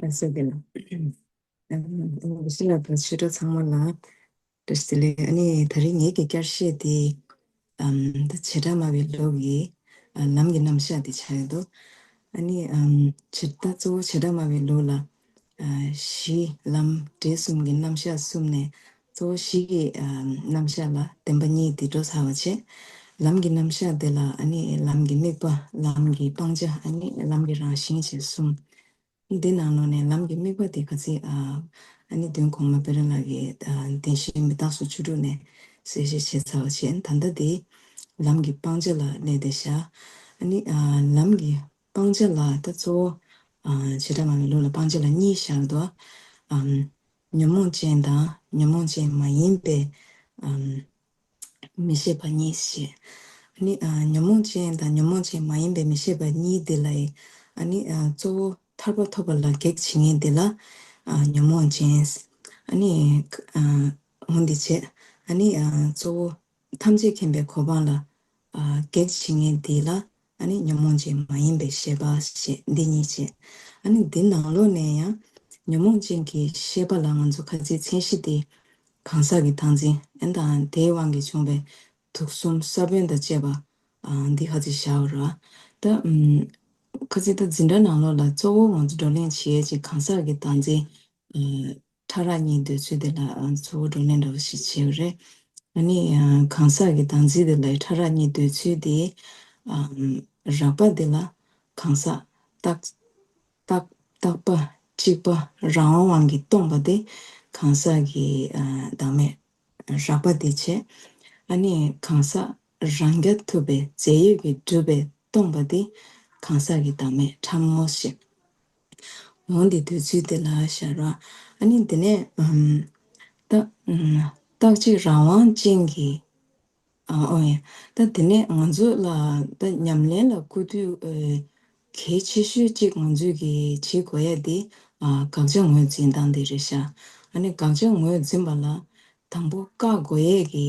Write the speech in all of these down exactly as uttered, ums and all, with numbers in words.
ཨ་སོ་དེ་ལ། ཨ་ཨ་ཤི་ལ་དང་ཆོས་གྲོགས་ཚང་མ་ལ་བཀྲ་ཤིས་བདེ་ལེགས། ཨ་ནི་ད་རིང་ངེད་ཀྱི་བསྐྱར་བཤད་དེ་ཨམ་ད་བྱེ་བྲག་སྨྲ་བའི་ལུགས་ཀྱི་ཨ་ལམ་གྱི་རྣམ་གཞག་དེ་ཆགས་ཡོད་དོ། ཨ་ནི་ཨམ་བྱེ་ད་གཙོ་བོ་བྱེ་བྲག་སྨྲ་བའི་ལུགས་ལ་ཨ་གཞི་ལམ་འབྲས་གསུམ་གྱི་རྣམ་གཞག་གསུམ་ནས་གཙོ་བོ་གཞི་གི་ཨམ་རྣམ་གཞག་ལ་བདེན་པ་གཉིས་དེ་འགྲོ་ཚར་བ་བྱས། ལམ་གྱི་རྣམ་གཞག་དེ་ལ་ཨ་ནི་ལམ་གྱི་དམིགས་པ། ལམ་གྱི་སྤང་བྱ། ཨ་ནི་ལམ་གྱི་རང་བཞིན་བཅས་གསུམ། འདི་ནང་ལོགས་ནས་ལམ་གྱི་དམིགས་པ་དེ་ག་ཚོད་ཨ་ཨ་ནི་བདུན་གོང་མ་དཔལ་རི་ལགས་ཀྱིས་ཨ་བདེན་བཞིའི་མི་རྟག་སོགས་བཅུ་དྲུག་ནས་གསལ་བཤད་བྱས་ཚར་བ་བྱས། ད་ལྟ་དེ་ལམ་གྱི་སྤང་བྱ་ལ་གནས་ཏེ་བཞག་ཨ་ནི་ཨ་ལམ་གྱི་སྤང་བྱ་ལ་ད་གཙོ་བོ་ཨ་བྱེ་བྲག་སྨྲ་བའི་ལུགས་ལ་སྤང་བྱ་ལ་གཉིས་བཞག་འདུག་ཨམ་ཉོན་མོངས་ཅན་དང་ཉོན་མོངས་ཅན་མ་ཡིན་པའི་ཨམ་མི་ཤེས་པ་གཉིས་ཞེས། ཨ་ནི་ཨ་ཉོན་མོངས་ཅན་དང་ཉོན་མོངས་ཅན་མ་ཡིན་པའི་མི་ཤེས་པ་གཉིས་དེ་ལ་ཨ་ནི་ཨ་གཙོ་བོ་ཐར་པ་ཐོབ་པ་ལ་གེགས་བྱེད་མཁན་དེ་ལ་ཨ་ཉོན་མོངས་ཅན། ཨ་ནི་ཨ་འོ་འདི་བྱས། ཨ་ནི་ཨ་གཙོ་བོ་ཐམས་ཅད་མཁྱེན་པའི་གོ་འཕང་ལ་ཨ་གེགས་བྱེད་མཁན་དེ་ལ་ཨ་ནི་ཉོན་མོངས་ཅན་མ་ཡིན་པའི་ཤེས་པ་ཞེས་འདི་གཉིས་བྱས། ཨ་ནི་འདི་ནང་ལོགས་ནས་ཡང་ཉོན་མོངས་ཅན་གྱི་ཤེས་པ་ལ་ང་ཚོ་ཁ་ཚིག་མཚན་གཞི་དེ་གང་ཟག་གི་བདག་འཛིན་ཨན་དང་དེའི་དབང་གིས་བྱུང་བའི་དུག་གསུམ་ས་བོན་དང་བཅས་པ་ཨ་འདི་ཁ་ཚིག་བཞག་པ་རེད། ད་ཨམ་ཁ་ཚིག་ད་འཛིན་གྲྭ་ནང་ལོགས་ལ་གཙོ་བོ་ང་ཚོ་བགྲོ་གླེང་བྱེད་ཡས་ཅིག་གང་ཟག་གི་བདག་འཛིན་ཨ་ཕྲ་རགས་གཉིས་འདོད་ཚུལ་དེ་ལ་ཨ་གཙོ་བོ་བགྲོ་གླེང་འདྲ་བོ་ཞིག་བྱས་པ་རེད། ཨ་ནི་ཨ་གང་ཟག་གི་བདག་འཛིན་དེ་ལ་ཕྲ་རགས་གཉིས་འདོད་ཚུལ་དེ་ཨམ་རགས་པ་དེ་ལ་གང་ཟག་རྟག་རྟག་རྟག་པ་གཅིག་པ་རང་དབང་དབང་གིས་སྟོང་པ་དེ་གང་ཟག་གི་ཨ་བདག་མེད་རགས་པ་དེ་བྱས། ཨ་ནི་གང་ཟག་རང་རྐྱ་ཐུབ་པའི་རྫས་ཡོད་ཀྱིས་གྲུབ་པའི་སྟོང་པ་དེ་གང་ཟག་གི་བདག་མེད་ཕྲ་མོ་ཞེས། འོ་འདི་འདོད་ཚུལ་དེ་ལ་བཞག་ར། ཨ་ནི་འདི་ནས་ཨམ་ད་ཨམ་རྟག་གཅིག་རང་དབང་ཅན་གྱི་ཨ་ཨོ་ཡ། ད་དེ་ནས་ང་ཚོ་ལ་ད་ཉམས་ལེན་ལ་བཀོད་དུས་ཨེ་གལ་ཆེ་ཤོས་གཅིག་ང་ཚོས་ཀྱི་བྱེད་དགོས་ཡ་དེ་ཨ་དགག་བྱ་ངོས་འཛིན་སྟངས་དེ་རེད་ཤག་ཨ་ནི་དགག་བྱ་ངོས་འཛིན་པ་ལ་དང་པོ་བཀག་དགོས་ཡས་ཀྱི་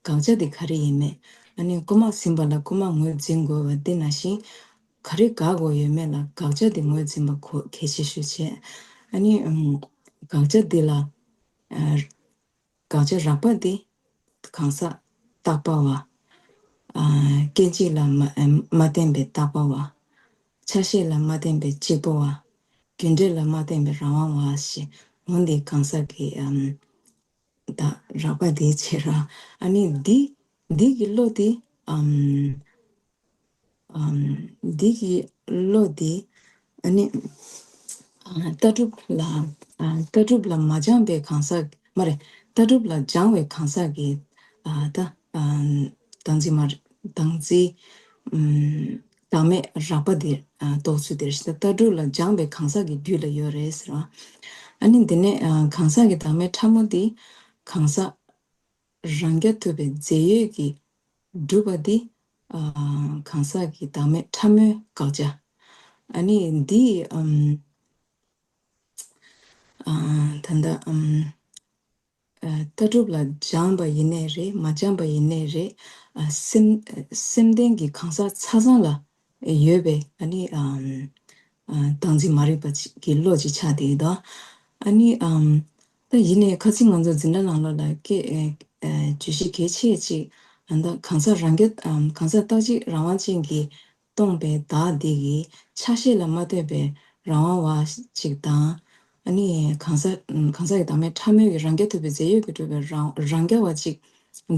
དགག་བྱ་དེ་ག་རེ་ཡིན་མེད། ཨ་ནི་རྐུ་མ་ཟིན་པ་ལ་རྐུ་མ་ངོས་འཛིན་དགོས་པ་དེ་ནང་བཞིན་ག་རེ་དགག་དགོས་ཡོད་མེད་ལ་དགག་བྱ་དེ་ངོས་འཛིན་པ་གོ་གལ་ཆེ་ཤོས་བྱས། ཨ་ནི་ཨམ་དགག་བྱ་དེ་ལ་ཨ་དགག་བྱ་རགས་པ་དེ་གང་ཟག་རྟག་པ་བ། ཨ་སྐད་ཅིག་ལ་མ་ཨ་མ་བརྟེན་པའི་རྟག་པ་བ། ཆ་ཤས་ལ་མ་བརྟེན་པའི་གཅིག་པ་བ། རྒྱུ་འབྲས་ལ་མ་བརྟེན་པའི་རང་དབང་བ་ཞེས་འོ་འདི་གང་ཟག་གི་ཨམ་ད་རགས་པ་དེའི་ཕྱིར་རོ། ཨ་ནི་འདི་འདི་གི་བློ་དེ་ཨམ་ཨམ་འདི་གི་བློ་དེ་ཨ་ནི་ཨ་ལྟ་གྲུབ་ལ་ཨ་ལྟ་གྲུབ་ལ་མ་སྦྱངས་པའི་གང་ཟག་མ་རེད། ལྟ་གྲུབ་ལ་སྦྱངས་པའི་གང་ཟག་གི་ཨ་ད་ཨ་བདག་འཛིན་མ་རེད། བདག་འཛིན་ཨམ་བདག་མེད་རགས་པ་དེ་ཨ་རྟོགས་ཚུལ་དེ་རེད། ལྟ་གྲུབ་ལ་སྦྱངས་པའི་གང་ཟག་གི་རྒྱུད་ལ་ཡོད་རེད་ཟེར་བ། ཨ་ནི་འདི་ནས་ཨ་གང་ཟག་གི་བདག་མེད་ཕྲ་མོ་དེ་གང་ཟག་རང་རྐྱ་ཐུབ་པའི་རྫས་ཡོད་ཀྱིས་གྲུབ་པ་འདི་ཨ་གང་ཟག་གི་བདག་མེད་ཕྲ་མོའི་དགག་བྱ། ཨ་ནི་འདི་ཨམ་ཨ་ད་ལྟ་ཨམ་ཨ་ལྟ་གྲུབ་ལ་སྦྱངས་པ་ཡིན་ནའི་རེད། མ་སྦྱངས་པ་ཡིན་ནའི་རེད། ཨ་སེམས་སེམས་ལྡན་གྱི་གང་ཟག་ཆ་ཚང་ལ་ཡོད་པའི་ཨ་ནི་ཨམ་ཨ་བདག་འཛིན་མ་རིག་པ་ཅིག་གི་བློ་ཅིག་ཆགས་བསྡད་ཡོད་དོ། ཨ་ནི་ཨམ་ད་ཡིན་ནའི་ཁ་སང་ང་ཚོ་འཛིན་གྲྭ་ནང་ལོགས་ལ་སྐད་ཨེ་ཨེ་བརྗོད་གཞི་གལ་ཆེ་ཅིག་ཨ་ད་གང་ཟག་རང་རྐྱ་ཨམ་གང་ཟག་རྟག་གཅིག་རང་དབང་ཅན་གྱིས་སྟོང་པའི་བདག་དེ་གི་ཆ་ཤས་ལ་མ་ལྟོས་པའི་རང་དབང་བ་ཅིག་དང་། ཨ་ནི་གང་ཟག་གང་ཟག་གི་བདག་མེད་ཕྲ་མོའི་གི་རང་རྐྱ་ཐུབ་པའི་རྫས་ཡོད་ཀྱིས་གྲུབ་པའི་རང་རང་རྐྱ་བ་ཅིག་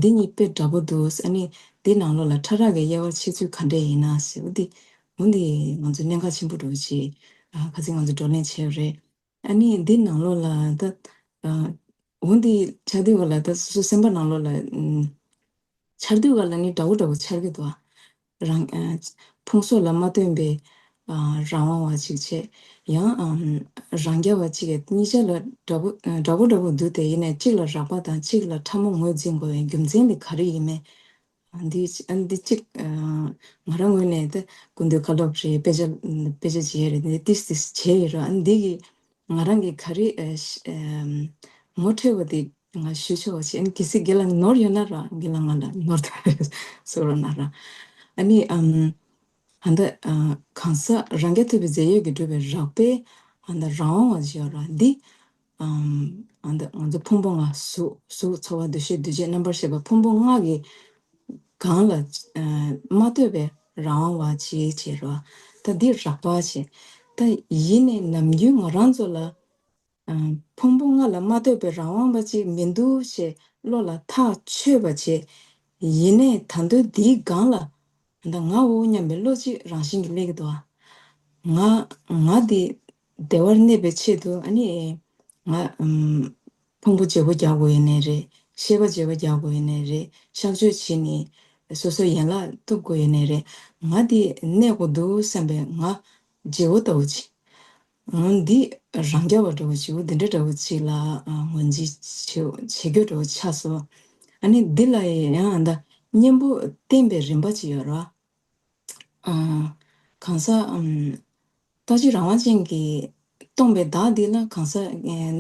འདི་གཉིས་དཔེ་འདྲ་པོ་འདུག་ཨ་ནི་འདི་ནང་ལོགས་ལ་ཕྲ་རགས་ཀྱི་དབྱེ་བ་ཕྱེ་ཚུལ་ག་འདྲས་ཡིན་ན་ཟེར་བ་འདི་འོ་འདི་ང་ཚོ་གནད་འགག་ཆེན་པོ་འདྲ་པོ་ཅིག་ཨ་ཁ་སང་ང་ཚོ་བགྲོ་གླེང་བྱས་པ་རེད། ཨ་ནི་འདི་ནང་ལོགས་ལ་ད་ཨ་འོ་འདི་ཆགས་དུས་ག་ལ་ད་སོ་སོ་སེམས་པ་ནང་ལོགས་ལ་ཨམ། འཆར་དུས་ག་ལ་ནི་འདྲ་བོ་འདྲ་བོ་འཆར་གྱི་འདུག་ཨ། རང་ཨ་ཕུང་སོགས་ལ་མ་བརྟེན་པའི་ཨ་རང་དབང་བ་ཅིག་བྱས། ཡང་ཨམ་རང་རྐྱ་བ་ཅིག་གིས་གཉིས་ཆ་ལ་འདྲ་བོ་ཨ་འདྲ་བོ་འདྲ་བོ་འདུག་སྟེ་ཡིན་ནའི་གཅིག་ལ་རགས་པ་དང་གཅིག་ལ་ཕྲ་མོ་ངོས་འཛིན་དགོས་པའི་རྒྱུ་མཚན་དེ་ག་རེ་ཡིན་མིན། ཨ་འདི་ཨ་འདི་གཅིག་ཨ་ང་རང་ངོས་ནས་ད་སྐུ་མདུན་བཀའ་སློབ་རེད། དཔེ་ཆ་དཔེ་ཆ་བརྗེ་ཡས་རེད། འདི་ཏིས་ཏིས་བྱས་ཡོད་ར། ཨ་འདི་གི་ང་རང་གིས་ག་རེ་ཨ་ཤ་ཨ་ངོ་འཕྲོད་པ་དེ་ང་ཞུ་ཆོག་པ་བྱས། ཨ་ནི་གལ་སྲིད་རྒན་ལགས་ནོར་ཡོད་ན་ར་རྒན་ལགས་ང་ལ་ནོར་དང་གསུང་རོགས་གནང་ར། ཨ་ནི་ཨམ་ད་ལྟ་ཨ་གང་ཟག་རང་རྐྱ་ཐུབ་པའི་རྫས་ཡོད་ཀྱིས་གྲུབ་པའི་རགས་པའི་ ཨ་ད་རང་དབང་བ་ཅིག་ཡོད་ར་འདི། ཨམ། ཨ་ད་ང་ཚོ་ཕུང་པོ་ལྔ་གཟུགས་གཟུགས་ཚོར་བ་འདུ་ཤེས་འདུ་བྱེད་རྣམ་པར་ཤེས་པ་ཕུང་པོ་ལྔ་གི་སྒང་ལ་ཨ་མ་ལྟོས་པའི་རང་དབང་བ་ཅིག་བྱེད་ར། ད་འདི་རགས་པ་བྱེད། ད་ཡིན་ནའི་ནམ་རྒྱུན་ང་རང་ཚོ་ལ་ཨ་ཕུང་པོ་ལྔ་ལ་མ་ལྟོས་པའི་རང་དབང་བ་ཅིག་མི་འདུག་ཅེས་བློ་ལ་ཐག་ཆོད་པ་བྱེད། ཡིན་ནའི་ད་དུང་འདིའི་སྒང་ལ་ད་ང་འོ་སྙམ་པའི་བློ་ཅིག་རང་བཞིན་གྱིས་སླེབས་ཀྱི་འདུག་ཨ། ང་ང་འདི་བདེ་བར་གནས་པའི་ཆེད་དུ་ཨ་ནི་ང་ཨམ་ཕུང་པོ་བརྗེ་པོ་རྒྱག་དགོས་ཡོད་ནའི་རེད། ཤེས་པ་བརྗེ་པོ་རྒྱག་དགོས་ཡོད་ནའི་རེད། གཤག་བཅོས་བྱས་ནས་སོ་སོའི་ཡན་ལག་གཏུབ་དགོས་ཡོད་ནའི་རེད། ང་འདི་གནས་དགོས་འདུག་བསམ་པའི་ང་བརྗེ་པོ་ལྟ་བུ་ཅིག་འོ་འདི་རང་རྐྱ་བ་འདྲ་བོ་ཅིག་འོ་འདི་འདྲ་འདྲ་བོ་ཅིག་ལ་ཨ་ངོས་འཛིན་བྱེད་བྱེད་རྒྱུ་འདྲ་བོ་ཆགས་སོང་། ཨ་ནི་འདི་ལ་ཡང་ད་གཉེན་པོ་བསྟེན་པའི་རིམ་པ་ཅིག་ཡོད་རེད་བ། ཨ་གང་ཟག་ཨམ་རྟག་གཅིག་རང་དབང་ཅན་གྱིས་སྟོང་པའི་བདག་འདི་ལ་གང་ཟག་ཨ་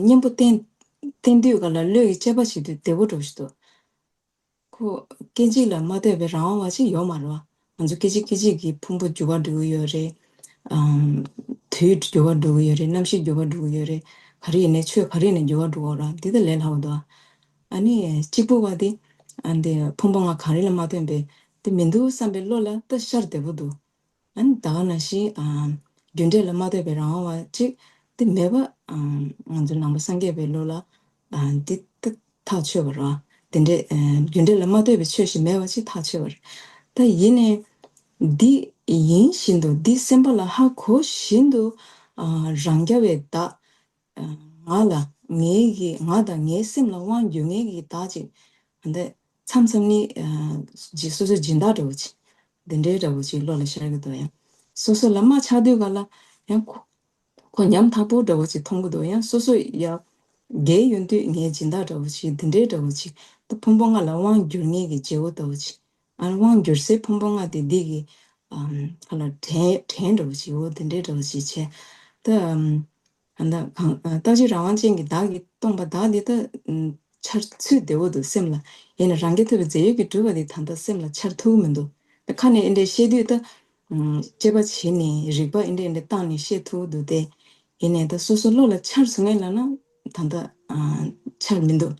གཉེན་པོ་བསྟེན་བསྟེན་དུས་ག་ལ་བློས་ཀྱི་དཔྱད་པ་བྱེད་དུས་བདེ་པོ་འདྲ་བོ་ཞིག་འདུག་ཁོ་སྐད་ཅིག་ལ་མ་ལྟོས་པའི་རང་དབང་བ་ཅིག་ཡོད་མ་རེད་བ། ང་ཚོ་སྐད་ཅིག་སྐད་ཅིག་གིས་ཕུང་པོ་འགྱུར་བ་འགྲོ་གི་ཡོད་རེད། ཨམ། དུས་འགྱུར་བ་འགྲོ་གི་ཡོད་རེད། གནམ་གཤིས་འགྱུར་བ་འགྲོ་གི་ཡོད་རེད། ག་རེ་ཡིན་ནའི་ཆོས་ག་རེ་ཡིན་ནའི་འགྱུར་བ་འགྲོ་གི་ཡོད་རེད། འདི་ད་ལས་སླ་བོ་འདུག་ཨ། ཨ་ནི་གཅིག་པུ་བ་དེ་ཨ་འདི་ཕུང་པོ་ལྔ་གང་རེད་ལ་མ་ལྟོས་པའི་དེ་མི་འདུག་བསམ་པའི་བློ་ལ་ད་ཤར་བདེ་པོ་འདུག་ཨ་ནི་ད་ག་ནང་བཞིན་ཨ་རྒྱུ་འབྲས་ལ་མ་ལྟོས་པའི་རང་དབང་བ་ཅིག་དེ་མེད་པ་ཨ་ང་ཚོ་ནང་པ་སངས་རྒྱས་པའི་བློ་ལ་ཨ་འདི་ད་ཐག་ཆོད་པ་རེད། དེ་འདྲའི་ཨ་རྒྱུ་འབྲས་ལ་མ་ལྟོས་པའི་ཆོས་ཤིག་མེད་པ་ཅིག་ཐག་ཆོད་པ་རེད། ད་ཡིན་ནའི་འདི་ཡིན་བཞིན་དུ་འདི་སེམས་པ་ལ་ཧ་གོ་བཞིན་དུ་ཨ་རང་རྐྱ་བའི་བདག་ང་ལ་ངའི་གི་ང་དང་ངའི་སེམས་ལ་དབང་བསྒྱུར་མཁན་གྱི་བདག་ཅིག་འདི་མཚམས་མཚམས་ནི་ཨ་ཇི་སོ་སོའི་སྦྱིན་བདག་འདྲ་བོ་ཅིག་འདི་འདྲའི་འདྲ་བོ་ཅིག་བློ་ལ་ཤར་གྱི་འདུག་ཡང་སོ་སོ་ལ་མ་ཆགས་དུས་ག་ལ་ཡང་ཁོ་ཁོ་ཉམ་ཐག་པོ་འདྲ་བོ་ཅིག་མཐོང་གི་འདུག་ཡང་སོ་སོ་ཡ་རྒས་ཡོང་དུས་ངའི་སྦྱིན་བདག་འདྲ་བོ་ཅིག་འདི་འདྲའི་འདྲ་བོ་ཅིག་ད་ཕུང་པོ་ལྔ་ལ་དབང་བསྒྱུར་མཁན་གྱི་བརྗེ་བོ་ལྟ་བུ་ཅིག་ཨ་ནི་དབང་བསྒྱུར་སའི་ཕུང་པོ་ལྔ་དེ་འདི་གི་ཨམ་ཁ་ལ་དྲན་དྲན་འདྲ་བོ་ཅིག་འོ་དེ་འདྲའི་འདྲ་བོ་ཅིག་བྱས། ད་ཨམ་ཨ་ད་གང་ཨ་རྟག་གཅིག་རང་དབང་ཅན་གྱི་བདག་གིས་སྟོང་པ་བདག་འདི་ད་ཨམ་འཆར་ཚུལ་བདེ་བོ་འདུག་སེམས་ལ། ཡིན་ནའི་རང་རྐྱ་ཐུབ་པའི་རྫས་ཡོད་ཀྱིས་གྲུབ་པ་འདི་ད་ལྟ་སེམས་ལ་འཆར་ཐུབ་ཀྱི་མི་འདུག་ད་ཁ་ནས་ཨེ་འདྲས་བཤད་དུས་ད་ཨམ་དཔྱད་པ་བྱས་ནས་རིག་པ་ཨེ་འདྲས་ཨེ་འདྲས་བཏང་ནས་བཤད་ཐུབ་ཀྱི་འདུག་སྟེ། ཡིན་ནའི་ད་སོ་སོ་བློ་ལ་འཆར་སོང་ངས་ལབ་ན་ད་ལྟ་ཨ་འཆར་མི་འདུག་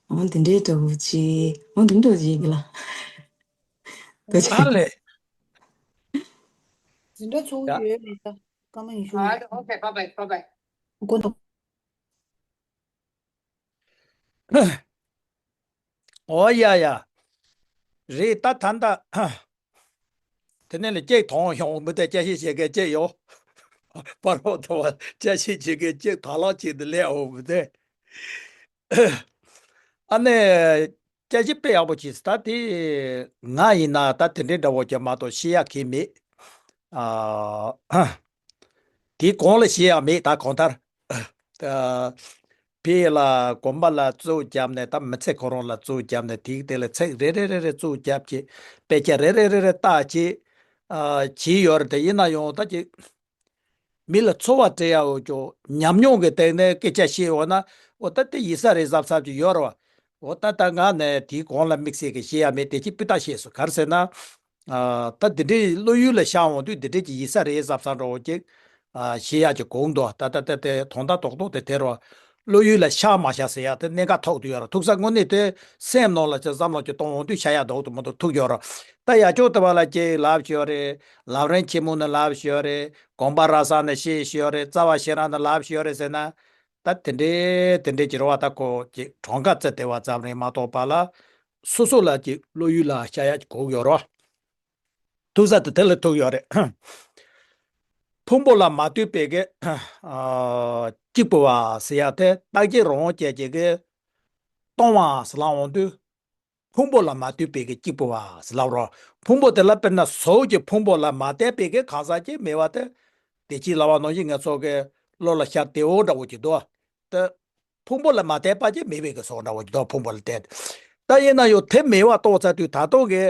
འོ་དེ་འདྲའི་འདྲ་བོ་ཅིག་འོ་དེ་འདྲ་བོ་ཅིག་ཡིན་གི་ལ། ཨ་ལས། འཛིན་གྲྭ་ཚོགས་ཡ། ཡོད་མེད་ད། སྐར་མ་ཉི་ཤུ། ཨ་ཨོ་ཁེ། བྷའི་བྷའི། བྷའི་བྷའི། དགོངས་དག་ཨོ་ཡ་ཡ། རེད་ད་ད་ད། དེ་ནས་ལ་ཅིག་མཐོང་ཡོང་མི་དེ་ཅ་ཤེས་བྱེད་མཁན་ཅིག་ཡོད། པར་རོ་དུ་བ་ཅ་ཤེས་བྱེད་མཁན་ཅིག་དག་ལག་ཅིག་ཏུ་སླེབས་འོང་མི་དེ། ཨ་ནི། སྐད་ཆ་དཔེ་ཡག་པོ་བྱས་ད་དེ། ང་ཡིན་ན་ད་དེ་འདྲའི་འདྲ་བོ་ཅིག་མ་གཏོགས་བཤད་ཡག་གི་མེད། ཨ། དེའི་གོང་ལ་བཤད་ཡག་མེད་ད་གང་ལྟར། ད། དཔེ་ལ་དགོན་པ་ལ་གཙོ་བོ་བརྒྱབ་ནས་ད་མི་ཚེ་ཁོ་རང་ལ་གཙོ་བོ་བརྒྱབ་ནས་དེའི་སྟེང་ལ་ཚིག་རེ་རེ་རེ་རེ་གཙོ་བོ་བརྒྱབ་ཀྱི་དཔེ་ཆ་རེ་རེ་རེ་རེ་བལྟས་ཀྱི། ཨ། བྱས་ཡོད་རེད་དེ་ཡིན་ན་ཡང་ད་ཀྱི། མི་ལ་ཚོར་བ་སྤྲད་ཡག་འོ་ཅོག་ཉམས་མྱོང་གི་སྟེང་ནས་སྐད་ཆ་བཤད་འོ་ན་འོ་ད་དེ་ཡིན་ས་རེད་བསམ་བསམ་གྱི་ཡོད་རེད་བ། འོ་ད་ད་ང་ནས་དེའི་གོང་ལ་དམིགས་བསལ་གྱི་བཤད་ཡག་མེད་དེ་ཅི་སྤུས་དག་བཤད་སོང་ག་རེ་ཟེར་ན། ཨ། ད་འདི་འདྲའི་བློ་ཡུལ་ལ་ཤར་འོང་དུས་འདི་འདྲའི་ཅིག་ཡིན་ས་རེད་བསམ་བསམ་འདྲ་བོ་ཅིག་ཨ། བཤད་ཡག་ཅིག་གོང་དུ་ད་ད་ད་དེ་དོན་དག་རྡོག་རྡོག་དེ་དེ་རུ་བློ་ཡུལ་ལ་ཤར་མ་ཤར་ཟེར་ཡག་དེ་གནད་འགག་ཐོག་ཏུ་ཡོད་རེད། ཐུག་ས་དངོས་གནས་དེ་སེམས་ནང་ལ་ཅིག་བསམ་བློ་ཅིག་གཏོང་འོང་དུས་ཤར་ཡག་རྡོག་ཏུ་མ་གཏོགས་ཐུག་ཡོད་རེད། ད་ཡ་ཅོག་དེ་བ་ལ་ཅིག་ལབ་ཞོར་རེད། ལམ་རིམ་ཆེན་མོ་ནས་ལབ་ཞོར་རེད། དགོངས་པ་རབ་གསལ་ནས་བཤད་ཞོར་རེད། རྩ་བ་ཤེས་རབ་ནས་ལབ་ཞོར་རེད་ཟེར་ན། ད་དེ་འདྲའི་དེ་འདྲའི་ཅིག་རེད་བ། ད་ཁོ་ཅིག་གྲངས་ཀ་བརྩི་བསྡད་པ་ཙམ་རེད་མ་གཏོགས་པ་ལ། སོ་སོ་ལ་ཅིག་བློ་ཡུལ་ལ་ཤར་ཡག་ཅིག་གོ་གི་ཡོད་རེད་བ། ཐུག་ས་དེ་དེ་ལ་ཐུག་ཡོད་རེད། ཕུང་པོ་ལ་མ་ལྟོས་པའི་གི། ཨ། གཅིག་པུ་བ་ཟེར་ཡག་དེ་རྟག་གཅིག་རང་དབང་ཅན་གྱི་གི་སྟོང་བ་ཟེར་ལབ་འོང་དུས། ཕུང་པོ་ལ་མ་ལྟོས་པའི་གི་གཅིག་པུ་བ་ཟེར་ལབ་རོ། ཕུང་པོ་དེ་ལ་དཔེར་ན་གཟུགས་ཀྱི་ཕུང་པོ་ལ་མ་ལྟོས་པའི་གི་གང་ཟག་ཅིག་མེད་པ་དེ། དེ་ཅིག་ལབ་པ་ནང་བཞིན་ང་ཚོ་གི་བློ་ལ་ཤར་བདེ་བོ་འདྲ་བོ་ཅིག་འདུག་ད། ཕུང་པོ་ལ་མ་ལྟོས་པ་ཅིག་མེད་པའི་གི་བཟོ་འདྲ་བོ་ཅིག་འདུག་ཕུང་པོ་ལ་ལྟོས། ད་ཡིན་ན་ཡང་དེ་མེད་པ་རྟོགས་ཚར་དུས་ད་ལྟོ་གི།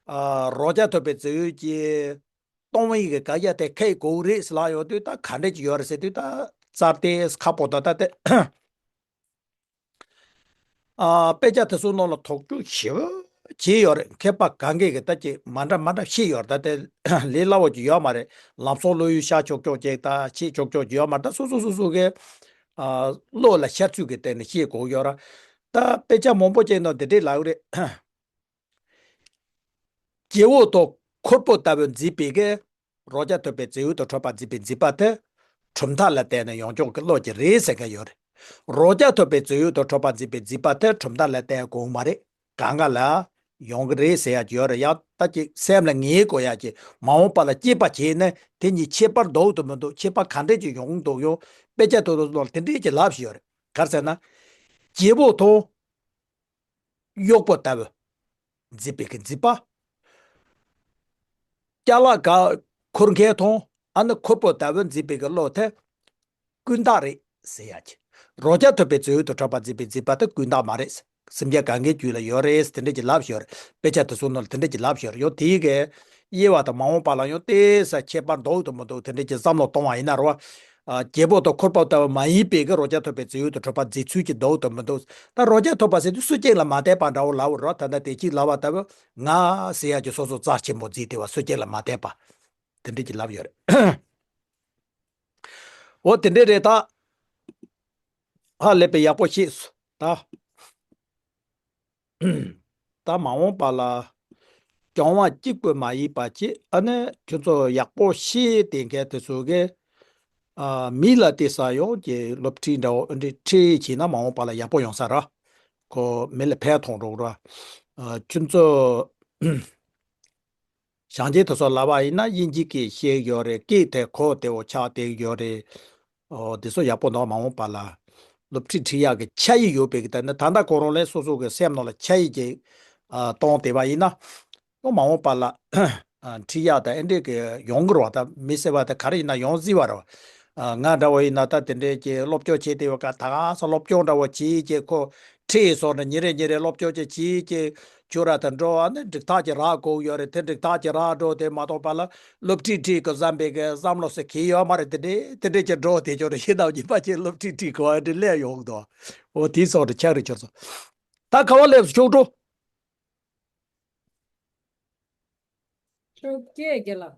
ཨ། རང་རྐྱ་ཐུབ་པའི་རྫས་ཡོད་ཀྱི། སྟོང་པའི་གི་སྐད་ཆ་དེ་ཁེ་གོ་རེད་ཟེར་ལབ་ཡོང་དུས་ད་ག་འདྲ་ཅིག་ཡོད་རེད་ཟེར་དུས་ད་རྩ་དེ་ཁ་པོ་ད་ད་དེ། ཨ། དཔེ་ཆ་དེ་ཚོ་ནང་ལ་དོགས་གཅོད་ཞེ་པོ་ བྱས་ཡོད་རེད། མཁས་པ་གང་གིས་གི་ད་ཅིག་མ་འདྲ་མ་འདྲ་བཤད་ཡོད་རེད། ད་དེ་ལས་སླ་བོ་ཅིག་ཡོད་མ་རེད། ལམ་སང་བློ་ཡུལ་ཤར་ཆོག་ཆོག་ཅིག་ད་བྱེད་ཆོག་ཆོག་ཅིག་ཡོད་མ་རེད། ད་སོ་སོ་སོ་སོ་གི་ཨ་བློ་ལ་ཤར་ཚུལ་གྱི་སྟེང་ནས་བཤད་དགོས་ཡོད་ར། ད་དཔེ་ཆ་མང་པོ་ཅིག་ནང་དེ་འདྲས་ལབ་ཡོད་རེད། སྐྱེ་བོ་དང་འཁོར་བུ་ལྟ་བུ་མཛེས་པའི་གི་རང་རྐྱ་ཐུབ་པའི་རྫས་ཡོད་དུ་འཕྲོད་པ་མཛེས་པའི་མཛེས་པ་དེ་གྲུབ་མཐའ་ལ་བརྟེན་ནས་ཡོང་ཆོག་གི་བློ་ཅིག་རེད་ཟེར་མཁན་ཡོད་རེད། རང་རྐྱ་ཐུབ་པའི་རྫས་ཡོད་དུ་འཕྲོད་པ་མཛེས་པའི་མཛེས་པ་དེ་གྲུབ་མཐའ་ལ་བརྟེན་དགོས་མ་རེད། གང་ག་ལ་ཡོང་གི་རེད་ཟེར་ཡ་ཅིག་ཡོད་རེད། ཡང་ད་ཅིག་སེམས་ལ་ངེས་དགོས་ཡ་ཅིག་མ་འོངས་པ་ལ་དཔྱད་པ་བྱས་ནས་དེ་གཉིས་ཁྱད་པར་འདུག་དང་མི་འདུག་ཁྱད་པར་ག་འདྲས་ཅིག་ཡོང་གི་འདུག་ཡང་དཔེ་ཆ་དེ་ཚོ་ནང་དེ་འདྲས་ཅིག་ལབ་བཞིན་ཡོད་རེད། ག་རེ་ཟེར་ན། སྐྱེ་བོ་དང་གཡོག་པོ་ལྟ་བུ་མཛེས་པའི་གི་མཛེས་པ། ཅ་ལག་ག་འཁུར་མཁན་དང་ཨ་ནི་འཁོར་བུ་ལྟ་བུ་མཛེས་པའི་གི་བློ་དེ་ཀུན་བཏགས་རེད་ཟེར་ཡ་ཅིག་རང་རྐྱ་ཐུབ་པའི་རྫས་ཡོད་དུ་འཕྲོད་པ་མཛེས་པའི་མཛེས་པ་དེ་ཀུན་བཏགས་མ་རེད། སེམས་ཅན་གང་གའི་རྒྱུད་ལ་ཡོད་རེད་དེ་འདྲས་ཅིག་ལབ་བཞིན་ཡོད་རེད། དཔེ་ཆ་དེ་ཚོ་ནང་ལ་དེ་འདྲས་ཅིག་ལབ་བཞིན་ཡོད་རེད། ཡང་དེའི་གི་དབྱེ་བ་དང་མ་འོངས་པ་ལ་ཡང་ཏོག་ཙམ་ཁྱད་པར་འདུག་དང་མི་འདུག་དེ་འདྲས་ཅིག་བསམ་བློ་གཏོང་བ་ཡིན་ན་རེད་བ། ཨ། སྐྱེ་བོ་དང་འཁོར་བ་ལྟ་བུ་མ་ཡིན་པའི་གི་རང་རྐྱ་ཐུབ་པའི་རྫས་ཡོད་དུ་འཕྲོད་པ་མཛེས་ཚུལ་གྱི་འདུག་དང་མི་འདུག་ད་རང་རྐྱ་ཐུབ་པ་ཟེར་དུས་སུ་གཅིག་ལ་མ་དད་པ་འདྲ་བོ་ལབ་རོགས། ད་ལྟ་དེ་གཅིག་ལབ་པ་ལྟ་བུ་ང་ཟེར་ཡ་གྱི་སོ་སོ་རྩ་ཆེན་པོ་རྫས་དེ་བ་སུ་གཅིག་ལ་མ་དད་པ་དེ་འདྲས་ཀྱི་ལབ་ཡོད་རེད། འོ་དེ་འདྲས་རེད་ད། ཧ་ལས་པའི་ཡག་པོ་ཤེས་སོང་ད། ད་མ་འོངས་པ་ལ་སྦྱང་བ་གཅིག་པུ་མ་ཡིན་པ་ཅིག་ཨ་ནི་ཁྱོད་ཚོ་ཡག་པོ་ཤེས་བསྡད་མཁན་དེ་ཚོ་གིས་ཨ་མི་ལ་དེ་ས་ཡོང་གི་སློབ་ཁྲིད་འདྲ་བོ་འདི་ཁྲིད་བྱས་ན་མ་འོངས་པ་ལ་ཡག་པོ་ཡོང་ས་ར། ཁོ་མི་ལ་ཕན་ཐོགས་འགྲོ་ར། ཨ་ཁྱོད་ཚོ་སྦྱང་བྱེད་དེ་ཚོ་ལབ་པ་ཡིན་ན་དབྱིན་ཇི་སྐད་ཤེས་ཡོད་རེད། སྐད་དེ་གོ་བདེ་བོ་ཆགས་བསྡད་ཡོད་རེད། ཨོ་དེ་ཚོ་ཡག་པོ་འདུག་མ་འོངས་པ་ལ་སློབ་ཁྲིད་ཁྲིད་ཡག་གི་ཆ་ཡིག་ཡོད་པའི་གི་ད་ནི་ད་ལྟ་ཁོ་རང་ལས་སོ་སོ་གི་སེམས་ནང་ལ་ཆ་ཡིག་ཅིག་ཨ་གཏོང་བསྡད་པ་ཡིན་ན་ཨོ་མ་འོངས་པ་ལ་ཨ་ཁྲིད་ཡག་ད་ཨེ་འདྲས་གི་ཡོང་གི་རེད་བ། ད་མི་ཟེར་བ་ད་ག་རེ་ཡིན་ན་ཡོང་སྲིད་པ་རེད་བ། ཨ་ང་འདྲ་བོ་ཡིན་ན་ད་དེ་འདྲས་ཀྱི་སློབ་སྦྱོང་བྱས་བསྡད་ཡོད་ཀ་ད་ག་ས་སློབ་སྦྱོང་འདྲ་བོ་བྱས་ཀྱི་ཁོ་ཁྲིད་སོང་ནས་ཉིན་རེ་ཉིན་རེ་སློབ་སྦྱོང་བྱས་བྱས་ཀྱི་ཁྱོད་ར་དང་འགྲོ་བ་ནི་འགྲིག་ཐག་ཅིག་རག་དགོས་ཡོད་རེད། དེ་འགྲིག་ཐག་ཅིག་རག་འགྲོ་དེ་མ་གཏོགས་པ་ལ་སློབ་ཁྲིད་ཁྲིད་གི་བསམ་པའི་གི་བསམ་བློ་ཟེར་གི་ཡོད་མ་རེད། དེ་འདྲས་དེ་འདྲས་ཀྱི་འགྲོ་དེ་ཅོ་རེ་ཤི་ནམ་ཉི་མ་ཅིག་སློབ་ཁྲིད་ཁྲིད་གི་བ་འདྲི་སླེབས་ཡོང་གི་འདུག་འོ་དེའི་སོགས་རེ་ཆགས་རེ་ཆོག་སོང་། ད་ག་བ་སླེབས་སོང་ཆོག་འགྲོ། ཁྱོད་སྐད་རྒྱལ་ལ།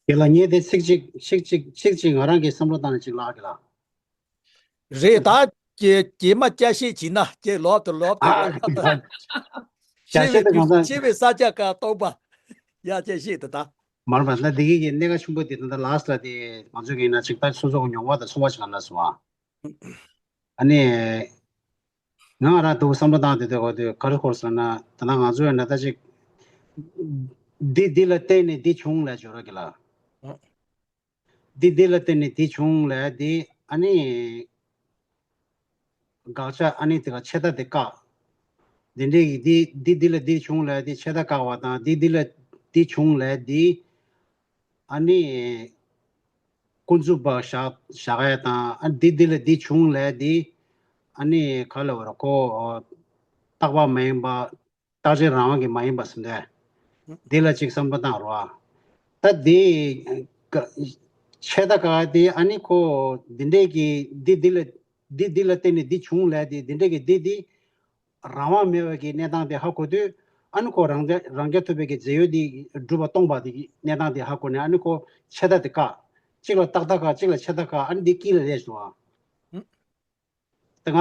རྒན་ལགས་ངས་དེ་ཚིག་གཅིག་ཚིག་གཅིག་ཚིག་གཅིག་ང་རང་གི་བསམ་བློ་བཏང་ནས་ཅིག་ལབ་རྒན་ལགས། རེད་ད། ཀྱེ་ཀྱེ་མ་བཅའ་བཤད་བྱེད་ན་ཀྱེ་ལོག་ཏུ་ལོག་ཏུ་ཨ་ལོག་ཏུ་ལོག་ཏུ། བཅའ་ཆེ་བའི་བཤད་དུ་གང་ལྟར་ཆེ་བའི་ས་ཆ་ཀ་སྟོང་པ། ཡ་བཅའ་བཤད་དུ་ད། མར་བ་ལ་འདི་གི་གི་གནད་འགག་ཆེན་པོ་དེ་ད་ལྟ་ལ་སི་ལ་དེ་ང་ཚོ་གི་ན་ཅིག་ད་སོ་སོ་གི་མྱོང་བ་དང་ཚོར་བ་ཞིག་ག་ལ་སོང་བ། ཨ་ནི། ང་རང་དུ་བསམ་བློ་བཏང་དེ་དུས་གོ་དུས་ག་རེ་སྐོར་ཟེར་ན་ད་ལྟ་ང་ཚོ་ཡང་ན་ད་ཅིག་འདི་འདི་ལ་བརྟེན་ནས་འདི་བྱུང་ལ་འབྱོར་གི་ལ། འདི་འདི་ལ་བརྟེན་ནས་འདི་བྱུང་ལ་འདི་ཨ་ནི། དགག་བྱ་ཨ་ནི་དེ་ག་ཆད་ལྟ་དེ་བཀག་འདི་འདྲའི་གི་འདི་འདི་འདི་ལ་འདི་བྱུང་ལ་འདི་ཆད་ལྟ་བཀག་པ་དང་འདི་འདི་ལ་འདི་བྱུང་ལ་འདི་ཨ་ནི་ཀུན་རྫོབ་པ་བཞག་བཞག་ཡ་དང་ཨ་འདི་འདི་ལ་འདི་བྱུང་ལ་འདི་ཨ་ནི་ག་ལ་བར་གོ་རྟག་པ་མ་ཡིན་པ་རྟག་གཅིག་རང་དབང་གི་མ་ཡིན་པ་ཟེར་འདི་འདི་ལ་ཅིག་བསམ་བློ་བཏང་རོགས། ད་འདི་ཆད་ལྟ་བཀག་འདི་ཨ་ནི་ཁོ་འདི་འདྲའི་གི་འདི་འདི་ལ་འདི་འདི་ལ་བརྟེན་ནས་འདི་བྱུང་ལ་འདི་འདི་འདྲའི་གི་འདི་འདི། རང་དབང་མེད་པའི་གི་གནས་སྟངས་དེ་ཧ་གོ་དུས་ཨ་ནི་ཁོ་རང་རྐྱ་རང་རྐྱ་ཐུབ་པའི་གི་རྫས་ཡོད་དེ་སྒྲུབ་པ་སྟོང་པ་དེ་གི་གནས་སྟངས་དེ་ཧ་གོ་ནས་ཨ་ནི་ཁོ་ཆད་ལྟ་དེ་བཀག་གཅིག་ལ་ཏག་ཏག་བཀག་གཅིག་ལ་ཆད་ལྟ་བཀག་ཨ་ནི་འདི་དཀྱིལ་ལ་སླེབས་སོང་ཨ། ཨུ། ད་ང་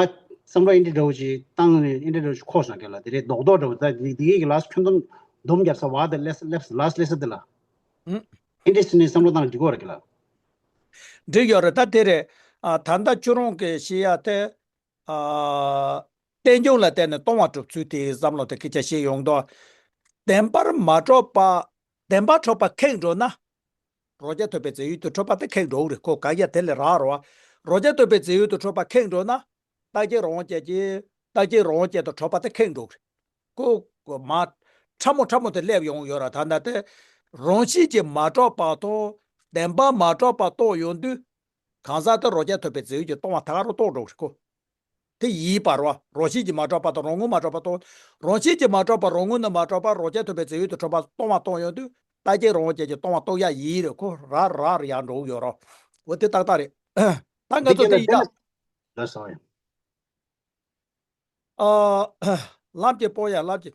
བསམ་བློ་ཨིན་དྲི་འདྲ་བོ་ཅིག་བཏང་ནས་ཨིན་དྲི་འདྲ་བོ་ཅིག་འཁོར་སོང་རྒན་ལགས། དེ་རེད་རྡོག་རྡོག་འདྲ་བོ་ད་འདི་འདི་གི་ལ་ཁྱོན་བསྡོམས་བསྡོམས་རྒྱབ་ས་བ་དེ་ལེས་ལེས་ལ་སླེབས་ས་དེ་ལ་ཨུ། ཨིན་དྲི་སི་ནས་བསམ་བློ་བཏང་ན་འགྲིག་གོ་ར་རྒན་ལགས། འགྲིག་ཡོད་རེད། ད་དེ་རེད། ཨ་ད་ལྟ་ཁྱོད་རང་གི་བཤད་ཡ་དེ། ཨ། རྟེན་འབྱུང་ལ་བརྟེན་ནས་སྟོང་པ་གྲུབ་ཚུལ་དེའི་བསམ་བློ་དེ་སྐད་ཆ་བཤད་ཡོང་དོ། བདེན་པར་མ་གྲུབ་པ། བདེན་པར་གྲུབ་པ་ཁེངས་འགྲོ་ན། རང་རྐྱ་ཐུབ་པའི་རྫས་ཡོད་དུ་གྲུབ་པ་དེ་ཁེངས་འགྲོ་གི་རེད། ཁོ་ག་ཡ་དེ་ལས་རག་རོ། རང་རྐྱ་ཐུབ་པའི་རྫས་ཡོད་དུ་གྲུབ་པ་ཁེངས་འགྲོ་ན། རྟག་གཅིག་རང་དབང་ཅན་གྱི་རྟག་གཅིག་རང་དབང་ཅན་དུ་གྲུབ་པ་དེ་ཁེངས་འགྲོ་གི་རེད། ཁོ་མ་ཕྲ་མོ་ཕྲ་མོ་དེ་སླེབས་ཡོང་ཡོད་ར། ད་ལྟ་དེ་རང་བཞིན་གྱིས་མ་གྲུབ་པ་དང་བདེན་པར་མ་གྲུབ་པ་རྟོགས་ཡོང་དུས། གང་ཟག་དེ་རང་རྐྱ་ཐུབ་པའི་རྫས་ཡོད་ཀྱིས་སྟོང་པ་ཐད་ཀར་རུ་རྟོགས་འགྲོ་གི་རེད་ཁོ། དེ་ཡིན་པར་བ། རང་བཞིན་གྱིས་མ་གྲུབ་པ་དང་རང་ངོས་མ་གྲུབ་པ་རྟོགས། རང་བཞིན་གྱིས་མ་གྲུབ་པ་རང་ངོས་ནས་མ་གྲུབ་པ་རང་རྐྱ་ཐུབ་པའི་རྫས་ཡོད་དུ་གྲུབ་པ་སྟོང་པ་རྟོགས་ཡོང་དུས་རྟག་གཅིག་རང་དབང་ཅན་གྱིས་སྟོང་པ་རྟོགས་ཡ་ཡིན་རེད། ཁོ་ར་ར་རེ་ཡང་འགྲོ་གི་ཡོད་རོ། འོ་དེ་ཏག་ཏག་རེད། ད་ང་ཚོ་དེ་ཡིན་ད། ལ་སོང་ཡ། ཨ། ལམ་གྱི་སྤོ་ཡ་ལམ་གྱི།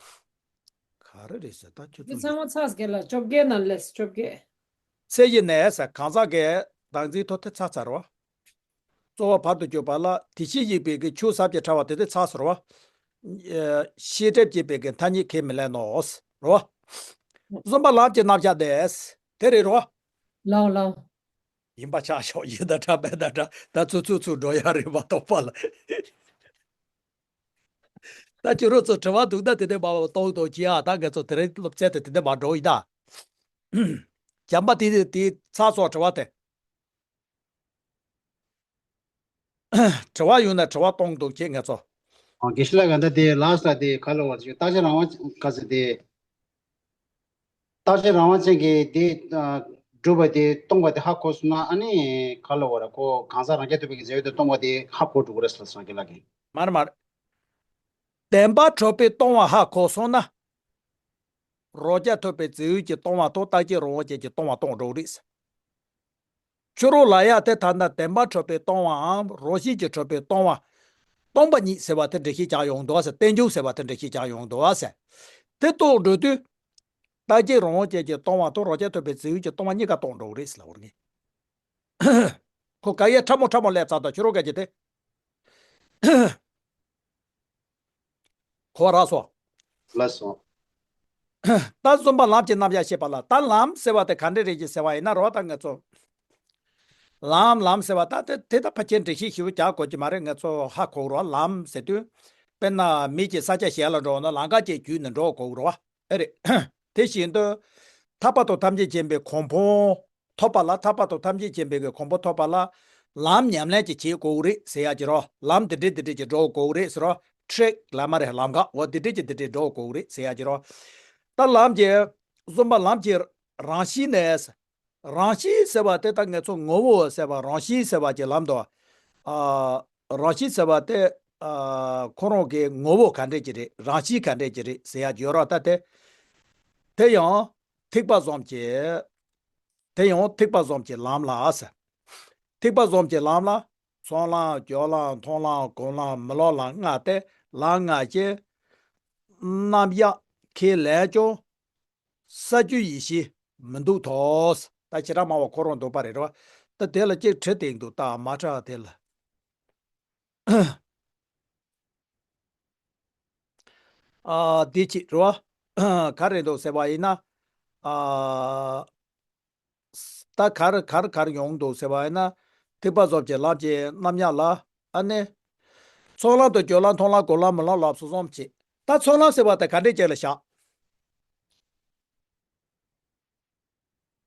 ག་རེ་རེད་ཟེར། ད་ཁྱོད་འདི་ཚོ་ཚང་མ་ཚར་ཟེར་ལ་བཅོ་བརྒྱད་ནང་ལས་བཅོ་བརྒྱད། ཚེ་ཡི་ནས་ཟེར། གང་ཟག་གི་བདག་འཛིན་ཐོག་དེ་ཚར་ཚར་བ། རྩོལ་བ་བར་དུ་གྱུར་པ་ལ། དེ་བཞིན་གཤེགས་པའི་གི་ཆོས་ཟབ་ཅིང་ཕྲ་བ་དེ་དེ་ཚར་ཚར་བ། ཤེས་སྒྲིབ་བཅས་པའི་གི་མཐའ་གཉིས་ཁས་མི་ལེན་ནོ། རོ། བཟོད་པ་ལམ་གྱི་རྣམ་གཞག་དེ། དེ་རེད་རོ། ལའོ་ལའོ། ཡིན་པ་ཆགས་ཤོག་ཡིན་ད་འདྲ་མེད་ད་འདྲ། ད་ཚུར་ཚུར་ཚུར་འགྲོ་ཡ་རེད་མ་གཏོགས་པ་ལ། ད་ཁྱོད་རང་ཚོ་དྲི་བ་འདུག་ན་དེ་ནས་མ་གཏོང་གཏོང་གྱིས་ཨ། ད་ང་ཚོ་དེ་རིང་སློབ་ཚན་དེ་དེ་ནས་མ་འགྲོ་ཡིན་ད། བྱམས་པ་དེ་དེ་ཚར་སོང་དྲི་བ་དེ། དྲི་བ་ཡོད་ན་དྲི་བ་གཏོང་གཏོང་བྱེད་ངེས་ཚོ། ཨ། དགེ་བཤེས་ལགས་ད་དེ་ལགས་ས་དེ་ག་ལ་བར་ཞུ་རྟག་ཆ་རང་དབང་ག་ཚོད་དེ། རྟག་ཆ་རང་དབང་ཅན་གྱི་དེ་ཨ་སྒྲུབ་པ་དེ་སྟོང་པ་དེ་ཧ་གོ་སོང་ན། ཨ་ནི་ག་ལ་བར་ཁོ་གང་ཟག་རང་རྐྱ་ཐུབ་པའི་གི་མཛད་པ་དེ་སྟོང་པ་དེ་ཧ་གོ་འགྲོ་གི་རེད་ཟེར་སོང་དགེ་ལགས་ཀྱིས། མར་མར། བདེན་པ་གྲུབ་པས་སྟོང་པ་ཧ་གོ་སོང་ན། རང་རྐྱ་ཐུབ་པའི་མཛད་པ་གིས་སྟོང་པ་དང་རྟག་གཅིག་རང་དབང་ཅན་གྱིས་སྟོང་པ་སྟོང་འགྲོ་གི་རེད། ཁྱོད་རང་ལ་ཡ་དེ་ཐ་ན་བདེན་པ་གྲུབ་པས་སྟོང་པའམ་རང་བཞིན་གྱིས་གྲུབ་པས་སྟོང་པ། སྟོང་པ་ཉིད་ཟེར་བ་དེ་འགྲེལ་བཤད་རྒྱག་ཡོང་འདུག་ཟེར། རྟེན་འབྱུང་ཟེར་བ་དེ་འགྲེལ་བཤད་རྒྱག་ཡོང་འདུག་ཟེར། དེ་རྟོགས་འགྲོ་དུས། རྟག་གཅིག་རང་དབང་ཅན་གྱིས་སྟོང་པ་དང་རང་རྐྱ་ཐུབ་པའི་མཛད་པ་གིས་སྟོང་པ་གཉིས་ཀ་སྟོང་འགྲོ་གི་རེད་ཟེར་ལབ་པ་རེད། ཁོ་ག་ཡེ་ཁྲ་མོ་ཁྲ་མོ་ལབ་ཚར་དང་ཁྱོད་རང་ག་གྱིས་དེ། གོ་བ་རག་སོང་། ལགས་སོ། ད་བཟོད་པ་ལམ་གྱི་རྣམ་གཞག་བཤད་པ་ལ། ད་ལམ་ཟེར་བ་དེ་ག་འདྲ་རེད་ཅེས་ཟེར་བ་ཡིན་ན་རོ། ད་ང་ཚོ་ལམ་ལམ་ཟེར་བ་ད་དེ་དེ་ད་ཕལ་ཆེར་འགྲེལ་བཤད་ཞིབ་རྒྱག་དགོས་ཀྱི་མ་རེད། ང་ཚོ་ཧ་གོ་རོ། ལམ་ཟེར་དུས་དཔེར་ན་མི་གཅིག་ས་ཆ་གཞན་ལ་འགྲོ་ན་ལམ་ཁ་ཅིག་བརྒྱུད་ནས་འགྲོ་དགོས་རོ། ཨེ་རེད། དེ་བཞིན་དུ་ཐར་པ་དང་ཐམས་ཅད་མཁྱེན་པའི་གོ་འཕང་ཐོབ་པ་ལ། ཐར་པ་དང་ཐམས་ཅད་མཁྱེན་པའི་གི་གོ་འཕང་ཐོབ་པ་ལ་ལམ་ཉམས་ལེན་ཅིག་བྱེད་དགོས་རེད་ཟེར་ཡ་ཅིག་རོ། ལམ་དེ་འདྲས་དེ་འདྲས་ཅིག་འགྲོ་དགོས་རེད་ཟེར་རོ། ཁྲིག་ལ་མ་རེད། ལམ་ཁ་འོ་དེ་འདྲས་ཅིག་དེ་འདྲས་འགྲོ་དགོས་རེད་ཟེར་ཡ་ཅིག་རོ། ད་ལམ་གྱི་བཟོད་པ་ལམ་གྱི་རང་བཞིན་ནས། རང་བཞིན་ཟེར་བ་དེ་ད་ང་ཚོ་ངོ་བོ་ཟེར་བ་རང་བཞིན་ཟེར་བ་གྱི་ལམ་དུ། ཨ། རང་བཞིན་ཟེར་བ་དེ། ཨ། ཁོ་རང་གི་ངོ་བོ་ག་འདྲས་ཀྱི་རེད། རང་བཞིན་ག་འདྲས་ཀྱི་རེད་ཟེར་ཡ་ཡོད་ར། ད་དེ། དེ་ཡང་ཐེག་པ་གསུམ་གྱི། དེ་ཡང་ཐེག་པ་གསུམ་གྱི་ལམ་ལ་ཟེར། ཐེག་པ་གསུམ་གྱི་ལམ་ལ་ཚོགས་ལམ་སྦྱོར་ལམ་མཐོང་ལམ་སྒོམ་ལམ་མི་སློབ་ལམ་ལྔ་སྟེ། ལམ་ལྔ་ཀྱི་རྣམ་གཞག་ཁས་ལེན་ཀྱང་ས་བཅུ་ཡེ་ཤེས་མི་འདུག་ཐོག་ད་བྱེ་བྲག་སྨྲ་བ་ཁོ་རང་འདུག་པ་རེད་རོ། ད་དེ་ལ་ཅིག་བྲིས་བསྡད་འདུག་ད་མ་ཁྲ་དེ་ལ། ཨ། འདི་ཅིག་རོ། ག་རེ་འདུག་ཟེར་བ་ཡིན་ན། ཨ། ད་གར་གར་གར་ཡོང་འདུག་ཟེར་བ་ཡིན་ན། ཐེག་པ་གསུམ་གྱི་ལམ་གྱི་རྣམ་གཞག་ལ། ཨ་ནི། ཚོགས་ལམ་དང་སྦྱོར་ལམ་མཐོང་ལམ་སྒོམ་ལམ་མི་སློབ་ལམ་སོགས་གསུམ་བྱེད། ད་ཚོགས་ལམ་ཟེར་བ་དེ་ག་འདྲས་ཅིག་ལ་བཞག་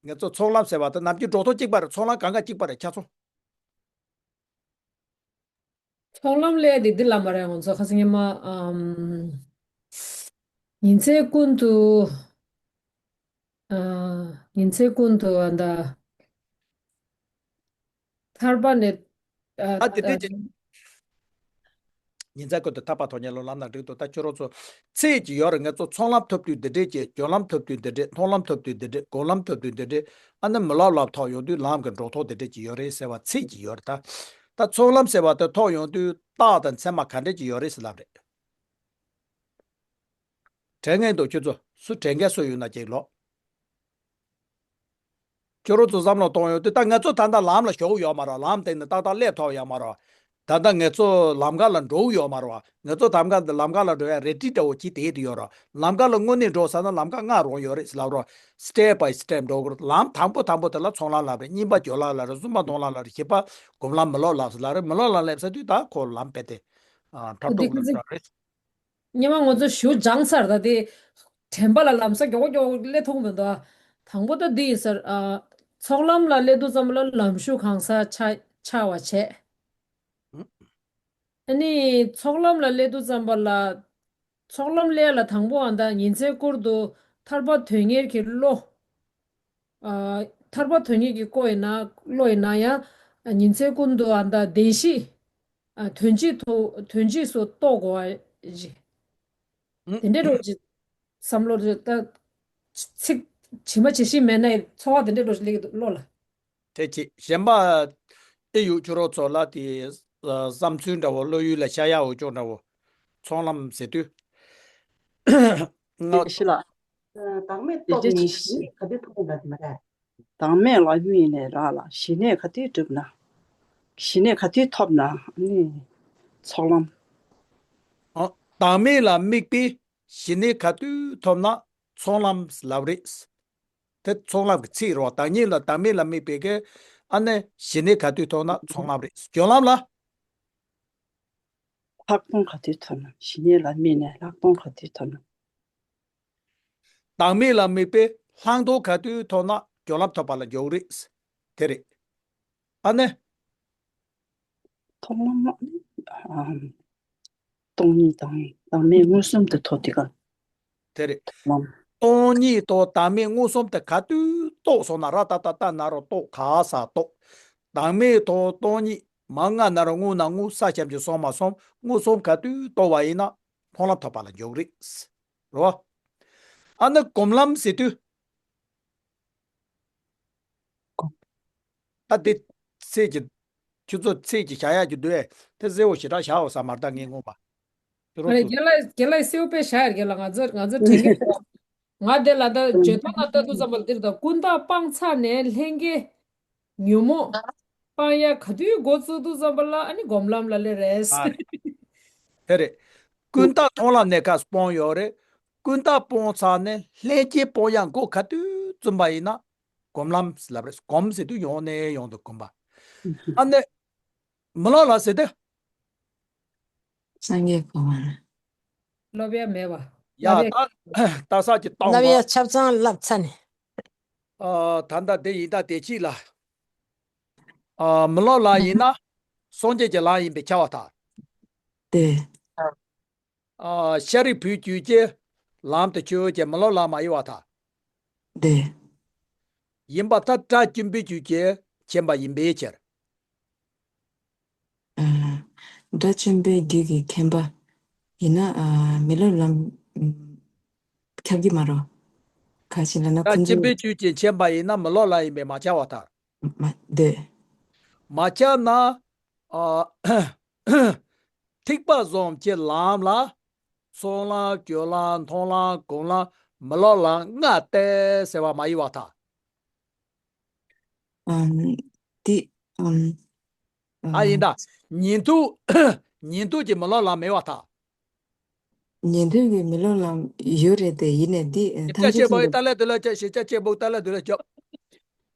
ང་ཚོ་ཚོགས་ལམ་ཟེར་བ་དེ་ནམ་རྒྱུན་འགྲོ་སྟངས་གཅིག་པ་རེད། ཚོགས་ལམ་གང་ག་གཅིག་པ་རེད། ཆ་ཚང་། ཚོགས་ལམ་ལས་དེ་འདི་ལ་མ་རེད། ང་ཚོ་ཁ་སང་ཉི་མ་ཨམ། ཉིན་མཚན་ཀུན་ཏུ། ཨ། ཉིན་མཚན་ཀུན་ཏུ་ཨ་ད། ཐར་པ་ནས། ཨ། ཨ་དེ་ཨ། དེ་ཅི། ཉིན་མཚན་ཀུན་ཏུ་ཐར་པ་ཐོབ་ཉིད་ལ་ལམ་སྣ་དྲུག་ཏུ། ད་ཁྱོད་རང་ཚོ་ཚིག་ཅིག་ཡོད་རེད། ང་ཚོ་ཚོགས་ལམ་ཐོབ་དུས་འདི་འདྲས་ཀྱི། སྦྱོར་ལམ་ཐོབ་དུས་འདི་འདྲས། མཐོང་ལམ་ཐོབ་དུས་འདི་འདྲས། སྒོམ་ལམ་ཐོབ་དུས་འདི་འདྲས། ཨ་ནི་མི་སློབ་ལམ་ཐོབ་ཡོང་དུས་ལམ་གྱི་འགྲོ་སྟངས་འདི་འདྲས་ཀྱི་ཡོད་རེད་ཟེར་བ་ཚིག་ཅིག་ཡོད་རེད། ད་ད་ཚོགས་ལམ་ཟེར་བ་དེ་ཐོབ་ཡོང་དུས་རྟགས་དང་མཚན་མ་ག་འདྲས་ཀྱི་ཡོད་རེད་ཟེར་ལབ་རེད། དྲན་མཁན་འདུག་ཁྱོད་ཚོ་སུ་དྲན་མཁན་སུ་ཡོད་ན་ཅིག་ལོག་ཁྱོད་རང་ཚོ་བསམ་བློ་གཏོང་ཡོང་དུས། ད་ང་ཚོ་ད་ལྟ་ལམ་ལ་ཞུགས་ཡོད་མ་རེད། ལམ་སྟེང་ནས་ཏག་ཏག་སླེབས་ཐུབ་ཡོད་མ་རེད། ད་ལྟ་ང་ཚོ་ལམ་ཁ་ལ་འགྲོ་ཡོད་མ་རེད། ང་ཚོ་ལམ་ཁ་ལམ་ཁ་ལ་འགྲོ་ཡ་རེ་ཊི་འདྲ་བོ་ཅིག་བསྡད་དུ་ཡོད་རེད། ལམ་ཁ་ལ་དངོས་གནས་འགྲོ་ས་ན་ལམ་ཁ་ལྔ་རང་ཡོད་རེད་ལབ་རོགས། སི་ཊེབ་བྷའི་སི་ཊེབ་འགྲོ་དགོས་རེད། ལམ་དང་པོ་དང་པོ་དེ་ལ་ཚོགས་ལམ་ལབ་རེད། གཉིས་པ་སྦྱོར་ལམ་ལབ་རེད། གསུམ་པ་མཐོང་ལམ་ལབ་རེད། བཞི་པ་སྒོམ་ལམ་མི་སློབ་ལམ་ཟེར་ལབ་རེད། མི་སློབ་ལམ་སླེབས་ཚར་དུས་ད་ཁོ་ལམ་དཔེ་དེ་ཨ་འཁྲབ་འགྲོ་དགོས་རེད་ལབ་རེད། སྔོན་མ་ང་ཚོ་ཞུ་སྦྱངས་ཚར། ད་དེ་དྲན་པ་ལ་ལམ་སང་མགྱོགས་མགྱོགས་སླེབས་ཐུབ་མི་འདུག་དང་པོ་ད་འདི་ཡིན་ཟེར། ཨ། ཚོགས་ལམ་ལ་སླེབས་དུས་ཙམ་པ་ལ་ལམ་ཞུགས་གང་ཟག་ཆགས་ཆགས་པ་བྱས། ཨ་ནི་ཚོགས་ལམ་ལ་སླེབས་དུས་ཙམ་པ་ལ། ཚོགས་ལམ་སླེབས་ལ་དང་པོ་ཨ་ད་ཉིན་མཚན་ཀུན་ཏུ་ཐར་པ་དོན་གཉེར་གྱི་བློ། ཨ། ཐར་པ་དོན་གཉེར་གྱི་བློ་ཡིན་ན། བློ་ཡིན་ན་ཡང་ཉིན་མཚན་ཀུན་ཏུ་ཨ་ད་བདེན་བཞི། ཨ། དོན་སྤྱི་ཐོག་དོན་སྤྱི་སུ་རྟོགས་དགོས་པ་ཞིག་དེ་འདྲའི་འགྲོ་ཅིག་བསམ་བློ་རེ་ད། ཚིག་ཇི་མ་ཇི་བཞིན་མེད་ན་ཚོར་བ་དེ་འདྲའི་འགྲོ་ཅིག་སླེབས་ཀྱི་འདུག་བློ་ལ། དེ་ཅིག་གཞན་པ་ཨེ་ཡོད་ཁྱོད་རང་ཚོ་ལ་དེ་བསམ་ཚུལ་འདྲ་བོ། བློ་ཡུལ་ལ་ཤར་ཡག་འོ་ཅོག་འདྲ་བོ། ཚོགས་ལམ་ཟེར་དུས། ང་། ཞི་ལ། བདག་མེད་རྟོགས་ནས་ཞི་གནས་ག་དུས་ཐོབ་ན་འདྲ་མ་རེད། བདག་མེད་ལ་དམིགས་ནས་རག་ལ་ཞི་གནས་ག་དུས་གྲུབ་ན། ཞི་གནས་ག་དུས་ཐོབ་ན་ནི་ཚོགས་ལམ། ཨ། བདག་མེད་ལ་དམིགས་པའི་ཞི་གནས་ག་དུས་ཐོབ་ན་ཚོགས་ལམ་ལབ་རེད། དེ་ཚོགས་ལམ་གྱི་ཚིག་རེད་བ། བདག་ཉིད་ལ་བདག་མེད་ལ་དམིགས་པའི་གི་ཨ་ནི་ཞི་གནས་ག་དུས་ཐོབ་ན་ཚོགས་ལམ་རེད། སྦྱོར་ལམ་ལ། ལྷག་མཐོང་ག་དུས་ཐོབ་ན། ཞི་གནས་ལ་དམིགས་ནས་ལྷག་མཐོང་ག་དུས་ཐོབ་ན། བདག་མེད་ལ་དམིགས་པའི་ལྷག་མཐོང་ག་དུས་ཐོབ་ན་སྦྱོར་ལམ་ཐོབ་པ་ལ་འཇུག་རེད། དེ་རེད། ཨ་ནི། ཐོབ་ལམ་ལ་ནི། ཨ། སྟོང་ཉིད་དང་བདག་མེད་མངོན་སུམ་དུ་ཐོབ་དེ་ག་དེ་རེད། ཐོབ་ལམ། སྟོང་ཉིད་དང་བདག་མེད་མངོན་སུམ་དུ་ག་དུས་རྟོགས་སོང་ན། ར་ཏ་ཏ་ཏ་ན་རོ་རྟོགས། ག་ས་རྟོགས། བདག་མེད་དང་སྟོང་ཉིད་མ་ང་ན་རོ་ངུ་ན་ངུ་ས་ཞབས་ཀྱུ་སོ་མ་སོམ་མངོན་སུམ་ག་དུས་རྟོགས་པ་ཡིན་ན་མཐོང་ལམ་ཐོབ་པ་ལ་འཇུག་རེད། རོ། ཨ་ནི་སྒོམ་ལམ་ཟེར་དུས། ད་འདི་ཚིག་གི་ཁྱོད་ཚོ་ཚིག་གི་བྱ་ཡག་གི་འདུག་ཨེ། དེ་གསལ་བོ་ཞེ་དྲག་བྱའོ་ས་མར་ད་ངས་ངོ་མ། དེ་རོ་རེད། ཚོ། རྒན་ལགས་རྒན་ལགས་གསལ་བོ་དཔེ་བྱ་ཡག་རྒན་ལགས། ང་ཚོ་ང་ཚོ་དྲན་གི་འདུག་ང་དེ་ལ་ད་བརྗོད་ཐོག་ན་ལྟ་དུས་ཙམ་པ་ལ་འདིར་ད་ཀུན་བརྟགས་སྤངས་ཚར་ནས་ལྷན་སྐྱེས་ཉོན་མོངས་སྤང་ཡག་ག་དུས་འགོ་བཙུགས་དུས་ཙམ་པ་ལ་ཨ་ནི་སྒོམ་ལམ་ལ་སླེབས་རེད། ཨ། དེ་རེད། ཀུན་བརྟགས་མཐོང་ལམ་གནས་སྐབས་སྤོང་ཡོད་རེད། ཀུན་བརྟགས་སྤོང་ཚར་ནས་ལྷན་སྐྱེས་སྤོང་ཡག་འགོ་ག་དུས་བཙུགས་པ་ཡིན་ན་སྒོམ་ལམ་ལབ་རེད། སྒོམ་ཟེར་དུས་ཡོང་ནས་ཡོང་དུ་སྒོམ་པ། ཨ་ནི། མི་སློབ་ལ་ཟེར་ཏེ། སངས་རྒྱས་གོ་བ་ན། སློབ་ཡ་མེད་པ། ཡ་སློབ་ཡ། ད་ད་ས་ཀྱི་སྟོང་བ། སློབ་ཡ་ཆ་ཚང་བསླབ་ཚར་ནས། ཨ། ད་ལྟ་དེ་ཡིན་ད་དེ་གཅིག་ལ། ཨ། མི་སློབ་ལ་ཡིན་ན་སངས་རྒྱས་ཀྱི་ལམ་ཡིན་པས་ཁྱབ་པར་ཐལ། དེ། ཨ། ཤཱ་རིའི་བུའི་རྒྱུད་ཀྱི་ལམ་དུ་ཆོས་ཀྱི་མི་སློབ་ལམ་མ་ཡིན་པར་ཐལ། དེ། ཡིན་པར་ཐལ། དགྲ་བཅོམ་པའི་རྒྱུད་ཀྱི་མཁྱེན་པ་ཡིན་པའི་ཕྱིར། ཨ། དགྲ་བཅོམ་པའི་རྒྱུད་ཀྱི་མཁྱེན་པ་ཡིན་ན། ཨ། མི་སློབ་ལམ་ཁྱབ་ཀྱི་མ་རེད། ག་ཅི་ལབ་ན་དགྲ་ཁོང་ཚོ། བཅོམ་པའི་རྒྱུད་ཀྱི་མཁྱེན་པ་ཡིན་ན་མི་སློབ་ལམ་ཡིན་པས་མ་ཁྱབ་པར་ཐལ། མ་འདོད། མ་ཁྱབ་ན། ཨ། ཐེག་པ་གསུམ་གྱི་ལམ་ལ་ཚོགས་ལམ་སྦྱོར་ལམ་མཐོང་ལམ་སྒོམ་ལམ་མི་སློབ་ལམ་ལྔ་སྟེ་ཟེར་བ་མ་ཡིན་པར་ཐལ། ཨམ། དེ། ཨམ། ཨ། ཡིན་ད། ཉན་ཐོས། ཉན་ཐོས་ཀྱི་མི་སློབ་ལམ་མེད་པར་ཐལ། ཉན་ཐོས་ཀྱི་མི་སློབ་ལམ་ཡོད་རེད་དེ། ཡིན་ནའི་འདི་ཐམས་ཅད་ཅེས་པོ་ཡི་ད་ལས་དུ་ལས་ཅེས་ཞེས་བྱ་ཅེས་པོ་ད་ལས་དུ་ལས་ཅོ།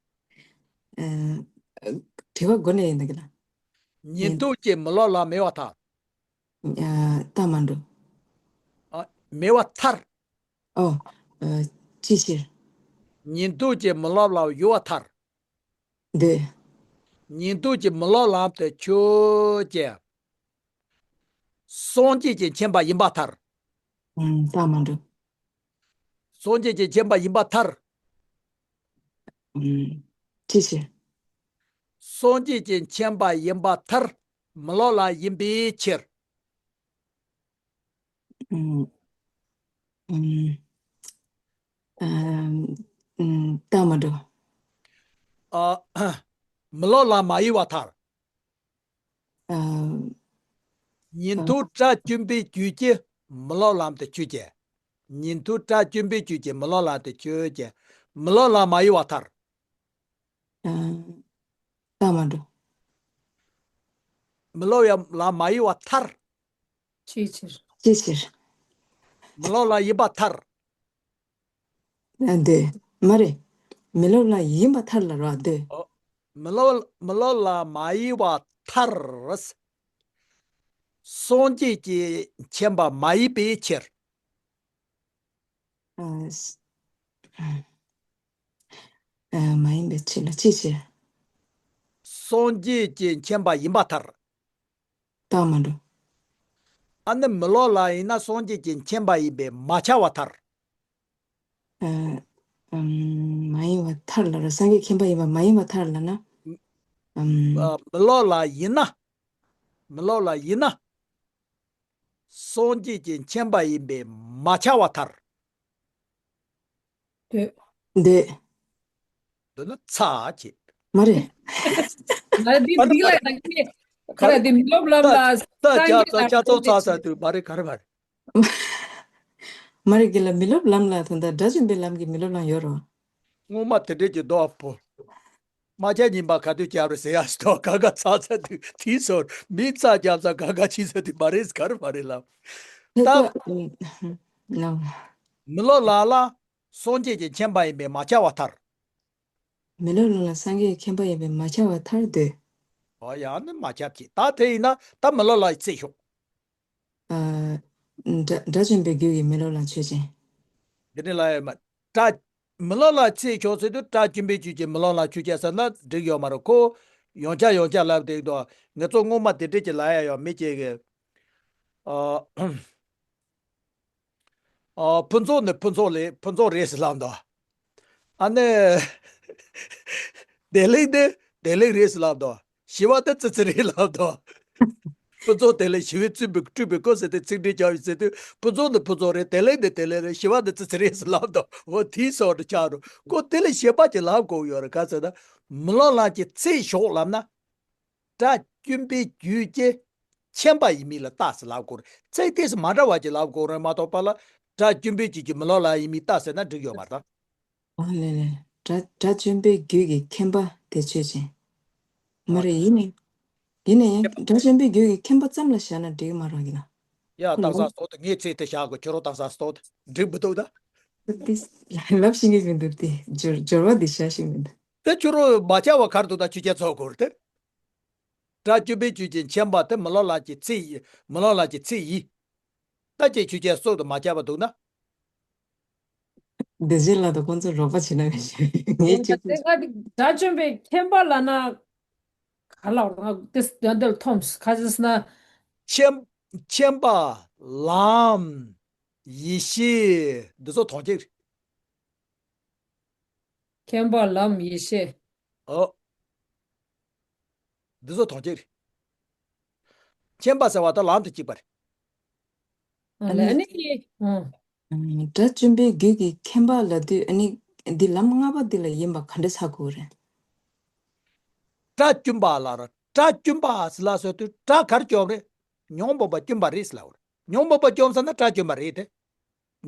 ཨ། དྲི་བ་མགོ་ནས་ཡིན་ད་གི་ལ། ཉན་ཐོས་ཀྱི་མི་སློབ་ལམ་མེད་པར་ཐལ། ཨ། ད་མ་འགྲོ། ཨ། མེད་པར་ཐལ། ཨོ། ཨ། ཅི་ཕྱིར། ཉན་ཐོས་ཀྱི་མི་སློབ་ལམ་ཡོད་པར་ཐལ། འདོད། ཉན་ཐོས་ཀྱི་མི་སློབ་ལམ་དེ་ཆོས་ཅན། སངས་རྒྱས་ཀྱི་མཁྱེན་པ་ཡིན་པར་ཐལ། ཨུམ། ད་མ་འགྲོ། སངས་རྒྱས་ཀྱི་མཁྱེན་པ་ཡིན་པར་ཐལ། ཨུམ། ཅི་ཕྱིར། སངས་རྒྱས་ཀྱི་མཁྱེན་པ་ཡིན་པར་ཐལ། མི་སློབ་ལམ་ཡིན་པའི་ཕྱིར། ཨུམ། ཨུམ། ཨ། ཨུམ། ད་མ་འགྲོ། ཨ། མི་སློབ་ལམ་མ་ཡིན་པར་ཐལ། ཨ། ཉན་ཐོས་དགྲ་བཅོམ་པའི་རྒྱུད་ཀྱི་མི་སློབ་ལམ་དེ་ཆོས་ཅན། ཉན་ཐོས་དགྲ་བཅོམ་པའི་རྒྱུད་ཀྱི་མི་སློབ་ལམ་དེ་ཆོས་ཅན། མི་སློབ་ལམ་མ་ཡིན་པར་ཐལ། ཨ། ད་མ་འགྲོ། མི་སློབ་ཡ་ལམ་མ་ཡིན་པར་ཐལ། ཅིའི་ཕྱིར། ཅིའི་ཕྱིར། མི་སློབ་ལམ་ཡིན་པར་ཐལ། ཨ། འདོད། མ་རེད། མི་སློབ་ལམ་ཡིན་པར་ཐལ་ལ་རོ། འདོད། ཨོ། མི་སློབ་མི་སློབ་ལམ་མ་ཡིན་པར་ཐལ། སངས་རྒྱས་ཀྱི་མཁྱེན་པ་མ་ཡིན་པའི་ཕྱིར། ཨ། ཨ། མ་ཡིན་པའི་ཕྱིར་ལ་ཅིའི་ཕྱིར། སངས་རྒྱས་ཀྱི་མཁྱེན་པ་ཡིན་པར་ཐལ། ད་མ་འགྲོ། ཨ་ནི་མི་སློབ་ལམ་ཡིན་ན་སངས་རྒྱས་ཀྱི་མཁྱེན་པ་ཡིན་པས་མ་ཁྱབ་པར་ཐལ། ཨ། ཨམ། མ་ཡིན་པར་ཐལ་ལ་རོ། སངས་རྒྱས་མཁྱེན་པ་ཡིན་པ་མ་ཡིན་པར་ཐལ་ལ་ན། ཨམ། ཨ། མི་སློབ་ལམ་ཡིན་ན། མི་སློབ་ལམ་ཡིན་ན། སངས་རྒྱས་ཀྱི་མཁྱེན་པ་ཡིན་པས་མ་ཁྱབ་པར་ཐལ། འདོད། འདོད། འདོད་ན་ཚ་བྱེད། མ་རེད། ང་འདི་འདི་ལ་ད་ཁྱེད་ཁ་ར་འདི་མི་སློབ་ལམ་ལ་ད་ད་སངས་རྒྱས་ལ་ད་ཚ་ཚ་ཚ་དུ་མ་རེད། ག་རེ་མ་རེད། མ་རེད་གི་ལ། མི་སློབ་ལམ་ལ་ད་ལྟ་དགྲ་བཅོམ་པའི་ལམ་གྱི་མི་སློབ་ལམ་ཡོད་རོ། སྔོན་མ་དེ་འདྲས་ཀྱི་མདོ་པོ། རྨ་བྱ་ཉིན་པ་ག་དུས་བསྐྱབས་རེད་ཟེར་ཡ་ཞིག་འདུག་ག་ག་ཚ་ཚ་དུས་དེའི་སོར་མི་ཚ་རྒྱབ་ཚ་ག་ག་ཕྱི་ཚ་དུས་མ་རེད་ག་རེ་མ་རེད་ལབ། དེ་ད་ཀོ་ཨ་ནོ། མི་སློབ་ལ་ལ་སངས་རྒྱས་ཀྱི་མཁྱེན་པ་ཡིན་པས་མ་ཁྱབ་པ་མཐར། མི་སློབ་ལ་ལ་སངས་རྒྱས་ཀྱི་མཁྱེན་པ་ཡིན་པས་མ་ཁྱབ་པ་མཐར་འདོད། ཨོ་ཡང་ནི་མ་ཁྱབ་ཀྱི་ད་དེ་ཡིན་ན་ད་མི་སློབ་ལ་ཡི་ཚེ་ཞོག་ཨ། དགྲ་དགྲ་བཅོམ་པའི་རྒྱུད་ཀྱི་མི་སློབ་ལ་ཆོས་ཅན། འདི་ནི་ལ་ཡོད་མ། དགྲ། མི་སློབ་ལ་ཚེ་ཆོག་ཟེར་དུས་དགྲ་བཅོམ་པའི་རྒྱུད་ཀྱི་མི་སློབ་ལ་ཆོས་ཅན་ཟེར་ན་འགྲིག་ཡོད་མ་རེད་ཁོ། ཡང་བསྐྱར་ཡང་བསྐྱར་ལབ་བསྡད་འདུག་ངེད་ཚོ་སྔོན་མ་དེ་འདྲས་ཀྱི་ལ་ཡ་ཡང་མི་སྐྱེ་གི། ཨ། ཨ། ཕུན་ཚོགས་ནི་ཕུན་ཚོགས་ལས་ཕུན་ཚོགས་རེད་ཟེར་ལབ་འདུག་ཨ་ནི། བདེ་ལེགས་ནི་བདེ་ལེགས་རེད་ཟེར་ལབ་འདུག་ཞི་བ་ནི་ཙི་ཙི་རེད་ལབ་འདུག་ཕུན་ཚོགས་བདེ་ལེགས་ཞི་བས་སྤྲུལ་པའི་སྤྲུལ་པའི་སྐུ་ཟེར་ཏེ་ཚིག་འགྲེལ་བྱ་བའི་ཟེར་དུས་ཕུན་ཚོགས་ནི་ཕུན་ཚོགས་རེད། བདེ་ལེགས་ནི་བདེ་ལེགས་རེད། ཞི་བ་ནི་ཙི་ཙི་རེད་ཟེར་ལབ་འདུག་འོ་དེའི་སོགས་དུ་ཆགས་འགྲོ་ཁོ་དེ་ལས་གཞན་པ་ཅིག་ལབ་དགོས་ཡོད་རེད་ག་ཟེར་ན། མི་སློབ་ལམ་གྱི་ཚེ་ཞོག་ལབ་ན། དགྲ་བཅོམ་པའི་རྒྱུད་ཀྱི་མཁྱེན་པ་ཡིན་མིན་ལ་ལྟ་ཟེར་ལབ་དགོས་རེད། ཚིག་དེ་ཚོ་མ་འདྲ་བ་ཅིག་ལབ་དགོས་རེད་མ་གཏོགས་པ་ལ་དགྲ་བཅོམ་པའི་རྒྱུད་ཀྱི་མི་སློབ་ལམ་ཡིན་མིན་ལྟ་ཟེར་ན་འགྲིག་ཡོད་མ་རེད་ད། ཨ་ལེ་ལེ། དགྲ་དགྲ་བཅོམ་པའི་རྒྱུད་ཀྱི་མཁྱེན་པ་དེ་ཆོས་ཅན། མ་རེད་ཡིན་ནའི། ཡིན་ནའི་ཡང་དགྲ་བཅོམ་པའི་རྒྱུད་ཀྱི་མཁྱེན་པ་ཙམ་ལ་བཞག་ན་འགྲིག་གི་མ་རེད་གི་ལ། ཡ་ཁོ་ལ་དྭགས་ས་སྟོད་དེ་ངས་ཚིག་དེ་བཞག་དགོས་ཁྱོད་རང་དྭགས་ས་སྟོད་དེ་འགྲིག་མི་འདུག་ད། དེ་ལབ་ཤེས་ཀྱི་མི་འདུག་དེ་སྦྱོར་སྦྱོར་བ་དེ་བཞག་ཤེས་མི་འདུག་དེ་ཁྱོད་རང་མ་བྱ་བ་གར་འདུག་ད་ཆོས་ཅན་ཚོགས་དགོས་རེད་དེ། དགྲ་བཅོམ་པའི་རྒྱུད་ཀྱི་མཁྱེན་པ་དེ་མི་སློབ་ལམ་གྱི་ཚེ་ཡི་མི་སློབ་ལམ་གྱི་ཚེ་ཡིན། ད་ཅི་ཆོས་ཅན་སྲོག་ཏུ་མ་ཁྱབ་པ་འདུག་ན། སྡེ་བཞི་ལ་དང་ཁོང་ཚོ་རོགས་པ་བྱེད་ན་མི་ཤེས་ངས་ཡིན་ད་གཅིག་པུ། དེ་ག་དགྲ་བཅོམ་པའི་མཁྱེན་པ་ལབ་ན་ག་ལ་བར་ང་དེ་དོན་དེ་ལ་འཐོམས་ག་ཟེར་ན། མཁྱེན་མཁྱེན་པ་ལམ་ཡེ་ཤེས་འདི་ཚོ་དོན་གཅིག་རེད། མཁྱེན་པ་ལམ་ཡེ་ཤེས། ཨོ། འདི་ཚོ་དོན་གཅིག་རེད། མཁྱེན་པ་ཟེར་བ་དང་ལམ་དང་གཅིག་པ་རེད། ཨ་ལས་ཨ་ནི་ཨ་ནི་ཨང་། ཨང་། དགྲ་བཅོམ་པའི་རྒྱུད་ཀྱི་མཁྱེན་པ་ལབ་དུས་ཨ་ནི་འདི་ལམ་ལྔ་པ་འདི་ལ་ཡིན་པ་ག་འདྲ་ཆགས་དགོས་རེད། དགྲ་བཅོམ་པ་ལ་ར་དགྲ་བཅོམ་པ་ཟེར་ལ་ཟེར་དུས་དགྲ་གར་བཅོམ་རེད། ཉོན་མོངས་པ་བཅོམ་པ་རེད་ཟེར་ལ་བར། ཉོན་མོངས་པ་བཅོམ་ས་ན་དགྲ་བཅོམ་པ་རེད་དེ།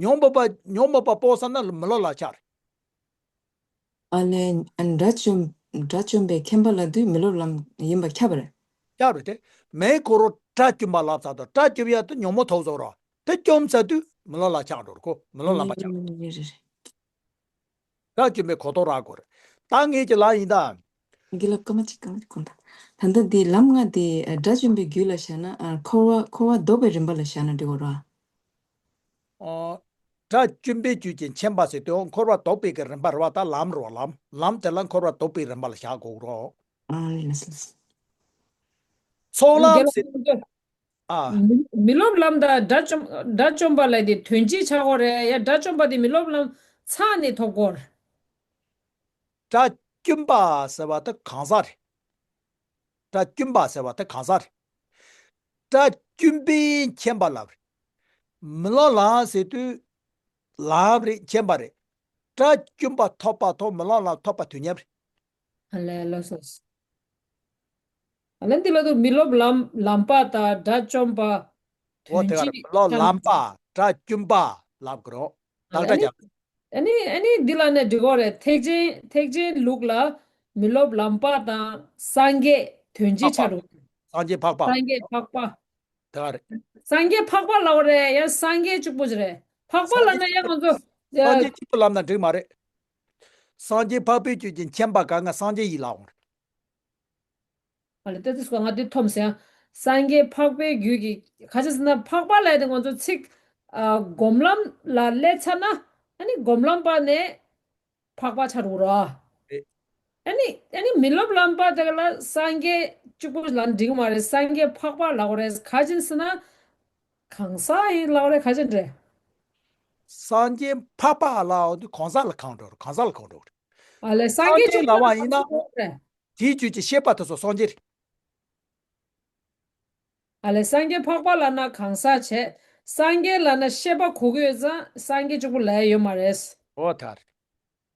ཉོན་མོངས་པ་ཉོན་མོངས་པ་སྤོང་ས་ན་མི་སློབ་ལ་ཆགས་རེད། ཨ་ལས། ཨ། དགྲ་བཅོམ། དགྲ་བཅོམ་པའི་མཁྱེན་པ་ལབ་དུས་མི་སློབ་ལམ་ཡིན་པ་ཁྱབ་པ་རེད། ཁྱབ་རེད་དེ། མེ་འཁོར་རོ་དགྲ་བཅོམ་པ་ལབ་ཚར་དུས་དགྲ་བཅོམ་ཡ་དུ་ཉོན་མོངས་ཐོག་བཟོ་རོ། དེ་བཅོམ་ཚར་དུས་མི་སློབ་ལ་ཆགས་འགྲོ་རེད་ཁོ་མི་སློབ་ལམ་པ་ཆགས་རེད། རེད་རེད་རེད། དགྲ་བཅོམ་པའི་གོ་རྟོགས་རག་དགོས་རེད། ད་ངེད་ཀྱི་ལམ་ཡིན་ད། དགེ་ལགས་སྐར་མ་གཅིག་སྐར་མ་གཅིག་གོང་དང་། ད་ལྟ་འདི་ལམ་ལྔ་དེ་དགྲ་བཅོམ་པའི་རྒྱུད་ལ་བཞག་ན་འཁོར་བ་འཁོར་བ་ལྡོག་པའི་རིམ་པ་ལ་བཞག་ན་འགྲིག་གོ་ར། ཨོ། དགྲ་བཅོམ་པའི་རྒྱུད་ཀྱི་མཁྱེན་པ་ཟེར་དུས་འཁོར་བ་ལྡོག་པའི་གི་རིམ་པ་རེད་བ་ད་ལམ་རེད་བ་ལམ་ལམ་དེ་ལ་འཁོར་བ་ལྡོག་པའི་རིམ་པ་ལ་བཞག་དགོས་རོ། ཨང་ལགས་སོ། ཚོགས་ལམ་ཟེར། ཨ། མི་མི་སློབ་ལམ་དང་དགྲ་བཅོམ་དགྲ་བཅོམ་པ་ལ་དེ་དོན་གཅིག་ཆགས་ཀྱི་ཡོད་རེད་ཡ་དགྲ་བཅོམ་པ་དེ་མི་སློབ་ལམ་ཚང་ནས་ཐོབ་ཀྱི་ཡོད་རེད། དགྲ་བཅོམ་པ་ཟེར་བ་དེ་གང་ཟག་རེད། དགྲ་བཅོམ་པ་ཟེར་བ་དེ་གང་ཟག་རེད། དགྲ་བཅོམ་པའི་མཁྱེན་པ་ལབ་རེད། མི་སློབ་ལམ་ཟེར་དུས་ལམ་རེད་མཁྱེན་པ་རེད། དགྲ་བཅོམ་པ་ཐོབ་པ་ཐོབ་མི་སློབ་ལམ་ཐོབ་པ་དུས་མཉམ་རེད། ཨ་ལས་ལགས་སོ། ཨ་ལས་འདི་ལ་དུ་མི་སློབ་ལམ་ལམ་པ་དང་དགྲ་བཅོམ་པ། འོ་དོན་དེ་ག་རེད་གཅིག་མི་སློབ་ལམ་པ་དགྲ་བཅོམ་པ་ལབ་དགོས་རོགས་ད་ཨ་ལས་ལྟ་ཨ་ནི་ཀྱང་། ཨ་ནི་ཨ་ནི་འདི་ལ་ནི་འགྲིག་གོ་རེད་ཐེག་ཆེན་ཐེག་ཆེན་ལུགས་ལ་མི་སློབ་ལམ་པ་དང་སངས་རྒྱས་དོན་གཅིག་ཆགས་འགྲོ། སངས་རྒྱས་འཕགས་པ། སངས་རྒྱས་འཕགས་པ། དེ་ག་རེད། སངས་རྒྱས་འཕགས་པ་ལབ་རེད་ཡང་སངས་རྒྱས་གཅིག་པོ་ཅིག་རེད། འཕགས་པ་ལབ་ན་ཡང་ང་ཚོ། སངས་རྒྱས་གཅིག་པོ་ལབ་ན་འགྲིག་མ་རེད། སངས་རྒྱས་འཕགས་པའི་རྒྱུད་ཀྱི་མཁྱེན་པ་ག་ང་སངས་རྒྱས་ཡིན་ལབ་འོང་རེད། ཨ་ལས་ཏེ་ཏེ་སྐོར་ང་འདི་འཐོམ་སེ་ཡང་། སངས་རྒྱས་འཕགས་པའི་རྒྱུད་ཀྱི་ག་ཅི་ཟེར་ན་འཕགས་པ་ལས་དེ་ང་ཚོ་ཚིག་ཨ་སྒོམ་ལམ་ལ་སླེབས་ཚར་ན་ཨ་ནི་སྒོམ་ལམ་པ་ནས་འཕགས་པ་ཆགས་འགྲོ་ར། རེད། ཨ་ནི་ཨ་ནི་མི་སློབ་ལམ་པ་དེ་ལ་སངས་རྒྱས་གཅིག་པུ་ལ་འགྲིག་མ་རེད་སངས་རྒྱས་འཕགས་པ་ལབ་རེད་ག་ཅི་ཟེར་ན། གང་ཟག་ཡིན་ལབ་རེད་ག་ཅི་འདྲ། སངས་རྒྱས་འཕགས་པ་ལབ་འོང་དུས་གང་ཟག་ལ་གང་འགྲོ་རེད་གང་ཟག་ལ་གང་འགྲོ་རེད། ཨ་ལས་སངས་རྒྱས་གཅིག་པུ་ལབ་པ་ཡིན་ན། རེད། དེའི་རྒྱུད་ཀྱི་ཤེས་པ་དེ་ཚོ་སངས་རྒྱས་རེད། ཨ་ལས་སངས་རྒྱས་འཕགས་པ་ལབ་ན་གང་ཟག་བྱས། སངས་རྒྱས་ལབ་ན་ཤེས་པ་གོ་གི་ཡོད་ཙང་སངས་རྒྱས་གཅིག་པུ་ལབ་ཡ་ཡོད་མ་རེད། འོ་ད་རེད།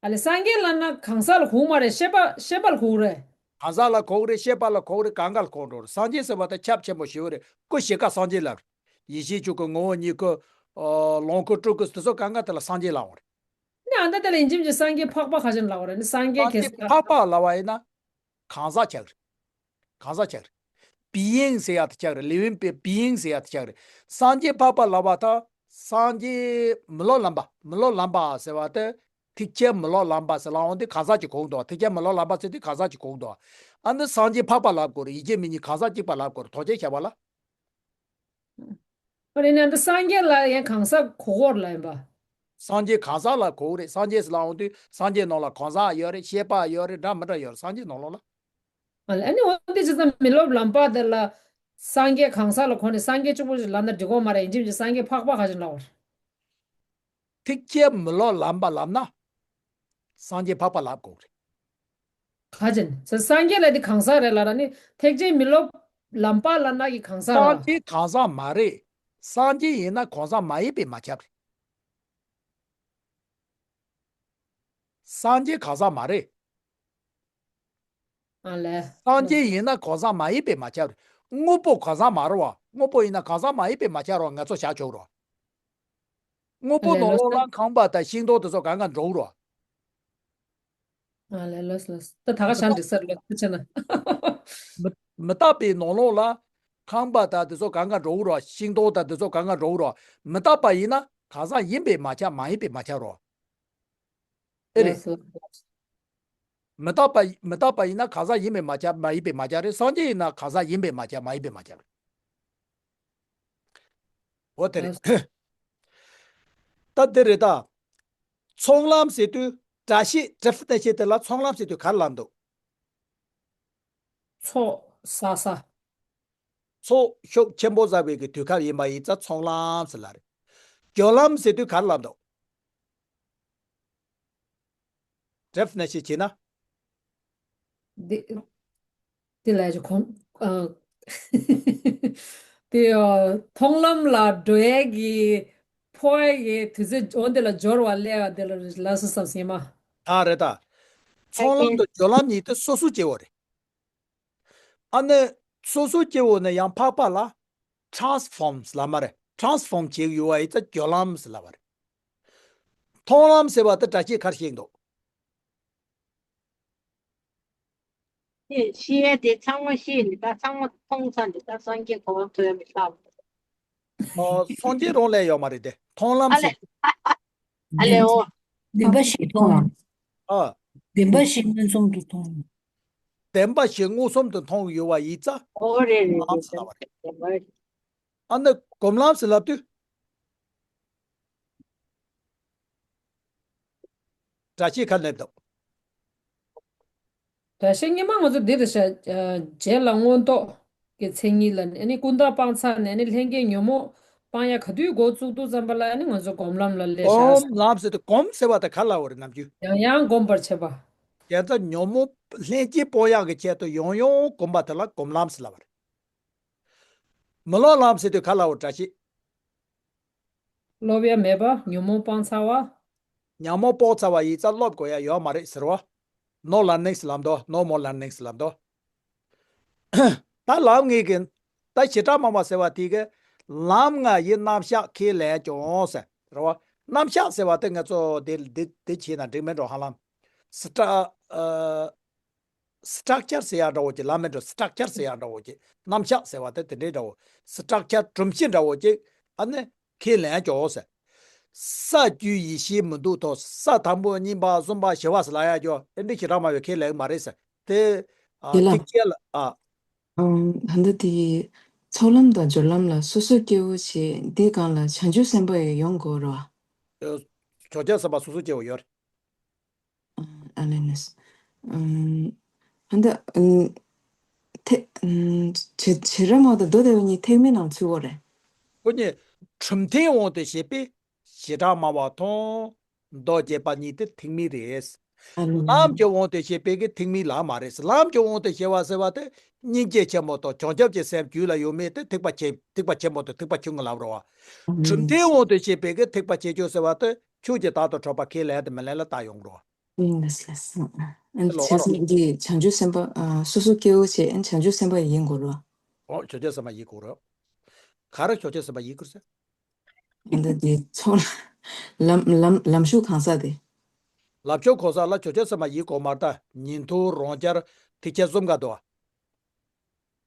ཨ་ལས་སངས་རྒྱས་ལབ་ན་གང་ཟག་ལ་གོ་མ་རེད་ཤེས་པ་ཤེས་པ་ལ་གོ་གི་རེད། གང་ཟག་ལ་གོ་གི་རེད་ཤེས་པ་ལ་གོ་གི་རེད་གང་ག་ལ་གོ་འགྲོ་རེད་སངས་རྒྱས་ཟེར་བ་ད་ཁྱབ་ཆེན་པོ་ཞེ་པོ་རེད་སྐུ་ཞེས་ཀ་སངས་རྒྱས་ལབ་རེད། ཡེ་ཤེས་གཅིག་གི་ངོ་བོ་ཉིད་ཀྱི་ ཨ་ལོངས་སྐུ་སྤྲུལ་སྐུ་དེ་ཚོ་གང་ག་དེ་ལ་སངས་རྒྱས་ལབ་ཡོད་རེད། ནི་ཨ་ད་དེ་ལ་ཡིན་གཅིག་མིན་གཅིག་སངས་རྒྱས་འཕགས་པ་ག་ཅིག་ལབ་ཡོད་རེད། ནི་སངས་རྒྱས་སངས་ཁེ་རྒྱས་སི་འཕགས་པ་ལབ་པ་ཡིན་ན་གང་ཟག་ཆགས་རེད། གང་ཟག་ཆགས་རེད། བི་ཡིང་ཟེར་ཡག་དེ་ཆགས་རེད། ལི་ཝིང་པའི་བི་ཡིང་ཟེར་ཡག་དེ་ཆགས་རེད། སངས་རྒྱས་འཕགས་པ་ལབ་པ་ད་སངས་རྒྱས་མི་སློབ་ལམ་པ། མི་སློབ་ལམ་པ་ཟེར་བ་དེ་ཐེག་ཆེན་མི་སློབ་ལམ་པ་ཟེར་ལབ་ཡོང་དུས་གང་ཟག་གཅིག་གོ་གི་འདུག་ཐེག་ཆེན་མི་སློབ་ལམ་པ་ཟེར་དུས་གང་ཟག་གཅིག་གོ་གི་འདུག་ཨ་ནི་སངས་རྒྱས་འཕགས་པ་ལབ་དགོས་རེད། ཡིན་གཅིག་མིན་གཉིས་གང་ཟག་གཅིག་པ་ལབ་དགོས་རེད། དོགས་ཅན་བྱས་པ་ལ། ཨོ་རེད་ན་འདི་སངས་རྒྱས་ལ་ཡང་གང་ཟག་གོ་གོ་ར་ལ་ཡིན་པ། སངས་རྒྱས་གང་ཟག་ལ་གོ་གི་རེད། སངས་རྒྱས་ཟེར་ལབ་ཡོང་དུས་སངས་རྒྱས་ནང་ལ་གང་ཟག་ཡོད་རེད། ཤེས་པ་ཡོད་རེད། འདྲ་མི་འདྲ་ཡོད་རེད། སངས་རྒྱས་ནང་ལོགས་ལ། ཨ་ལ་ཨ་ནི་འོ་འདི་ཇི་ཙམ་མི་སློབ་ལམ་པ་དེ་ལ་སངས་རྒྱས་གང་ཟག་ལ་གོ་ནས་སངས་རྒྱས་གཅིག་པུ་ཞིག་ལབ་ན་འགྲིག་གོ་མ་རེད། ཡིན་གཅིག་མིན་གཅིག་སངས་རྒྱས་འཕགས་པ་ག་ཅིག་ལབ་པ་རེད། ཐེག་ཆེན་མི་སློབ་ལམ་པ་ལབ་ན། སངས་རྒྱས་འཕགས་པ་ལབ་དགོས་རེད། ག་ཅན་ས་སངས་རྒྱས་ལ་དེ་གང་ཟག་རེད་ལ་ར་ནི་ཐེག་ཆེན་མི་སློབ་ལམ་པ་ལ་ན་གི་གང་ཟག་ར། སངས་རྒྱས་གང་ཟག་མ་རེད། སངས་རྒྱས་ཡིན་ན་གང་ཟག་མ་ཡིན་པས་མ་ཁྱབ་རེད། སངས་རྒྱས་གང་ཟག་མ་རེད། ཨ་ལས། སངས་རྒྱས་ཡིན་ན་གང་ཟག་མ་ཡིན་པས་མ་ཁྱབ་རེད། དངོས་པོ་གང་ཟག་མ་རེད་བ། དངོས་པོ་ཡིན་ན་གང་ཟག་མ་ཡིན་པས་མ་ཁྱབ་རེད་བ། ང་ཚོ་བཞག་ཆོག་རེད་བ། དངོས་པོ་ནང་ལོགས་ལ་ཁང་པ་དང་ཤིང་ཏོག་དེ་ཚོ་གང་ག་འགྲོ་གི་རེད་བ། ཨ་ལས་ལོས་ལོས། ད་ད་ག་ཤང་འགྲིག་ས་རེད་ལོས་ཆེ་ན། མི་མི་རྟག་པའི་ནང་ལོགས་ལ་ཁང་པ་དང་དེ་ཚོ་གང་ག་འགྲོ་གི་རེད་བ། ཤིང་ཏོག་དང་དེ་ཚོ་གང་ག་འགྲོ་གི་རེད་བ། མི་རྟག་པ་ཡིན་ན་གང་ཟག་ཡིན་པས་མ་ཁྱབ། མ་ཡིན་པས་མ་ཁྱབ་རེད་བ། ཨེ་རེད། ལགས་སོ། མི་རྟག་པ་མི་རྟག་པ་ཡིན་ན་གང་ཟག་ཡིན་པས་མ་ཁྱབ། མ་ཡིན་པས་མ་ཁྱབ་རེད། སངས་རྒྱས་ཡིན་ན་གང་ཟག་ཡིན་པས་མ་ཁྱབ། མ་ཡིན་པས་མ་ཁྱབ་རེད། འོ་དེ་རེད། ལགས་སོ། ད་དེ་རེད་ད། ཚོགས་ལམ་ཟེར་དུས་སྒྲ་བཤད་ཌེ་ཕི་ནེ་ཤན་དེ་ལ་ཚོགས་ལམ་ཟེར་དུས་ག་རེ་ལབ་འདུག་ཚོགས་བསགས་ས། ཚོགས་ཤུགས་ཆེན་པོ་བསགས་པའི་གི་དུས་སྐབས་ཡིན་པ་ཡིན་ཙང་ཚོགས་ལམ་ཟེར་ལབ་རེད། སྦྱོར་ལམ་ཟེར་དུས་ག་རེ་ལབ་འདུག་ཌེ་ཕི་ནེ་ཤན་བྱས་ན། འདི་འདི་ལ་ཅི་གོང་ཨ། དེ་ཨ་མཐོང་ལམ་ལ་འགྲོ་ཡས་ཀྱི་འཕོ་བའི་གི་དུས་ཚོད་འོ་འདི་ལ་སྦྱོར་བ་སླེབས་པ་འདི་ལ་ལ་སོ་བསམ་སེམས་མ། ཨ་རེད་ད། ཚོགས་ལམ་དང་སྦྱོར་ལམ་གཉིས་དེ་སོ་སོ་སྐྱེ་བོ་རེད། ཨ་ནི་སོ་སོ་སྐྱེ་བོ་ནི་ཡང་འཕགས་པ་ལ་ཊཱན་སི་ཕོརམ་ལབ་མ་རེད། ཊཱན་སི་ཕོརམ་བྱེད་ཀྱི་ཡོད་པ་ཡིན་ཙང་སྦྱོར་ལམ་ཟེར་ལབ་པ་རེད། མཐོང་ལམ་ཟེར་བ་དེ་སྒྲ་བཤད་ག་རེ་བཤད་འདུག་དེ་ཤེས་ཡས་དེ་ཚང་མ་ཤེས་ནི་ད་ཚང་མ་མཐོང་ཚར་ནི་ད་སངས་རྒྱས་གོ་བ་ཐོས་མི་ཐག་ཨོ་སངས་རྒྱས་རང་ལས་ཡོད་མ་རེད་དེ། མཐོང་ལམ་ཨ་ལས་ཟེར། ཨ་ལས་འོ། བདེན་པ་བཞི་མཐོང་བ། ཨ། བདེན་པ་བཞི་མངོན་སུམ་དུ་མཐོང་བ། བདེན་པ་བཞི་མངོན་སུམ་དུ་མཐོང་ཡོད་པ་ཡིན་ཙང་འོ་རེད་རེད་སྨོན་ལམ་ཟེར་ལབ་པ་རེད། རེད། ཨ་ནི་སྒོམ་ལམ་ཟེར་ལབ་དུས། སྒྲ་བཤད་ག་རེ་ལབ་འདུག་སྒྲ་བཤད་སྔོན་མ་ང་ཚོ་འདི་རེད་ཤག་རྗེས་ལ་མངོན་རྟོགས་ཀྱི་མཚན་ཉིད་ལ་ནི་ཀུན་བརྟགས་སྤང་ཚར་ནས་ནི་ལྷན་སྐྱེས་ཉོན་མོངས་སྤང་ཡ་ག་དུས་འགོ་བཙུགས་དུས་ཙམ་པ་ལ་ནི་ང་ཚོ་སྒོམ་ལམ་ལ་སླེབས་ཤག་སྒོམ་ལམ་ཟེར་དུས་སྒོམ་ཟེར་བ་དེ་ག་རེ་ལབ་པ་རེད་ནམ་རྒྱུན། ཡང་ཡང་སྒོམ་པར་བྱེད་པ། དེ་ལྟར་ཉོན་མོངས་ལྷན་སྐྱེས་སྤོང་ཡག་གི་ཆེད་དུ་ཡང་ཡང་སྒོམ་པ་དེ་ལ་སྒོམ་ལམ་ཟེར་ལབ་པ་རེད། མི་སློབ་ལམ་ཟེར་དུས་ག་རེ་ལབ་པ་རེད་སྒྲ་བཤད། སློབ་ཡ་མེད་པ་ཉོན་མོངས་སྤངས་ཚར་བ། ཉོན་མོངས་སྤངས་ཚར་བ་ཡིན་ཙང་སློབ་དགོས་ཡ་ཡོད་མ་རེད་ཟེར་བ། No learnings ལབ་འདུག No more learnings ལབ་འདུག་ད་ལམ་ལྔའི་གི། ད་བྱེ་བྲག་སྨྲ་བ་ཟེར་བ་དེ་གི། ལམ་ལྔ་ཡི་རྣམ་གཞག་ཁས་ལེན་ཀྱང་ཟེར་རེད་བ། རྣམ་གཞག་ཟེར་བ་དེ་ང་ཚོ་དེ་དེ་དེ་བྱས་ན་འགྲིག་མེད་འགྲོ་ཧ་ལམ། སི་ཊ་ཨ། སི་ཊྲག་ཅར་ཟེར་ཡག་འདྲ་བོ་ཅིག་ལབ་མེད་འགྲོ། སི་ཊྲག་ཅར་ཟེར་ཡག་འདྲ་བོ་ཅིག་རྣམ་གཞག་ཟེར་བ་དེ་དེ་འདྲའི་འདྲ་བོ། སི་ཊྲག་ཅར་སྒྲོམ་གཞི་འདྲ་བོ་ཅིག་ཨ་ནི་ཁས་ལེན་ཀྱོག་ཟེར། ས་བཅུའི་ཡེ་ཤེས་མི་འདུག་ཐོག་ས་དང་པོ་གཉིས་པ་གསུམ་པ་བཞི་པ་ཟེར་ལབ་ཡག་ཀྱོག་ཨེ་འདྲ་ཞེ་དྲག་སྨྲ་བས་ཁས་ལེན་གྱི་མ་རེད་ཟེར། དེ་ཨ་དེ་ལ་ཐེག་ཆེན་ལ་ཨ། ཨམ། ད་ལྟ་དེ་ཚོགས་ལམ་དང་སྦྱོར་ལམ་ལ་སོ་སོ་སྐྱེ་བོ་བྱས་འདིའི་སྒང་ལ་བྱང་ཆུབ་སེམས་དཔའ་ཡང་ཡོང་དགོས་རེད་བ། བྱང་ཆུབ་སེམས་དཔའ་སོ་སོ་སྐྱེ་བོ་ཡོད་རེད། ཨ་ལས་ནས། ཨམ། ད་ལྟ་ཨམ། ཐེ་ཨམ། བྱེ་བྱེ་བྲག་སྨྲ་བ་དང་མདོ་སྡེ་པ་གཉིས་ཐེག་དམན་ནང་ཚུད་ཡོད་རེད། ཁོ་གཉིས་གྲུབ་མཐའི་དབང་དུ་བྱས་པའི་བྱེ་བྲག་སྨྲ་བ་དང་མདོ་སྡེ་པ་གཉིས་དེ་ཐེག་དམན་རེད། ཨ་ལས་ལམ་གྱི་དབང་དུ་བྱས་པའི་གི་ཐེག་དམན་ལབ་མ་རེད། ལམ་གྱི་དབང་དུ་བྱས་པ་ཟེར་བ་དེ་སྙིང་རྗེ་ཆེན་པོ་དང་བྱང་ཆུབ་ཀྱི་སེམས་རྒྱུད་ལ་ཡོད་མེད་དེ་ཐེག་པ་ཆེ་ཐེག་པ་ཆེན་པོ་དང་ཐེག་པ་ཆུང་ངུ་ལབ་རེད་བ། གྲུབ་མཐའི་དབང་དུ་བྱས་པའི་གི་ཐེག་པ་ཆེ་ཆུང་ཟེར་བ་དེ་ཆོས་ཀྱི་བདག་ཏུ་གྲུབ་པ་ཁས་ལེན་དེ་མི་ལེན་ལ་ལྟ་ཡོང་རེད་བ། ཡིན་ལགས་སོ། ཨ་ནི་ལོ་བྱས་ཙང་འདི་བྱང་ཆུབ་སེམས་དཔའ་ཨ་སོ་སོ་སྐྱེ་བོ་བྱས་ཨ་ནི་བྱང་ཆུབ་སེམས་དཔའ་ཡིན་དགོས་རེད་བ། ཨོ་བྱང་ཆུབ་སེམས་དཔའ་ཡིན་དགོས་རེད། ག་རེ་བྱང་ཆུབ་སེམས་དཔའ་ཡིན་དགོས་ཟེར། འདི་འདི་ཚོགས་ལམ་ལམ་ལམ་ཞུགས་གང་ཟག་དེ། ལམ་ཞུགས་གང་ཟག་ལ་ཆོས་ཅན་སེམས་མ་ཡིན་གོ་མར་ད་ཉིན་ཐོ་རང་རྐྱར་ཐིག་ཆེན་གསུམ་ག་དོ།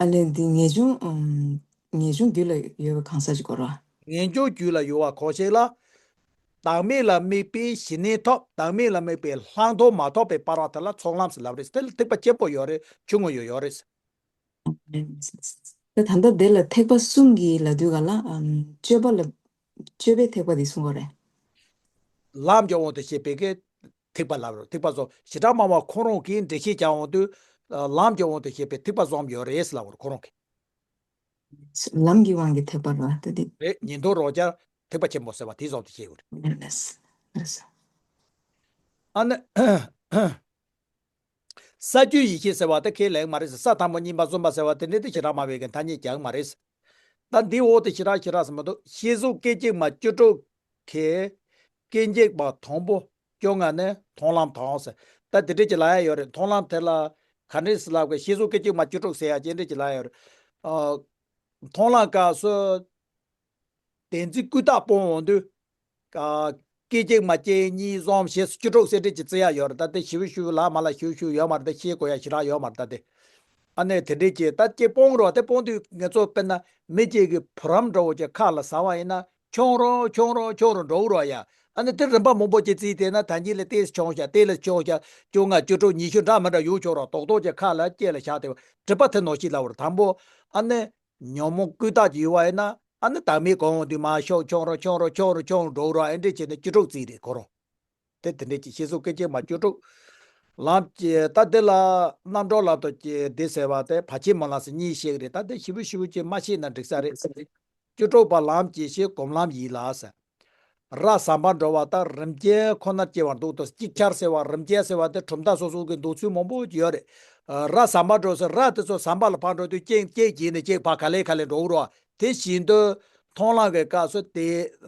ཨ་ལས་འདི་ངེས་འབྱུང་ངེས་འབྱུང་རྒྱུད་ལ་ཡོད་པའི་གང་ཟག་ཅིག་གོ་ར། ངེས་འབྱུང་རྒྱུད་ལ་ཡོད་པ་གང་ཞིག་ལ། བདག་མེད་ལ་དམིགས་པའི་ཞི་གནས་ཐོབ། བདག་མེད་ལ་དམིགས་པའི་ལྷག་མཐོང་མ་ཐོབ་པའི་བར་བ་དེ་ལ་ཚོགས་ལམ་ཟེར་ལབ་རེད། དེ་ལ་ཐེག་པ་ཆེན་པོ་ཡོད་རེད། ཆུང་ངུ་ཡོད་ཡོད་རེད། ད་ད་ལྟ་དེ་ལ་ཐེག་པ་གསུམ་གྱི་ལབ་དུས་ག་ལ་ཨམ་སྤྱོད་པ་ལ་སྤྱོད་པའི་ཐེག་པ་དེ་གསུང་གི་རེད། ལམ་གྱི་དབང་དུ་བྱས་པའི་གི་ཐེག་པ་ལབ་རེད། ཐེག་པ་གསུམ་ཞེ་དྲག་སྨྲ་བ་ཁོང་རང་གིས་འགྲེལ་བཤད་རྒྱག་འོང་དུས་ལམ་གྱི་དབང་དུ་བྱས་པའི་ཐེག་པ་གསུམ་ཡོད་རེད་ལབ་རེད་ཁོང་རང་གིས། ལམ་གྱི་དབང་གིས་ཐེག་པ་རེད་དེ་དེ། རེད། ཉིན་ཐོ་རང་རྐྱར་ཐེག་པ་ཆེན་པོ་ཟེར་བ་དེ་གསུངས་ཏེ་བཤད་དགོས་རེད། ལགས་སོ། ལགས་སོ། ཨ་ནི། ས་བཅུའི་ཡེ་ཤེས་ཟེར་བ་དེ་ཁས་ལེན་མ་རེད། ས་དང་པོ་གཉིས་པ་གསུམ་པ་ཟེར་བ་དེ་འདྲ་དེ་ཞེ་དྲག་སྨྲ་བའི་གི་ཐ་སྙད་རྒྱག་མ་རེད། ད་འདི་འོག་ཏུ་ཞེ་དྲག་ཞེ་དྲག་ཟེར་མ་གཏོགས་ཤེས་གཟུགས་སྐད་ཅིག་མ་བཅུ་དྲུག་གི་སྐད་འཇུག་པ་དང་པོ་བཅོ་ལྔ་ནི་མཐོང་ལམ་དང་ཟེར། ད་དེ་འདྲ་ཅིག་ལབ་ཡ་ཡོད་རེད། མཐོང་ལམ་དེ་ལ་ག་འདྲ་ཟེར་ལབ་གི། ཤེས་གཟུགས་སྐད་ཅིག་མ་བཅུ་དྲུག་ཟེར་ཡ་ཅི་འདྲ་ཅིག་ལབ་ཡ་ཡོད་རེད། ཨ། མཐོང་ལམ་སྐབས་སུ། བདེན་འཛིན་ཀུན་བརྟགས་སྤོང་འོང་དུས། ཀ། སྐད་ཅིག་མ་གཅིག་གཉིས་གསུམ་ཞེས་བཅུ་དྲུག་ཟེར་འདྲ་ཅིག་བརྩི་ཡ་ཡོད་རེད། ད་དེ་ཞིབ་ཞིབ་ལ་མ་ལ་ཞིབ་ཞིབ་ཡོད་མ་རེད། ད་ཤེས་དགོས་ཡ་ཞེ་དྲག་ཡོད་མ་རེད། ད་དེ། ཨ་ནི་དེ་འདྲས་ཀྱི་ད་ཅིག་སྤོང་རོགས་དེ་སྤོང་དུས་ང་ཚོ་དཔེར་ན་མི་གཅིག་གི་བུ་རམ་འདྲ་བོ་ཅིག་ཁ་ལ་ཟ་བ་ཡིན་ན་ཆུང་རུ་ཆུང་རུ་ཆུང་རུ་འགྲོ་གི་རོགས་ཡ། ཨ་ནི་དེ་རིམ་པ་མང་པོ་ཅིག་བརྩིས་བལྟས་ན་ད་གིན་ལ་ཏོག་ཙམ་ཆུང་ཤག་ཏོག་ཙམ་ཆུང་ཤག་བཅོ་ལྔ་བཅུ་དྲུག་ཉི་ཤུ་འདྲ་མི་འདྲ་ཡོང་ཆོག་རོགས། རྡོག་རྡོག་ཅིག་ཁ་ལ་ལྕེ་ལ་བཞག་དེ་སྒྲིབ་པ་དེ་ནང་བཞིན་ལབ་པ་རེད། དང་པོ་ཨ་ནི། ཉོན་མོངས་ཀུན་བརྟགས་ཀྱི་ཡུལ་བ་ཡིན་ན་ཨ་ནི་བདག་མེད་གང་འོང་དུས་མར་ཤོག་ཆུང་རུ་ཆུང་རུ་ཆུང་རུ་ཆུང་རུ་འགྲོ་རོགས། ཨེ་འདྲས་བྱས་ནས་བཅུ་དྲུག་བརྩིས་རེད་ཁོ་རང་། དེ་དེ་འདྲས་ཀྱི་ཤེས་གཟུགས་སྐད་ཅིག་མ་བཅུ་དྲུག་ལམ་གྱི་ད་དེ་ལ་རྣམ་གྲངས་ལ་ལྟོས་ཀྱི་འདི་ཟེར་བ་དེ་བར་ཆད་མེད་ལམ་ཟེར་གཉིས་བཤད་ཀྱི་རེད། ད་དེ་ཞིབ་པོ་ཞིབ་པོ་ཅིག་མ་ཤེས་ན་འགྲིག་ས་རེད། བཅུ་དྲུག་པ་ལམ་གྱི་ཕྱིར་སྒོམ་ལམ་ཡིན་ལ་ཟེར། ར་ཟམ་པ་འགྲོ་བ་དང་རིམ་ཅན་ཁོ་ནར་སྐྱེ་བར་འདུག་ཏོ། ཅིག་ཆར་ཟེར་བ་རིམ་ཅན་ཟེར་བ་དེ་གྲུབ་མཐའ་སོ་སོ་གི་འདོགས་ཚུལ་མང་པོ་ཡོད་རེད། ར་ཟམ་པ་འགྲོ་ཟེར་ར་དེ་ཚོ་ཟམ་པ་ལ་ཕར་འགྲོ་དུས་གཅིག་གཅིག་བྱས་ནས་གཅིག་ཕར་ག་ལེ་ག་ལེ་འགྲོ་གི་རོ། དེ་བཞིན་དུ་མཐོང་ལམ་གྱི་སྐབས་སུ་དེ་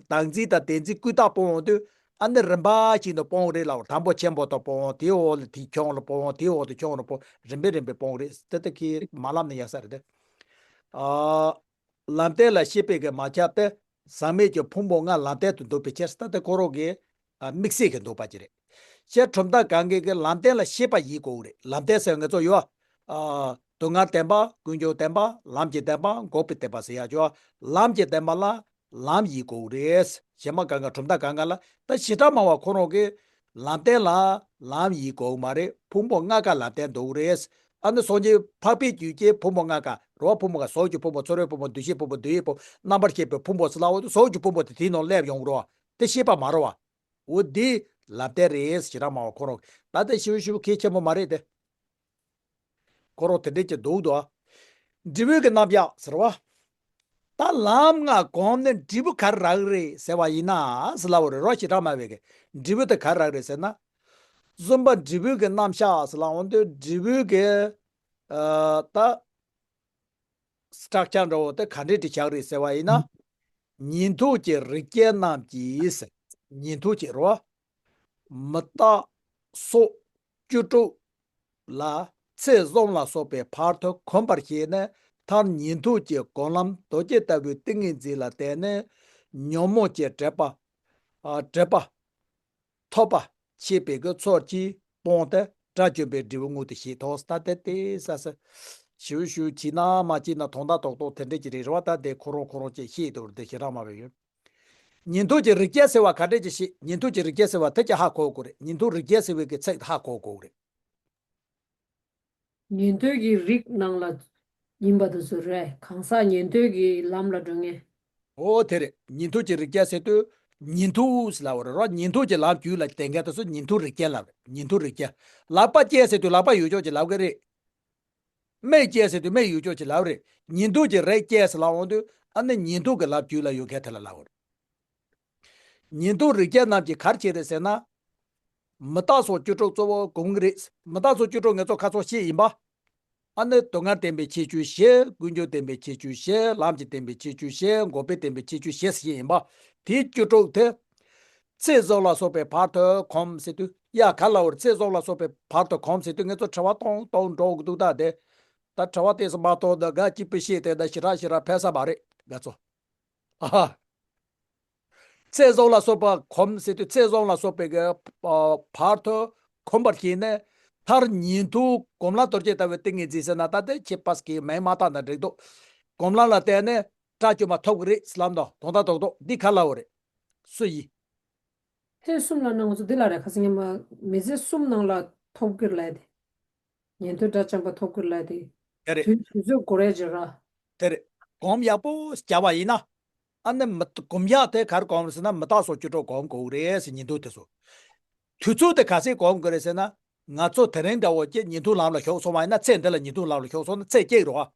བདག་འཛིན་དང་བདེན་འཛིན་ཀུན་བརྟགས་སྤོང་འོང་དུས་ཨ་ནི་རིམ་པ་བཞིན་དུ་སྤོང་རེད་ལབ། དང་པོ་ཆེན་པོ་དུ་སྤོང་། དེའི་འོག་ལ་དེ་ཆུང་རུ་སྤོང་། དེའི་འོག་ཏུ་ཆུང་རུ་སྤོང་། རིམ་པས་རིམ་པས་སྤོང་རེད། དེ་ལྟ་གི་མ་ལབ་ན་ཡག་ས་རེད་དེ། ཨ། ལམ་བདེན་ལ་ཤེས་པའི་གི་མ་ཁྱབ་སྟེ། ཟག་མེད་ཀྱི་ཕུང་པོ་ལྔ་ལམ་བདེན་དུ་འདོད་པའི་ཕྱིར། ད་ལྟ་ཁོ་རང་གི་ཨ་དམིགས་བསལ་གྱི་འདོད་པ་ཅིག་རེད། ཕྱིར་གྲུབ་མཐའ་གང་གིས་ཀྱི་ལམ་བདེན་ལ་ཤེས་པ་ཡིན་དགོས་རེད། ལམ་བདེན་ཟེར་ང་ཚོ་ཡོད། ཨ། སྡུག་བསྔལ་བདེན་པ། ཀུན་འབྱུང་བདེན་པ། ལམ་གྱི་བདེན་པ། འགོག་པའི་བདེན་པ་ཟེར་ཡ་ཅོ། ལམ་གྱི་བདེན་པ་ལ་ལམ་ཡིན་དགོས་རེད། གཞན་མ་གང་ག་གྲུབ་མཐའ་གང་ག་ལ་ད་ཞེ་དྲག་སྨྲ་བ་ཁོ་རང་གིས་ལམ་བདེན་ལ་ལམ་ཡིན་དགོས་མ་རེད། ཕུང་པོ་ལྔ་ཀ་ལམ་བདེན་འདུག་རེད། ཨ་ནི་སངས་རྒྱས་འཕགས་པའི་རྒྱུད་ཀྱི་ཕུང་པོ་ལྔ་ཀ་རེད་བ། ཕུང་པོ་ལྔ་གཟུགས་ཀྱི་ཕུང་པོ། ཚོར་བའི་ཕུང་པོ། འདུ་ཤེས་ཕུང་པོ། འདོད་ཡོན་ཕུང་པོ། རྣམ་པར་ཤེས་པའི་ཕུང་པོ་ཟེར་ལབ་འོང་དུས་གཟུགས་ཀྱི་ཕུང་པོ་དེ་དེའི་ནང་སླེབས་ཡོང་གི་རེད་བ། དེ་ཤེས་པ་མ་རེད་བ། འོ་འདི་ལམ་བདེན་རེད་ཞེ་དྲག་སྨྲ་བ་ཁོ་རང་གིས། ད་ལྟ་ཞིབ་ཞིབ་གལ་ཆེན་པོ་མ་རེད་དེ། ཁོ་རང་དེ་འདྲས་ཀྱི་འདུག་དོ། འབྲས་བུ་གི་རྣམ་གཞག་ཟེར་བ། ད་ལམ་ལྔ་གོམས་ནས་འབྲས་བུ་ག་རེ་རག་གི་རེད་ཟེར་བ་ཡིན་ན་ཟེར་ལབ་པ་རེད་རོ། ཞེ་དྲག་སྨྲ་བའི་གི་འབྲས་བུ་དེ་ག་རེ་རག་གི་རེད་ཟེར་ན། གསུམ་པ་འབྲས་བུ་གི་རྣམ་གཞག་ཟེར་ལབ་འོང་དུས་འབྲས་བུ་གི་ཨ་ད་སི་ཊག་ཅར་འདྲ་བོ་དེ་ག་འདྲས་ཀྱི་བཞག་རེད་ཟེར་བ་ཡིན་ན། ཉན་ཐོས་ཀྱི་རིགས་ཅན་རྣམས་ཀྱིས་ཟེར། ཉན་ཐོས་ཀྱི་རེད་བ། མི་རྟག་སོགས་བཅུ་དྲུག་ལ་ཚེ་གསུམ་ལ་སོགས་པའི་བར་དུ་གོམས་པར་བྱས་ནས་མཐར་ཉན་ཐོས་ཀྱི་སྒོམ་ལམ་རྡོ་རྗེ་ལྟ་བུའི་ཏིང་ངེ་འཛིན་ལ་བརྟེན་ནས་ཉོན་མོངས་ཀྱི་སྒྲིབ་པ། ཨ། སྒྲིབ་པ་ཐོབ་པ་ཆད་པའི་གི་ཚུལ་གྱིས་སྤངས་ཏེ་དགྲ་བཅོམ་པའི་འབྲས་བུ་མངོན་དུ་བྱེད་དོ། ད་དེ་དེ་ས་ས་ཞུ་ཞུ་བྱས་ན་མ་བྱས་ན་དོན་དག་རྡོག་རྡོག་དེ་འདྲས་ཀྱི་རེད་རེད་བ། ད་དེ་ཁོ་རང་ཁོ་རང་ཅེས་ཤེས་དོར་དེ་ཞེ་དྲག་སྨྲ་བའི་ཡོད། ཉན་ཐོས་ཀྱི་རིགས་ཅན་ཟེར་བ་ག་འདྲས་ཀྱི་ཤེས། ཉན་ཐོས་ཀྱི་རིགས་ཅན་ཟེར་བ་དེ་ཀྱང་ཧ་གོ་དགོས་རེད། ཉན་ཐོས་རིགས་ཅན་ཟེར་བའི་གི་ཚིག་ཧ་གོ་དགོས་རེད། ཉན་ཐོས་ཀྱི་རིགས་ནང་ལ་ཡིན་པ་དེ་ཚོ་རེད། གང་ཟག་ཉན་ཐོས་ཀྱི་ལམ་ལ་འགྲོ་མཁན། ཨོ་དེ་རེད། ཉན་ཐོས་ཀྱི་རིགས་ཅན་ཟེར་དུས་ཉན་ཐོས་ཟེར་ལབ་པ་རེད་རོ། ཉན་ཐོས་ཀྱི་ལམ་རྒྱུད་ལ་བསྟེན་མཁན་དེ་ཚོ་ཉན་ཐོས་རིགས་ཅན་ལབ་རེད། ཉན་ཐོས་རིགས་ཅན། ལག་པ་ཅན་ཟེར་དུས་ལག་པ་ཡོད་ཅོག་ཅིག་ལབ་གི་རེད། མིག་ཅན་ཟེར་དུས་མིག་ཡོད་ཅོག་ཅིག་ལབ་རེད། ཉན་ཐོས་ཀྱི་རིགས་ཅན་ཟེར་ལབ་འོང་དུས་ཨ་ནི་ཉན་ཐོས་ཀྱི་ལམ་རྒྱུད་ལ་ཡོད་མཁན་དེ་ལ་ལབ་རེད། ཉན་ཐོས་རིགས་ཅན་རྣམས་ཀྱིས་ག་རེ་བྱེད་རེད་ཟེར་ན། མི་རྟག་སོགས་བཅུ་དྲུག་གཙོ་བོ་སྒོམ་གྱི་རེད། མི་རྟག་སོགས་བཅུ་དྲུག་ངེད་ཚོ་ཁ་སང་བཤད་ཡིན་པ། ཨ་ནི་སྡུག་བསྔལ་བདེན་པའི་ཁྱད་ཆོས་བཞི། ཀུན་འབྱུང་བདེན་པའི་ཁྱད་ཆོས་བཞི། ལམ་གྱི་བདེན་པའི་ཁྱད་ཆོས་བཞི། འགོག་པའི་བདེན་པའི་ཁྱད་ཆོས་བཞི་ཟེར་ཡིན་པ། དེ་བཅུ་དྲུག་དེ། ཚེ་གཟུངས་ལ་སོགས་པའི་བར་དུ་གོམས་ཟེར་དུས་ཡ་ག་ལ་བར་ཚེ་གཟུངས་ལ་སོགས་པའི་བར་དུ་གོམས་ཟེར་དུས་ངེད་ཚོ་དྲི་བ་གཏོང་གཏོང་འགྲོ་གི་འདུག་ད་དེ། ད་དྲི་བ་དེ་ཚོ་མ་གཏོང་ད་ག་གཅིག་པུ་བཤད་དེ་ད་ཞེ་དྲག་ཞེ་དྲག་ཕན་ས་མ་རེད་ང་ཚོ། ཨ་ཧ། ཚད་བཟང་ལ་སོགས་པ་གོམས་ཟེར་དུས་ཚད་བཟང་ལ་སོགས་པའི་གི་ཨ་བར་དུ་གོམས་པར་བྱས་ནས། མཐར་ཉན་ཐོས་གོམས་ལ་རྡོ་རྗེ་ལྟ་བུའི་ཏིང་ངེ་འཛིན་ཟེར་ན། ད་དེ་ཁྱེད་པ་སྐད་མེད་མ་བཏང་ན་འགྲིག་འདུག་གོམས་ལ་ལ་བརྟེན་ནས་དགྲ་བཅོམ་པ་ཐོབ་གི་རེད་ཟེར་ལབ་འདུག་དོན་དག་རྡོག་རྡོག་འདི་ག་ལ་འོ་རེད། སུ་ཡིན། ཐེངས་གསུམ་ལ་ན་ང་ཚོ་འདི་ལ་རེ་ཁ་སང་ཉི་མ་མི་ཚེ་གསུམ་ནང་ལ་ཐོབ་གི་རེད་ལབ་དེ། ཉན་ཐོས་དགྲ་བཅོམ་པ་ཐོབ་གི་རེད་ལབ་དེ། དེ་རེད། དུས་དུས་ཚོད་འགོར་ཡ་ཅིག་ར། དེ་རེད། གོམས་ཡག་པོ་བྱ་བ་ཡིན་ན། ཨ་ནི་མི་གོམས་ཡག་དེ་ག་རེ་གོམས་རེད་ཟེར་ན། མི་རྟག་སོགས་བཅུ་དྲུག་གོམས་དགོས་རེད་ཟེར། ཉན་ཐོས་དེ་ཚོ། དུས་ཚོད་དེ་ག་ཚད་གོམས་དགོས་རེད་ཟེར་ན། ང་ཚོ་དེ་རིང་འདྲ་བོ་ཅིག་ཉན་ཐོས་ལམ་ལ་ཞུགས་སོང་བ་ཡིན་ན། ཚེ་འདི་ལ་ཉན་ཐོས་ལམ་ལ་ཞུགས་སོང་ན་ཚེ་གཅིག་རེད་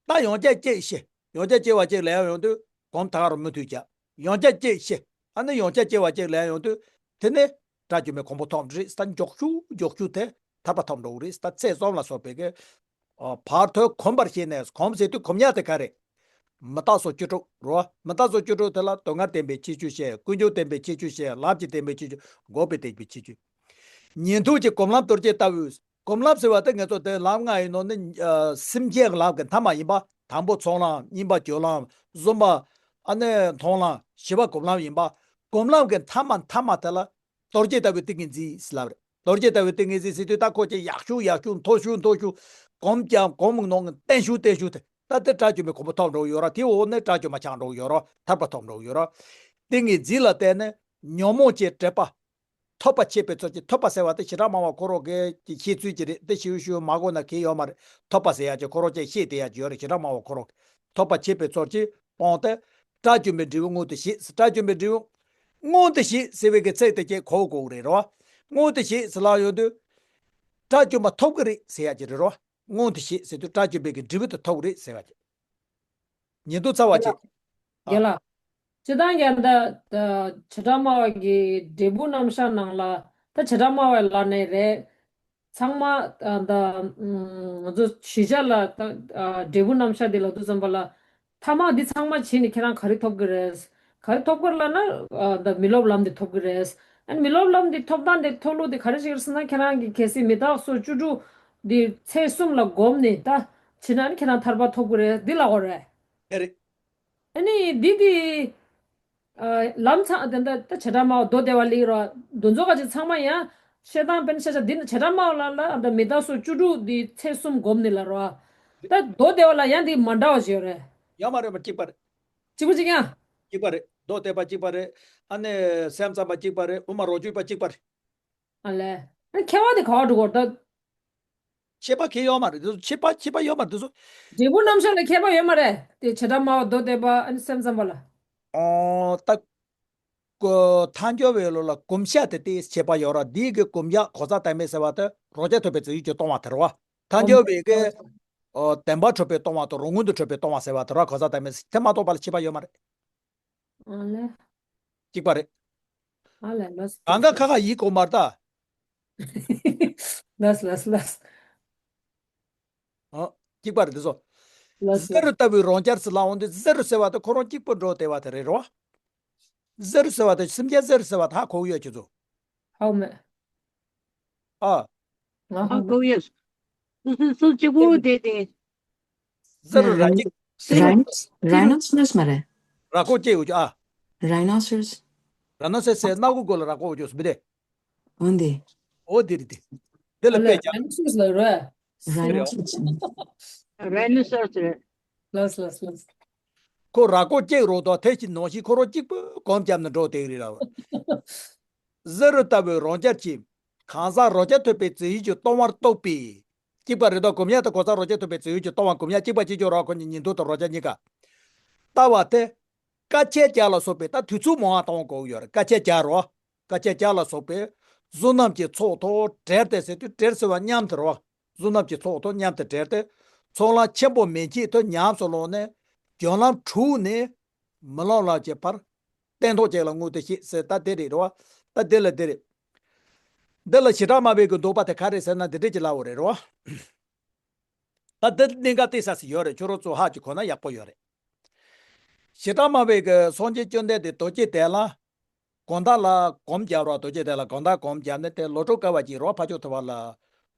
བ། ད་ཡང་བསྐྱར་གཅིག་ཤི། ཡང་བསྐྱར་སྐྱེ་བ་གཅིག་ལེན་ཡོང་དུས་གོམས་ཐག་རུ་མི་མཐུད་ཀྱང་། ཡང་བསྐྱར་གཅིག་ཤི། ཨ་ནི་ཡང་བསྐྱར་སྐྱེ་བ་གཅིག་ལེན་ཡོང་དུས། དེ་ནས་དགྲ་བཅོམ་པའི་གོ་འཕང་ཐོབ་འགྲོ་རེད་ཟེར། ད་མགྱོགས་ཤོས་མགྱོགས་ཤོས་དེ་ཐར་པ་ཐོབ་འགྲོ་གི་རེད་ཟེར། ད་ཚད་གསུམ་ལ་སོགས་པའི་གི་ཨ་བར་དུ་གོམས་པར་བྱས་ནས། གོམས་ཟེར་དུས་གོམས་ཡག་དེ་ག་རེད། མི་རྟག་སོགས་བཅུ་དྲུག་རོ། མི་རྟག་སོགས་བཅུ་དྲུག་དེ་ལ་སྡུག་བསྔལ་བདེན་པའི་ཁྱད་ཆོས་བཤད། ཀུན་འབྱུང་བདེན་པའི་ཁྱད་ཆོས་བཤད། ལམ་གྱི་བདེན་པའི་ཁྱད་ཆོས། འགོག་པའི་བདེན་པའི་ཁྱད་ཆོས། ཉན་ཐོས་ཀྱི་གོམས་ལམ་རྡོ་རྗེ་ལྟ་བུའི། གོམས་ལམ་ཟེར་བ་དེ་ང་ཚོ་དེ་ལམ་ལྔ་ཡི་ནང་ནས་ཨ་སེམས་བསྐྱེད་ཀྱི་ལམ་གྱི་མཐའ་མ་ཡིན་པ། དང་པོ་ཚོགས་ལམ། གཉིས་པ་སྦྱོར་ལམ། གསུམ་པ་ཨ་ནི་མཐོང་ལམ། བཞི་པ་གོམས་ལམ་ཡིན་པ། གོམས་ལམ་གྱི་མཐའ་མ་མཐའ་མ་དེ་ལ་རྡོ་རྗེ་ལྟ་བུའི་ཏིང་ངེ་འཛིན་ཟེར་ལབ་རེད། རྡོ་རྗེ་ལྟ་བུའི་ཏིང་ངེ་འཛིན་ཟེར་དུས་ད་ཁོ་ཅིག་ཡག་ཤོས་ཡག་ཤོས། མཐོ་ཤོས་མཐོ་ཤོས། གོམས་ཀྱང་གོམས་ནང་བརྟན་ཤོས་བརྟན་ཤོས་དེ། ད་དེ་དགྲ་བཅོམ་པའི་གོ་འཕང་ཐོབ་འགྲོ་གི་ཡོད་ར། དེའི་འོག་ནས་དགྲ་བཅོམ་པ་ཆགས་འགྲོ་གི་ཡོད་ར། ཐར་པ་ཐོབ་འགྲོ་གི་ཡོད་ར། ཏིང་ངེ་འཛིན་ལ་བརྟེན་ནས་ཉོན་མོངས་ཀྱི་དྲེགས་པ། ཐོབ་པ་བྱེད་པའི་ཚུལ་གྱིས། ཐོབ་པ་ཟེར་བ་དེ་བྱེ་བྲག་སྨྲ་བ་ཁོ་རང་གིས་ཀྱི་བཤད་ཚུལ་གྱི་རེད། དེ་ཞིབ་ཞིབ་མ་གོ་ན་གལ་ཡོད་མ་རེད། ཐོབ་པ་ཟེར་ཡ་ཅིག་ཁོ་རང་ཅིག་བཤད་བསྡད་ཡ་ཅིག་ཡོད་རེད། བྱེ་བྲག་སྨྲ་བ་ཁོ་རང་གིས། ཐོབ་པ་བྱེད་པའི་ཚུལ་གྱིས་སྤངས་ཏེ། དགྲ་བཅོམ་པའི་འབྲས་བུ་མངོན་དུ་བྱེད། དགྲ་བཅོམ་པའི་འབྲས་བུ་མངོན་དུ་བྱེད་ཟེར་བའི་གི་ཚིག་དེ་ཅིག་གོ་དགོས་རེད་རོ། མངོན་དུ་བྱེད་ཟེར་ལབ་ཡོང་དུས། དགྲ་བཅོམ་པ་ཐོབ་ཀྱི་རེད་ཟེར་ཡ་ཅིག་རེད་རོ། མངོན་དུ་བྱེད་ཟེར་དུས་དགྲ་བཅོམ་པའི་གི་འབྲས་བུ་དེ་ཐོབ་ཀྱི་རེད་ཟེར་བ་ཅིག་ཉན་ཐོས་ཚར་བ་ཅིག་རྒན་ལགས། སྤྱིར་བཏང་ཀྱང་ད་ད་བྱེ་བྲག་སྨྲ་བ་གི་འབྲས་བུ་རྣམ་གཞག་ནང་ལ། ད་བྱེ་བྲག་སྨྲ་བའི་ལ་ནས་རེད། ཚང་མ་ད་ང་ཚོ་གཞིར་བཞག་ལ་ད་འབྲས་བུ་རྣམ་གཞག་འདི་ལབ་དུས་ཙམ་པ་ལ། ཐ་མག་འདི་ཚང་མ་བྱས་ནས་ཁྱེད་རང་ག་རེ་ཐོབ་ཀྱི་རེད། ག་རེ་ཐོབ་ཀྱི་རེད་ལབ་ན། ད་མི་སློབ་ལམ་འདི་ཐོབ་ཀྱི་རེད། ཨ་ནི་མི་སློབ་ལམ་འདི་ཐོབ་སྟངས་འདི་ཐོབ་ལུགས་འདི་ག་རེ་ཞིག་རེད་ཟེར་ན། ཁྱེད་རང་གིས་གལ་སྲིད་མི་རྟག་སོགས་བཅུ་དྲུག་འདི་ཚད་གསུམ་ལ་གོམས་ནས་ད་བྱས་ན་ནི་ཁྱེད་རང་ཐར་པ་ཐོབ་ཀྱི་རེད། འདི་ལབ་དགོས་རེད། ཨེ་རེད། ཨ་ནི་འདི་དེ། ལམ་ཚང་དེ་འདྲ་ད་བྱེ་བྲག་སྨྲ་བ་མདོ་སྡེ་པ་ལ་རོ། འདི་ཚོ་ག་ཅིག་ཚང་མ་ཡང་བཤད་སྟངས་དཔེར་ན་ཆ་བཞག་འདི་ནི་བྱེ་བྲག་སྨྲ་བ་ལ་ལ་ད་མི་རྟག་སོགས་བཅུ་དྲུག་འདི་ཚད་གསུམ་སྒོམ་ནི་ལ་རོ། ད་མདོ་སྡེ་པ་ལ་ཡང་འདི་མ་འདྲ་བ་ཞིག་ཡོད་རེད། ཡོད་མ་རེད་པ། གཅིག་པ་རེད། གཅིག་པ་གཅིག་ཡང་། གཅིག་པ་རེད། མདོ་སྡེ་པ་གཅིག་པ་རེད། ཨ་ནི་སེམས་ཙམ་པ་གཅིག་པ་རེད། དབུ་མ་རང་རྒྱུད་པ་གཅིག་པ་རེད། ཨ་ལས། ཨ་ཁྱད་པར་དེ་ག་བ་འགྲོ་གོ་ད། ཁྱད་པར་གང་ཡང་ཡོད་མ་རེད། འདི་ཚོ་ཁྱད་པར་ཁྱད་པར་ཡོད་མ་རེད། འདི་ཚོ། འབྲས་བུ་རྣམ་གཞག་ལ་ཁྱད་པར་ཡོད་མ་རེད་དེ། བྱེ་བྲག་སྨྲ་བ་མདོ་སྡེ་པ་ཨ་ནི་སེམས་ཙམ་པ་ལ། ཨོ་ད། ཐལ་འགྱུར་བའི་ལུགས་ལ་གོམས་ཤ་དེ་དེའི་ཁྱད་པར་ཡོད་ར། འདིའི་གི་གོམས་ཡག་གོ་ས་དང་མེད་ཟེར་བ་དེ་རང་རྐྱ་ཐུབ་པའི་རྩིས་ཡུལ་གྱིས་སྟོང་བ་དེ་རེད་བ། ཐལ་འགྱུར་བའི་གི་ཨོ་བདེན་པ་གྲུབ་པས་སྟོང་བ་དང་རང་ངོས་ནས་གྲུབ་པས་སྟོང་བ་ཟེར་བ་དེ་ར། གོ་ས་དང་མེད་དེ་མ་གཏོགས་པ་ལ་ཁྱད་པར་ཡོད་མ་རེད། ཨ་ལས། གཅིག་པ་རེད། ཨ་ལས་ལོས། གང་ག་ཁ་ཁ་ཡིག་གོ་མར་ད། ལོས་ལོས་ལོས། ཨ། གཅིག་པ་རེད་འདི་ཚོ། ལགས་སོ། ཟེ་རོ་ལྟ་བུའི་རང་རྐྱ་ཟེར་ལབ་འོང་དུས། ཟེ་རོ་ཟེར་བ་དེ་ཁོ་རང་གཅིག་པུ་འགྲོ་བསྡད་པ་དེ་རེད་རོ། ཟེ་རོ་ཟེར་བ་དེ་སེམས་ཅན་ཟེ་རོ་ཟེར་བ་དེ་ཧ་གོ་གི་ཡོད་ཁྱེད་ཚོ། ཧ་གོ་མེད། ཨ། ང་ཧ་ཧ་གོ་གོ་ཡོད། སུ་སུ་སུ་གཅིག་པུ་བསྡད་དེ། ཟེ་རོ་ར་གཅིག་ཟེ་རོ། རའི་ནོ་རའི་ནོ་སི་རས་མ་རེད། ར་ཀོ་སྐྱེ་ཡོད་ཀྱི་ཨ། རའི་ནོ་སི་རས། ར་ནོ་སི་རས་ཟེར་སྣ་ཁུག་གོ་ལ་ར་ཀོ་ཡོད་ཀྱི་མི་དེ། འོན་ཏེ། ཨོ་དེ་རེད་དེ། དེ་ལ་ཨ་ལས། དཔེ་བྱ། རའི་ནོ་སི་རས་ལ་རེད། རའི་ནོ་སི་རས། རའི་ནོ་སི་རས་རེད། ལགས་ལགས་ལགས། ཁོ་ར་ཀོ་སྐྱེ་རོགས་དང་དེ་ཕྱིན་ནང་བཞིན་ཁོ་རང་གཅིག་པུ་གོམས་བརྒྱབ་ནས་འགྲོ་བསྡད་ཀྱི་རེད་ལ། ཟེ་རོ་ལྟ་བུའི་རང་རྐྱ་གཅིག་གང་ཟག་རང་རྐྱ་ཐུབ་པའི་རྩིས་ཡུལ་གྱིས་སྟོང་བར་རྟོགས་པས། གཅིག་པ་རེད་དོ། གོམས་ཡག་དང་གང་ཟག་རང་རྐྱ་ཐུབ་པའི་རྩིས་ཡུལ་གྱིས་སྟོང་བ་གོམས་ཡག་གཅིག་པ་གཅིག་ཀྱང་རོ། ཁོ་གཉིས་ཉན་ཐོས་དང་རང་རྐྱ་གཉིས་ཀ། ལྟ་བ་དེ། དཀའ་སྤྱད་བརྒྱ་ལ་སོགས་པའི། ད་དུས་ཚོད་མང་བ་གཏོང་དགོས་ཡོད་རེད། དཀའ་སྤྱད་བརྒྱ་རོ། དཀའ་སྤྱད་བརྒྱ་ལ་སོགས་པའི་བསོད་ནམས་ཀྱི་ཚོགས་དང་བྲལ་ཏེ་ཟེར་དུས། བྲལ་ཟེར་བ་མཉམ་དུ་རོ། བསོད་ནམས་ཀྱི་ཚོགས་དང་མཉམ་དུ་བྲལ་ཏེ། ཚོགས་ལམ་ཆེན་པོ་མན་ཆད་དུ་ཉམས་སུ་བླངས་ནས། སྦྱོར་ལམ་དྲུག་ནས་མི་ལང་ལང་གི་བར་སྟན་ཐོག་ཅིག་ལ་མངོན་དུ་བྱེད་ཟེར། ད་དེ་རེད་རོ། ད་དེ་ལ་དེ་རེད། འདི་ལ་བྱེ་བྲག་སྨྲ་བའི་གི་འདོད་པ་དེ་ག་རེ་ཟེར་ན་འདི་འདྲས་ཀྱི་ལབ་པ་རེད་རོ། ད་འདི་གནད་འགག་གཏིང་ཟབ་ཟིག་ཡོད་རེད། ཁྱོད་རང་ཚོ་ཧ་ཅིག་གོ་ན་ཡག་པོ་ཡོད་རེད། བྱེ་བྲག་སྨྲ་བའི་གི་སངས་རྒྱས་བཅོམ་ལྡན་འདས་རྡོ་རྗེ་གདན་ལ་གང་དག་ལ་གོམས་བརྒྱབ་རོ། རྡོ་རྗེ་གདན་ལ་གང་དག་གོམས་བརྒྱབ་ནས། དེ་བློ་གྲོས་དཀའ་བ་གཅིག་རོ། ཕར་ཕྱོགས་ཐུབ་པ་ལ།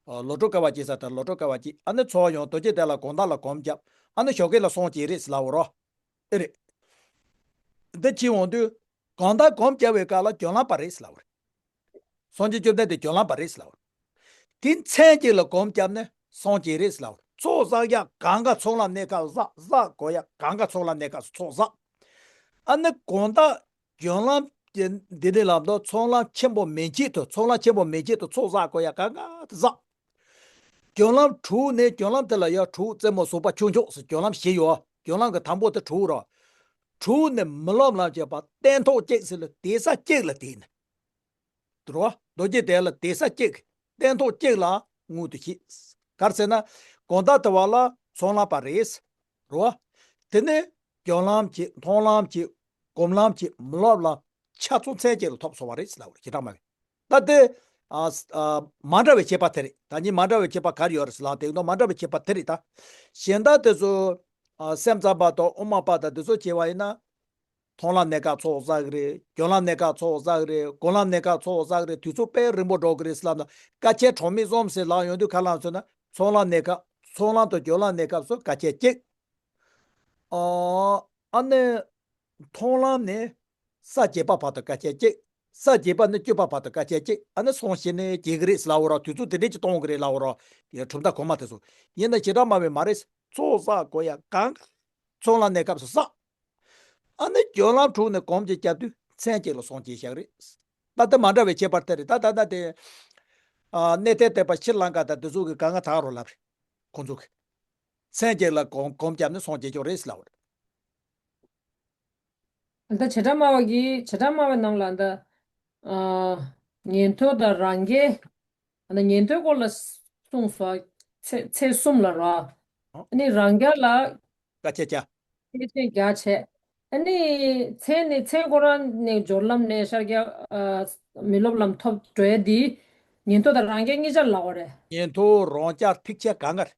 ཨ། བློ་གྲོས་དཀའ་བ་གཅིག་ཟེར་དེ་བློ་གྲོས་དཀའ་བ་གཅིག་ཨ་ནི་ཚོགས་ཡང་རྡོ་རྗེ་གདན་ལ་གང་དག་ལ་གོམས་བརྒྱབ། ཨ་ནི་ཞོགས་ཀས་ལ་སངས་རྒྱས་རེད་ཟེར་ལབ་པ་རོ། ཨེ་རེད། འདི་ཕྱིན་འོང་དུས། གང་ལྟར་སྒོམ་བརྒྱབ་པའི་སྐབས་ལ་སྦྱོར་ལམ་པ་རེད་ཟེར་ལབ་པ་རེད། སངས་རྒྱས་བཅོམ་ལྡན་འདས་སྦྱོར་ལམ་པ་རེད་ཟེར་ལབ་པ་རེད། དེ་མཚན་གཅིག་ལ་སྒོམ་བརྒྱབ་ནས་སངས་རྒྱས་རེད་ཟེར་ལབ་པ་རེད། ཚོགས་བསགས་ཡག་གང་ག་ཚོགས་ལམ་གནས་སྐབས་བསགས། བསགས་དགོས་ཡག་གང་ག་ཚོགས་ལམ་གནས་སྐབས་སུ་ཚོགས་བསགས། ཨ་ནི་གང་ལྟར་སྦྱོར་ལམ་གྱི་འདི་ནི་ལམ་དུ་ཚོགས་ལམ་ཆེན་པོ་མན་ཆད་དུ། ཚོགས་ལམ་ཆེན་པོ་མན་ཆད་དུ་ཚོགས་བསགས་དགོས་ཡག་གང་ག་དུ་བསགས། སྦྱོར་ལམ་དྲུག་ནས། སྦྱོར་ལམ་དེ་ལ་ཡང་དྲུག་རྩེ་མོ་ཟུར་པ་ཆུང་ཆུང་ཟེར་སྦྱོར་ལམ་བཞི་ཡོད། སྦྱོར་ལམ་གྱི་དང་པོ་དེ་དྲུག་རེད། དྲུག་ནས་མི་སློབ་ལམ་བྱེད་པ་སྟན་ཐོག་གཅིག་ཟེར་ལ་དེ་ས་གཅིག་ལ་བསྡད་ནས། རེད་བ། མདོ་རྒྱུད་དེ་ལ་དེ་ས་གཅིག་སྟན་ཐོག་གཅིག་ལ་དངོས་སུ་བཤད། ག་རེ་ཟེར་ན། གང་ལྟར་དེ་བ་ལ་ཚོགས་ལམ་པ་རེད། རེད་བ། དེ་ནས་སྦྱོར་ལམ་གྱི། མཐོང་ལམ་གྱི། སྒོམ་ལམ་གྱི། མི་སློབ་ལམ་ཆ་ཚང་མཚན་གཅིག་ལ་ཐོབ་སོང་བ་རེད་ཟེར་ལབ་པ་རེད། བྱེ་བྲག་སྨྲ་བས། ད་དེ་ཨ་ཨ་མ་འདྲ་བའི་ཁྱད་པར་དེ་རེད། ད་ནི་མ་འདྲ་བའི་ཁྱད་པར་ག་རེ་ཡོད་རེད་ཟེར་ལབ་དེ་ནོ། མ་འདྲ་བའི་ཁྱད་པར་དེ་རེད་ད། གཞན་དག་དེ་ཚོ་ཨ་སེམས་ཙམ་པ་དང་དབུ་མ་པ་དང་དེ་ཚོ་བྱས་པ་ཡིན་ན། མཐོང་ལམ་གནས་སྐབས་ཚོགས་བསགས་རེད། སྦྱོར་ལམ་གནས་སྐབས་ཚོགས་བསགས་རེད། སྒོམ་ལམ་གནས་སྐབས་ཚོགས་བསགས་རེད། དུས་ཚོད་དཔེ་རིང་པོ་འགྲོ་གི་རེད་ཟེར་ལབ་ན། དཀའ་ཆེན་གྲངས་མེད་གསུམ་ཟེར་ལབ་ཡོང་དུས་ག་ལབ་ཟེར་ན། ཚོགས་ལམ་གནས་སྐབས། ཚོགས་ལམ་དང་སྦྱོར་ལམ་གནས་སྐབས་སུ་དཀའ་ཆེན་གཅིག་ཨ་ཨ་ནི། མཐོང་ལམ་ནས་ས་བརྒྱད་པ་བར་དུ་དཀའ་ཆེན་གཅིག་ས་བརྒྱད་པ་ནས་བཅུ་པ་བར་དུ་དཀའ་ཆེན་གཅིག་ཨ་ནི་སོང་ཞིག་ནས་རྒྱལ་གི་རེད་ཟེར་ལབ་འོ་ར། དུས་ཚོད་དེ་འདྲས་ཀྱི་གཏོང་གི་རེད་ལབ་འོ་ར། ཡ་གྲུབ་མཐའ་གོང་མ་དེ་ཚོ། ཡིན་ན་བྱེ་བྲག་སྨྲ་བས་མ་རེད། ཚོགས་བསགས་དགོས་ཡ་གང་ག་ཚོགས་ལམ་གནས་སྐབས་སུ་བསགས། ཨ་ནི་སྦྱོར་ལམ་དྲུག་ནས་སྒོམ་གྱི་རྒྱབ་དུས་མཚན་གཅིག་ལ་སངས་རྒྱས་བཞག་རེད། ད་ལྟ་མ་འདྲ་བའི་ཁྱད་པར་དེ་རེད། ད་ད་ད་དེ། ཨ་གནས་བརྟན་བསྟན་པ་ཤྲི་ལང་ཀ་དང་དེ་ཚོ་གི་གང་ག་དག་རོ་ལབ་རེད། ཁོང་ཚོ་གི། མཚན་གཅིག་ལ་སྒོམ་སྒོམ་བརྒྱབ་ནས་སངས་རྒྱས་ཆོག་རེད་ཟེར་ལབ་པ་རེད། ད་བྱེ་བྲག་སྨྲ་བ་གིས། བྱེ་བྲག་སྨྲ་བའི་ནང་ལ་ད་ཨ་ཉན་ཐོས་དང་རང་རྒྱལ། ཨ་ནི་ཉན་ཐོས་སྐོར་ལ་གསུངས་སོ། ཚེ་ཚེ་གསུམ་ལ་རོ། ཨ་ནི་རང་རྒྱལ་ལ་དཀའ་ཆེན་བརྒྱ། དཀའ་ཆེན་བརྒྱ་བྱས། ཨ་ནི་མཚན་ནི་མཚན་ཁོ་རང་ནས་སྦྱོར་ལམ་ནས་ཤར་རྒྱག་ཨ་མི་སློབ་ལམ་ཐོབ་འགྲོ་ཡ་འདི་ཉན་ཐོས་དང་རང་རྒྱལ་གཉིས་ཆར་ལབ་པ་རེད། ཉན་ཐོས་རང་རྒྱལ་ཐེག་ཆེན་གང་ག་རེད།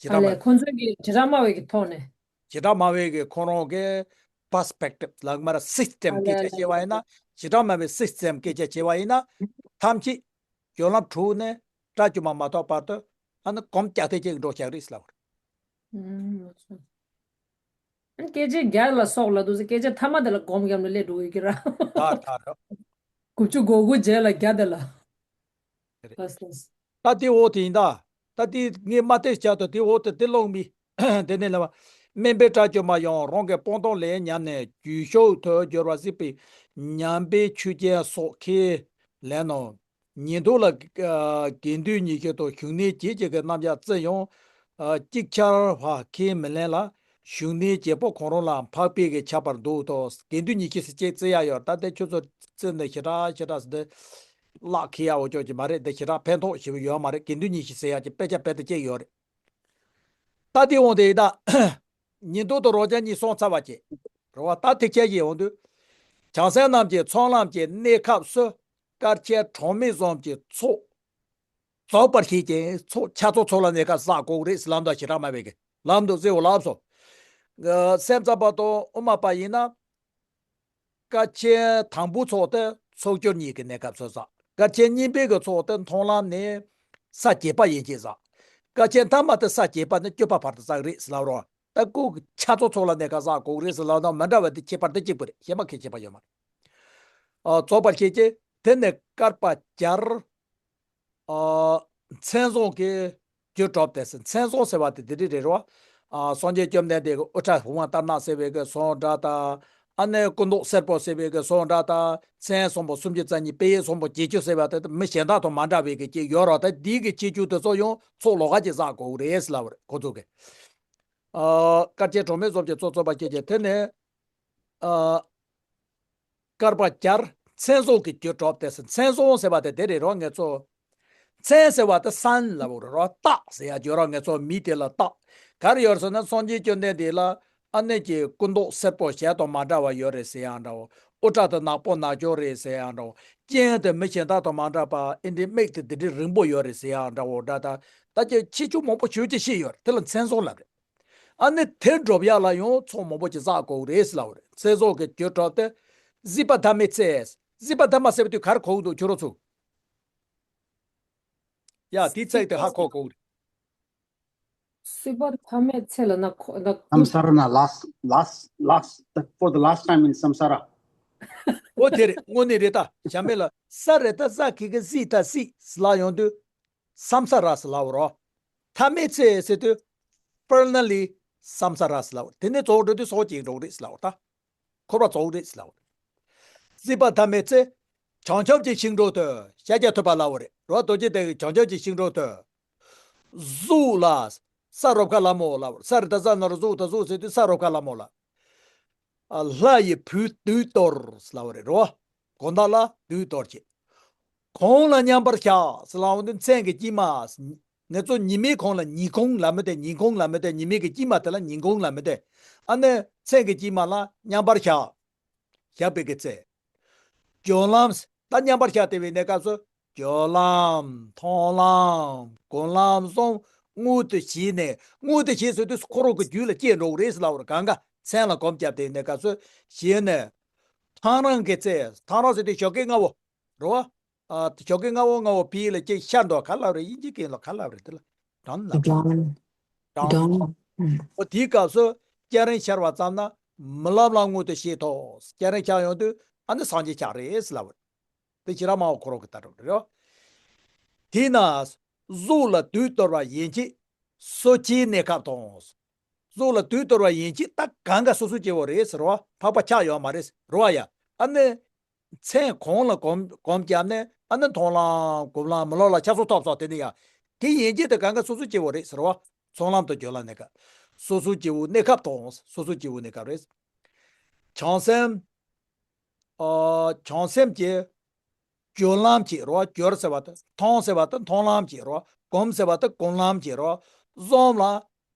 བྱེ་བྲག་སྨྲ་ཨ་ལས་ཁོ་ཚོའི་གི་བྱེ་བྲག་སྨྲ་བའི་གི་ཐོག་ནས། བྱེ་བྲག་སྨྲ་བའི་གི་ཁོ་རང་གི་པར་སི་པེག་ཊིབ་ལ་མ་ར་སིས་ཊེམ་ཨ་སྐད་ལས་ཆ་བྱས་པ་ཡིན་ན། ལས་བྱེ་བྲག་སྨྲ་བའི་སིས་ཊེམ་སྐད་ཆ་བྱས་པ་ཡིན་ན། ཐམས་ཅད་སྦྱོར་ལམ་དྲུག་ནས་དགྲ་བཅོམ་པ་མ་ཐོབ་བར་དུ་ཨ་ནི་སྒོམ་རྒྱག་ཐེངས་གཅིག་འགྲོ་རྒྱག་རེད་ཟེར་ལབ་པ་རེད། ཨུམ། སྐད་ཆ་བརྒྱ་ལ་སོགས་ལ་འདུག་ཟེར། སྐད་ཆ་ཐ་མ་དེ་ལ་སྒོམ་བརྒྱབ་ནས་སླེབས་འགྲོ་གི་ར། ད་ད་ར། དགུ་བཅུ་གོ་དགུ་རྗེས་ལ་བརྒྱ་དེ་ལ། རེད། ལགས་ལགས། ད་དེ་འོ་དེ་ཡིན་ད། ད་དེ་ངས་མ་བལྟས་བྱ་དང་དེ་འོ་དེ་དེ་ཀློང་མི། དེ་ནས་ལབ་པ། དམན་པའི་དགྲ་བཅོམ་པ་ཡང་རང་གི་སྤངས་རྟོགས་ལས་ཉམས་ནས་རྒྱུད་ཤུགས་དུ་འགྱུར་བ་གཟིགས་པའི་ཉམས་པའི་ཆོས་ཅན་སོགས་ཁས་ལེན་ནོ། ཉན་ཐོས་ལ་ཨ་དགེ་འདུན་ཉི་ཤུ་དང་བཞུགས་གནས་བརྒྱད་ཅན་གྱི་རྣམ་གཞག་བརྩི་ཡང་ཨ་ཅིག་ཆར་བ་ཁས་མི་ལེན་ལ། བཞུགས་གནས་བརྒྱད་པོ་གང་རུང་ལ་འཕགས་པའི་གི་ཁྱད་པར་འདུག་དོ། དགེ་འདུན་ཉི་ཤུ་ཟེར་ཅིག་བརྩི་ཡ་ཡོད། ད་ལྟ་ཁྱོད་ཚོ་བརྩི་ནས་ཞེ་དྲག་ཞེ་དྲག་ཟེར་ཏེ་བརླག་ཁེལ་ཡ་འོ་ཅོག་ཅིག་མ་རེད། འདི་ཞེ་དྲག་ཕན་ཐོགས་ཞེ་པོ་ཡོད་མ་རེད། དགེ་འདུན་ཉི་ཤུ་ཟེར་ཡ་ཅིག་དཔེ་ཆ་རྦད་དེ་བཅད་ཡོད་རེད། ད་དེ་འོང་དེ་ཡིན་ད། ཉན་ཐོས་དང་རང་རྒྱལ་གཉིས་སོང་ཚར་བ་བཅད། རེད་བ། ད་ཐེག་ཆེན་ཡིན་འོང་དུས། བྱང་སེམས་རྣམས་ཀྱི་ཚོགས་ལམ་གྱི་གནས་སྐབས་སུ་དཀའ་ཆེན་གྲངས་མེད་གསུམ་གྱི་ཚོགས་རྫོགས་པར་བཤད་ཅིང་། ཚོགས་ཆ་ཚང་ཚོགས་ལ་གནས་སྐབས་སུ་བསགས་དགོས་རེད་ཟེར་ལམ་དུ་བྱེ་བྲག་སྨྲ་བའི་གི་ལམ་དུ་བརྩིའོ་ལབ་སོ། སེམས་ཙམ་པ་དང་དབུ་མ་པ་ཡིན་ན། དཀའ་ཆེན་དང་པོའི་ཚོགས་དེ་ཚོགས་སྦྱོར་གཉིས་ཀྱི་གནས་སྐབས་སུ་བསགས། དཀའ་ཆེན་གཉིས་པའི་གི་ཚོགས་དེ་མཐོང་ལམ་ནས་ས་བརྒྱད་པ་ཡན་ཆད་བསགས། དཀའ་ཆེན་ཐ་མ་དེ་ས་བརྒྱད་པ་ནས་བཅུ་པ་བར་དུ་བསགས་རེད་ཟེར་ལབ་རོགས། ད་ཀུ་ཆ་ཚང་ཚོགས་ལ་གནས་སྐབས་བསགས་དགོས་རེད་ཟེར་ལབ་ན་མི་འདྲ་བ་དེ་ཁྱད་པར་དེ་གཅིག་པུ་རེད། གཞན་མ་གི་ཁྱད་པར་ཡོད་མ་རེད། ཨ་རྫོགས་པར་བཤད་ཅེས། དེ་ནས་བསྐལ་པ་བརྒྱར། ཨ་མཚན་བཟང་གི་རྒྱུ་གྲུབ་སྟེ་ཟེར། མཚན་བཟང་ཟེར་བ་དེ་འདི་འདྲ་རེད་རོ། ཨ་སངས་རྒྱས་བཅོམ་ལྡན་འདས་ཀྱི་དབུ་སྐྲ་བུང་བ་ལྟར་སྣང་ཟེར་བའི་གི་བཟང་སྒྲ་དང་། ཨ་ནི་སྐུ་མདོག་སེར་པོ་ཟེར་བའི་གི་བཟང་སྒྲ་དང་། མཚན་བཟང་པོ་སུམ་ཅུ་རྩ་གཉིས། དཔེ་ཡི་བཟང་པོ་བརྒྱད་ཅུ་ཟེར་བ་དེ་མི་གཞན་དག་དང་མ་འདྲ་བའི་གི་ཅིག་ཡོད་རོ། ད་འདི་གི་ཁྱད་ཆོས་དེ་ཚོ་ཡང་ཚོགས་ལོགས་ཀ་ཅིག་བསགས་དགོས་རེད་ཟེར་ལབ་པ་རེད་ཁོ་ཚོ་གི། ཨ་དཀའ་ཆེན་གྲངས་མེད་གསུམ་གྱི་ཚོགས་རྫོགས་པར་བཤད་ཅེས། དེ་ནས་ཨ། བསྐལ་པ་བརྒྱར་མཚན་བཟང་གི་རྒྱུ་གྲུབ་སྟེ་ཟེར། མཚན་བཟང་ཟེར་བ་དེ་དེ་རེད་རོ། ངེད་ཚོ་མཚན་ཟེར་བ་དེ་སན་ལབ་པ་རེད་རོ། རྟགས་ཟེར་ཡ་བརྗོད་རོགས། ངེད་ཚོ་མི་དེ་ལ་རྟགས་ག་རེ་ཡོད་ཟེར་ན། སངས་རྒྱས་བཅོམ་ལྡན་འདས་ལ་ཨ་ནེ་ཀྱི་སྐུ་མདོག་སེར་པོ་གཞན་དང་མ་འདྲ་བ་ཡོད་རེད་ཟེར་ཡང་འདྲ་བོ། དབུ་སྐྲ་དེ་ནག་པོ་ནག་ཅོག་རེད་ཟེར་ཡང་འདྲ་བོ། སྤྱན་དེ་མི་གཞན་དག་དང་མ་འདྲ་བ་ཨེ་འདྲའི་མིག་དེ་འདི་འདྲའི་རིང་པོ་ཡོད་རེད་ཟེར་ཡང་འདྲ་བོ། འདྲ་ད་ད་ཀྱི་ཁྱད་ཆོས་མང་པོ་ཞེ་པོ་ཅིག་བཤད་ཡོད་རེད། དེ་ལ་མཚན་བཟང་ལབ་རེད། ཨ་ནི་དེ་སྒྲུབ་ཡག་ལ་ཡང་ཚོགས་མང་པོ་ཅིག་བསགས་དགོས་རེད་ཟེར་ལབ་པ་རེད། མཚན་བཟང་གི་རྒྱུ་གྲུབ་སྟེ། གཟིགས་པ་ཐ་མའི་ཚེ། གཟིགས་པ་ཐ་མ་ཟེར་བ་དུས་ག་རེ་གོ་གི་འདུག་ཁྱོད་རང་ཚོ། ཡ་དེའི་ཚིག་དེ་ཧ་གོ་གོ་གི་རེད། སྲིད་པ་མཐའ་མེད་ཚེ་ལ་ན་ཁོ་ན་ཁོ- Samsara na last, last, last, for the last time in samsara. འོ་དེ་རེད། དངོས་གནས་རེད། ད་ཞྭ་མེད་ལ་ས་རེད། ད་ས་ཁི་ཁི་སི་ད་སི་ལ་ཡོང་དུས་སམ་ས་ར་སི་ལ་འོ་རོ། མཐའ་མེད་ཚེ་ཟེར་དུས་པར་ན་ལི་སམ་ས་ར་སི་ལ་འོ། དེ་ནས་རྫོགས་འགྲོ་དུས་སོགས་ཀྱི་འགྲོ་རེད་སི་ལ་འོ། ད་འཁོར་བ་རྫོགས་རེད་སི་ལ་འོ། སྲིད་པ་མཐའ་མེད་ཚེ་བྱང་ཆུབ་ཀྱི་ཤིང་འགྲོ་དུས་ཤཱཀྱ་ཐུབ་པ་ལ་འོ་རེད་རོ། རྡོ་རྗེ་གདན་གྱི་བྱང་ཆུབ་ཀྱི་ཤིང་འགྲོ་དུས་གཟུགས་ལ་ས་རོབ་ཁ་ལ་མོ་ལ་འོ་རེད། ས་རི་ད་ས་ན་རོ་གཟུགས་ད་གཟུགས་ཟེར་དུས་ས་རོབ་ཁ་ལ་མོ་ལ། ལྷ་ཡི་བུས་དུས་གཏོར་ལ་འོ་རེད་རོ། དགོང་དག་ལ་དུས་གཏོར་བྱེད། གོང་ལ་མཉམ་པར་བཞག་ཟེར་ལ་འོང་དུས་མཚན་གྱི་དཀྱིལ་མ། ང་ཚོ་ཉི་མའི་གོང་ལ་ཉིན་གུང་ལ་མི་དེ། ཉིན་གུང་ལ་མི་དེ། ཉི་མའི་གི་དཀྱིལ་མ་དེ་ལ་ཉིན་གུང་ལ་མི་དེ། ཨ་ནི་མཚན་གྱི་དཀྱིལ་མ་ལ་མཉམ་པར་བཞག་བཞག་པའི་གི་ཚེ། སྦྱོར་ལམ། ད་མཉམ་པར་བཞག་བསྡད་པའི་གནས་སྐབས་སུ་སྦྱོར་ལམ། མཐོང་ལམ། སྒོམ་ལམ་གསུམ་མངོན་དུ་བྱས་ནས། མངོན་དུ་བྱས་ཟེར་དུས་ཁོ་རང་གི་རྒྱུད་ལ་སྐྱེས་འགྲོ་གི་རེད་ཟེར་ལབ་པ་རེད། གང་ག་མཚན་ལ་སྒོམ་བརྒྱབ་བསྡད་པའི་གནས་སྐབས་སུ་བྱས་ནས། ཐང་རང་གི་ཚེ། ཐང་རང་ཟེར་དུས་ཞོགས་ཀས་སྔ་བོ་རེད་བ། ཨ། ཞོགས་ཀས་སྔ་བོ་སྔ་བོ་བིས་ལ་ཅིག་ཤར་འདུག་ག་ལབ་རེད། དབྱིན་ཇིའི་སྐད་ལ་ག་ལབ་རེད། དེ་ལ་ཌོན་ལབ། Dawn. Dawn. Dawn. ཨོ་དེའི་སྐབས་སུ་སྐྱ་རེངས་ཤར་བ་ཙམ་ན་མི་ལབ་ལ་མངོན་དུ་བྱེད་དོ། སྐྱ་རེངས་ཤར་ཡོང་དུས་ཨ་ནི་སངས་རྒྱས་ཆགས་རེད་ལབ། དེ་ཞེ་དྲག་སྨྲ་བ་ཁོ་རང་གི་ལྟ་གྲུབ་རེད། དེས་ན་གཟུགས་ལ་དུས་གཏོར་བ་ཡན་ཆད་སོ་སྐྱེའི་གནས་སྐབས་དང་། གཟུགས་ལ་དུས་གཏོར་བ་ཡན་ཆད་ད་གང་ག་སོ་སོ་སྐྱེ་བོ་རེད་ཟེར་བ། འཕགས་པ་ཆགས་ཡོད་མ་རེད་ཟེར་བ་ཡ། ཨ་ནི། མཚན་གོང་ལ་སྒོམ་སྒོམ་བརྒྱབ་ནས་ཨ་ནི་མཐོང་ལམ་སྒོམ་ལམ་མི་སློབ་ལ་ཆགས་སོ་ཐོབ་སོ། དེ་ནི་ཡང་དེ་ཡན་ཆད་དེ་གང་ག་སོ་སོ་སྐྱེ་བོ་རེད་ཟེར་བ། ཚོགས་ལམ་དང་སྦྱོར་ལམ་གནས་སྐབས། སོ་སོ་སྐྱེ་བོ་གནས་སྐབས་དང་། སོ་སོ་སྐྱེ་བོ་གནས་སྐབས་རེད། བྱང་སེམས། ཨ། བྱང་སེམས་ཀྱི་སྦྱོར་ལམ་གྱི་རོ། སྦྱོར་ཟེར་བ་དེ། མཐོང་ཟེར་བ་དེ་མཐོང་ལམ་གྱི་རོ། སྒོམ་ཟེར་བ་དེ་སྒོམ་ལམ་གྱི་རོ། གསུམ་ལ་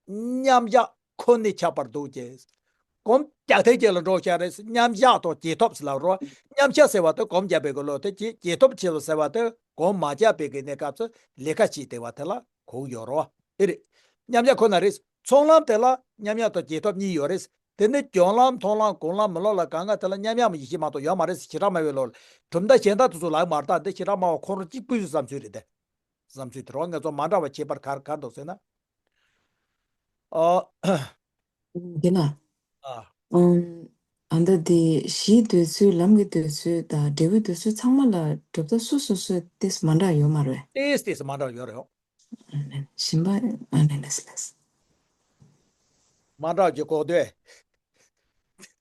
མཉམ་བཞག་ཁོ་ནས་ཁྱབ་པར་འདུག་ཅེས། སྒོམ་རྒྱག་ཐེངས་གཅིག་ལ་འགྲོ་བྱ་རེད། མཉམ་བཞག་དང་རྗེས་ཐོབ་ཟེར་ལབ་རོ། མཉམ་བཞག་ཟེར་བ་དེ་སྒོམ་བརྒྱབ་པའི་གི་ལོ་དེ་རྗེས་རྗེས་ཐོབ་བྱེད་ལ་ཟེར་བ་དེ་སྒོམ་མ་བརྒྱབ་པའི་གི་གནས་སྐབས་སུ་ལས་ཀ་བྱེད་བསྡད་པ་དེ་ལ་གོ་གི་ཡོད་རོ། དེ་རེད། མཉམ་བཞག་ཁོ་ན་རེད། ཚོགས་ལམ་དེ་ལ་མཉམ་བཞག་དང་རྗེས་ཐོབ་གཉིས་ཡོད་རེད། དེ་ནི་སྦྱོར་ལམ་མཐོང་ལམ་སྒོམ་ལམ་མི་སློབ་ལ་གང་ག་དེ་ལ་མཉམ་བཞག་མ་ཡིན་ཞེས་མ་གཏོགས་ཡོད་མ་རེད། ཞེ་དྲག་སྨྲ་བའི་ལོ་ལ་གྲུབ་མཐའ་གཞན་དག་དེ་ཚོ་ལབ་མ་རེད། ད་འདི་ཞེ་དྲག་སྨྲ་བ་ཁོ་རང་གཅིག་པུས་བསམ་ཚུལ་རེད་དེ། བསམ་ཚུལ་དེ་རོ། ང་ཚོ་མ་འདྲ་བ་ཁྱད་པར་ག་ག་འདུག་ཟེར་ན། ཨ། འདི་ན། ཨ། ཨམ། ཨ་ད་འདི་གཞིའི་འདོད་ཚུལ། ལམ་གྱི་འདོད་ཚུལ་དང་འབྲས་བུའི་འདོད་ཚུལ་ཚང་མ་ལ་གྲུབ་མཐའ་སོ་སོ་སོ་ཏིས་མ་འདྲ་ཡོད་མ་རེད། ཏིས་ཏིས་མ་འདྲ་ཡོད་རེད། ཨ་ནི་གཞན་པ་ཨ་ནི་ལས་ལས། མ་འདྲ་གི་གོ་དོན།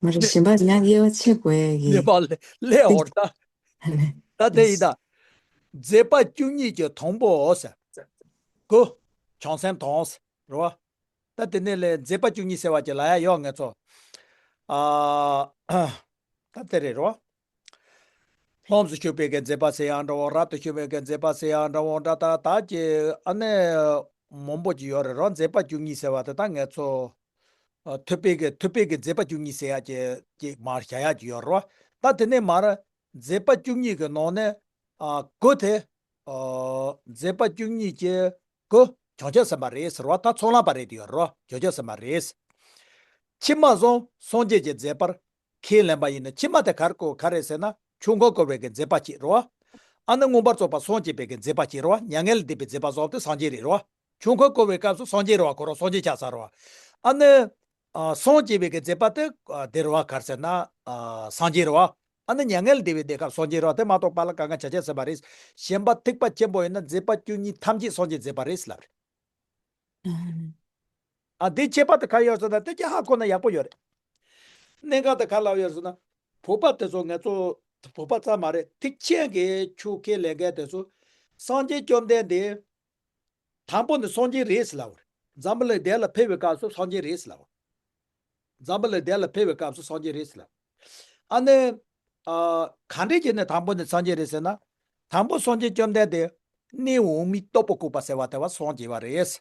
མ་རེད། གཞན་པ་ཡང་དབྱེ་བ་ཕྱེ་དགོས་ཡ་གི། ལས་པ་ལས་ལས་འོར་ད། ཨ་ནི། ད་དེ་ཡིན་ད། མཛད་པ་བཅུ་གཉིས་ཀྱི་དང་པོ་ཟེར། གོ། བྱང་སེམས་དང་ཟེར་རོ། ད་དེ་ནས་ལས་མཛད་པ་བཅུ་གཉིས་ཟེར་བ་ཅིག་ལ་ཡ་ཡོད་ང་ཚོ། ཨ། ད་དེ་རེད་རོ། ལྷུམས་སུ་ཞུགས་པའི་གི་མཛད་པ་ཟེར་ཡང་འདྲ་བོ། རབ་ཏུ་ཞུགས་པའི་གི་མཛད་པ་ཟེར་ཡང་འདྲ་བོ་འདྲ། ད་ད་ཀྱི་ཨ་ནི་མང་པོ་ཅིག་ཡོད་རེད་རོ། མཛད་པ་བཅུ་གཉིས་ཟེར་བ་དེ་ད་ང་ཚོ་ཨ་ཐུབ་པའི་གི་ཐུབ་པའི་གི་མཛད་པ་བཅུ་གཉིས་ཟེར་ཡ་ཅིག་ཅིག་མར་བཞག་ཡ་ཅིག་ཡོད་རེད་རོ། ད་དེ་ནས་མར་མཛད་པ་བཅུ་གཉིས་གི་ནང་ནས་ཨ་གོ་དེ། ཨ་མཛད་པ་བཅུ་གཉིས་ཀྱི་གོ་བྱང་ཆུབ་སེམས་དཔའ་རེད་ཟེར་བ། ད་ཚོགས་ལམ་པ་རེད་དེ་ཡོད་རོ། བྱང་ཆུབ་སེམས་དཔའ་རེད། ཕྱི་མ་གསུམ་སངས་རྒྱས་ཀྱི་མཛད་པར་ཁས་ལེན་པ་ཡིན་ན། ཕྱི་མ་དེ་ག་རེ་གོ་ག་རེ་ཟེར་ན་ཆོས་འཁོར་བསྐོར་བའི་གི་མཛད་པ་གཅིག་རོ། ཨ་ནི་མངོན་པར་རྫོགས་པ་སངས་རྒྱས་པའི་གི་མཛད་པ་གཅིག་རོ། མྱ་ངན་ལས་འདས་པའི་མཛད་པ་སོགས་དེ་སངས་རྒྱས་རེད་རོ། ཆོས་འཁོར་བསྐོར་བའི་སྐབས་སུ་སངས་རྒྱས་རེད་བ། ཁོ་རང་སངས་རྒྱས་ཆགས་ཚར་རེད་བ། ཨ་ནི། ཨ་སངས་རྒྱས་པའི་གི་མཛད་པ་དེ་ཨ་དེ་རེད་བ། ག་རེ་ཟེར་ན་ཨ་སངས་རྒྱས་རེད་བ། ཨ་ནི་མྱ་ངན་ལས་འདས་པའི་གནས་སྐབས་སངས་རྒྱས་རེད་བ། དེ་མ་གཏོགས་པ་ལ་གང་ག་བྱང་ཆུབ་སེམས་དཔའ་རེད། གཞན་པ་ཐེག་པ་ཆེན་པོ་ཡིན་ན་མཛད་པ་བཅུ་གཉིས་ཐམས་ཅད་སངས་རྒྱས་མཛད་པ་རེད་ལབ་རེད། ཨ་འདི་ཁྱད་པར་དེ་ག་ཡོད་ཟེར་ན་དེ་ཀྱང་ཧ་གོ་ན་ཡག་པོ་ཡོད་རེད། གནད་འགག་དེ་ག་ལ་ཡོད་ཟེར་ན། བོད་པ་དེ་ཚོ་ང་ཚོ་བོད་པ་ཙམ་མ་རེད། ཐེག་ཆེན་གྱི་ཆོས་ཁས་ལེན་མཁན་དེ་ཚོ་སངས་རྒྱས་བཅོམ་ལྡན་འདས། དང་པོ་ནི་སངས་རྒྱས་རེད་ཟེར་ལབ་པ་རེད། འཛམ་བུ་གླིང་བདེ་ལ་ཕེབས་པའི་སྐབས་སུ་སངས་རྒྱས་རེད་ཟེར་ལབ་པ་རེད། འཛམ་བུ་གླིང་བདེ་ལ་ཕེབས་པའི་སྐབས་སུ་སངས་རྒྱས་རེད་ཟེར་ལབ་པ་རེད། ཨ་ནི། ཨ་ག་འདྲས་ཀྱི་ནི་དང་པོ་ནི་སངས་རྒྱས་རེད་ཟེར་ན། དང་པོ་སངས་རྒྱས་བཅོམ་ལྡན་འདས་གནས་འོག་མིན་སྟུག་པོ་བཀོད་པ་ཟེར་བ་དེ་བ་སངས་རྒྱས་པ་རེད།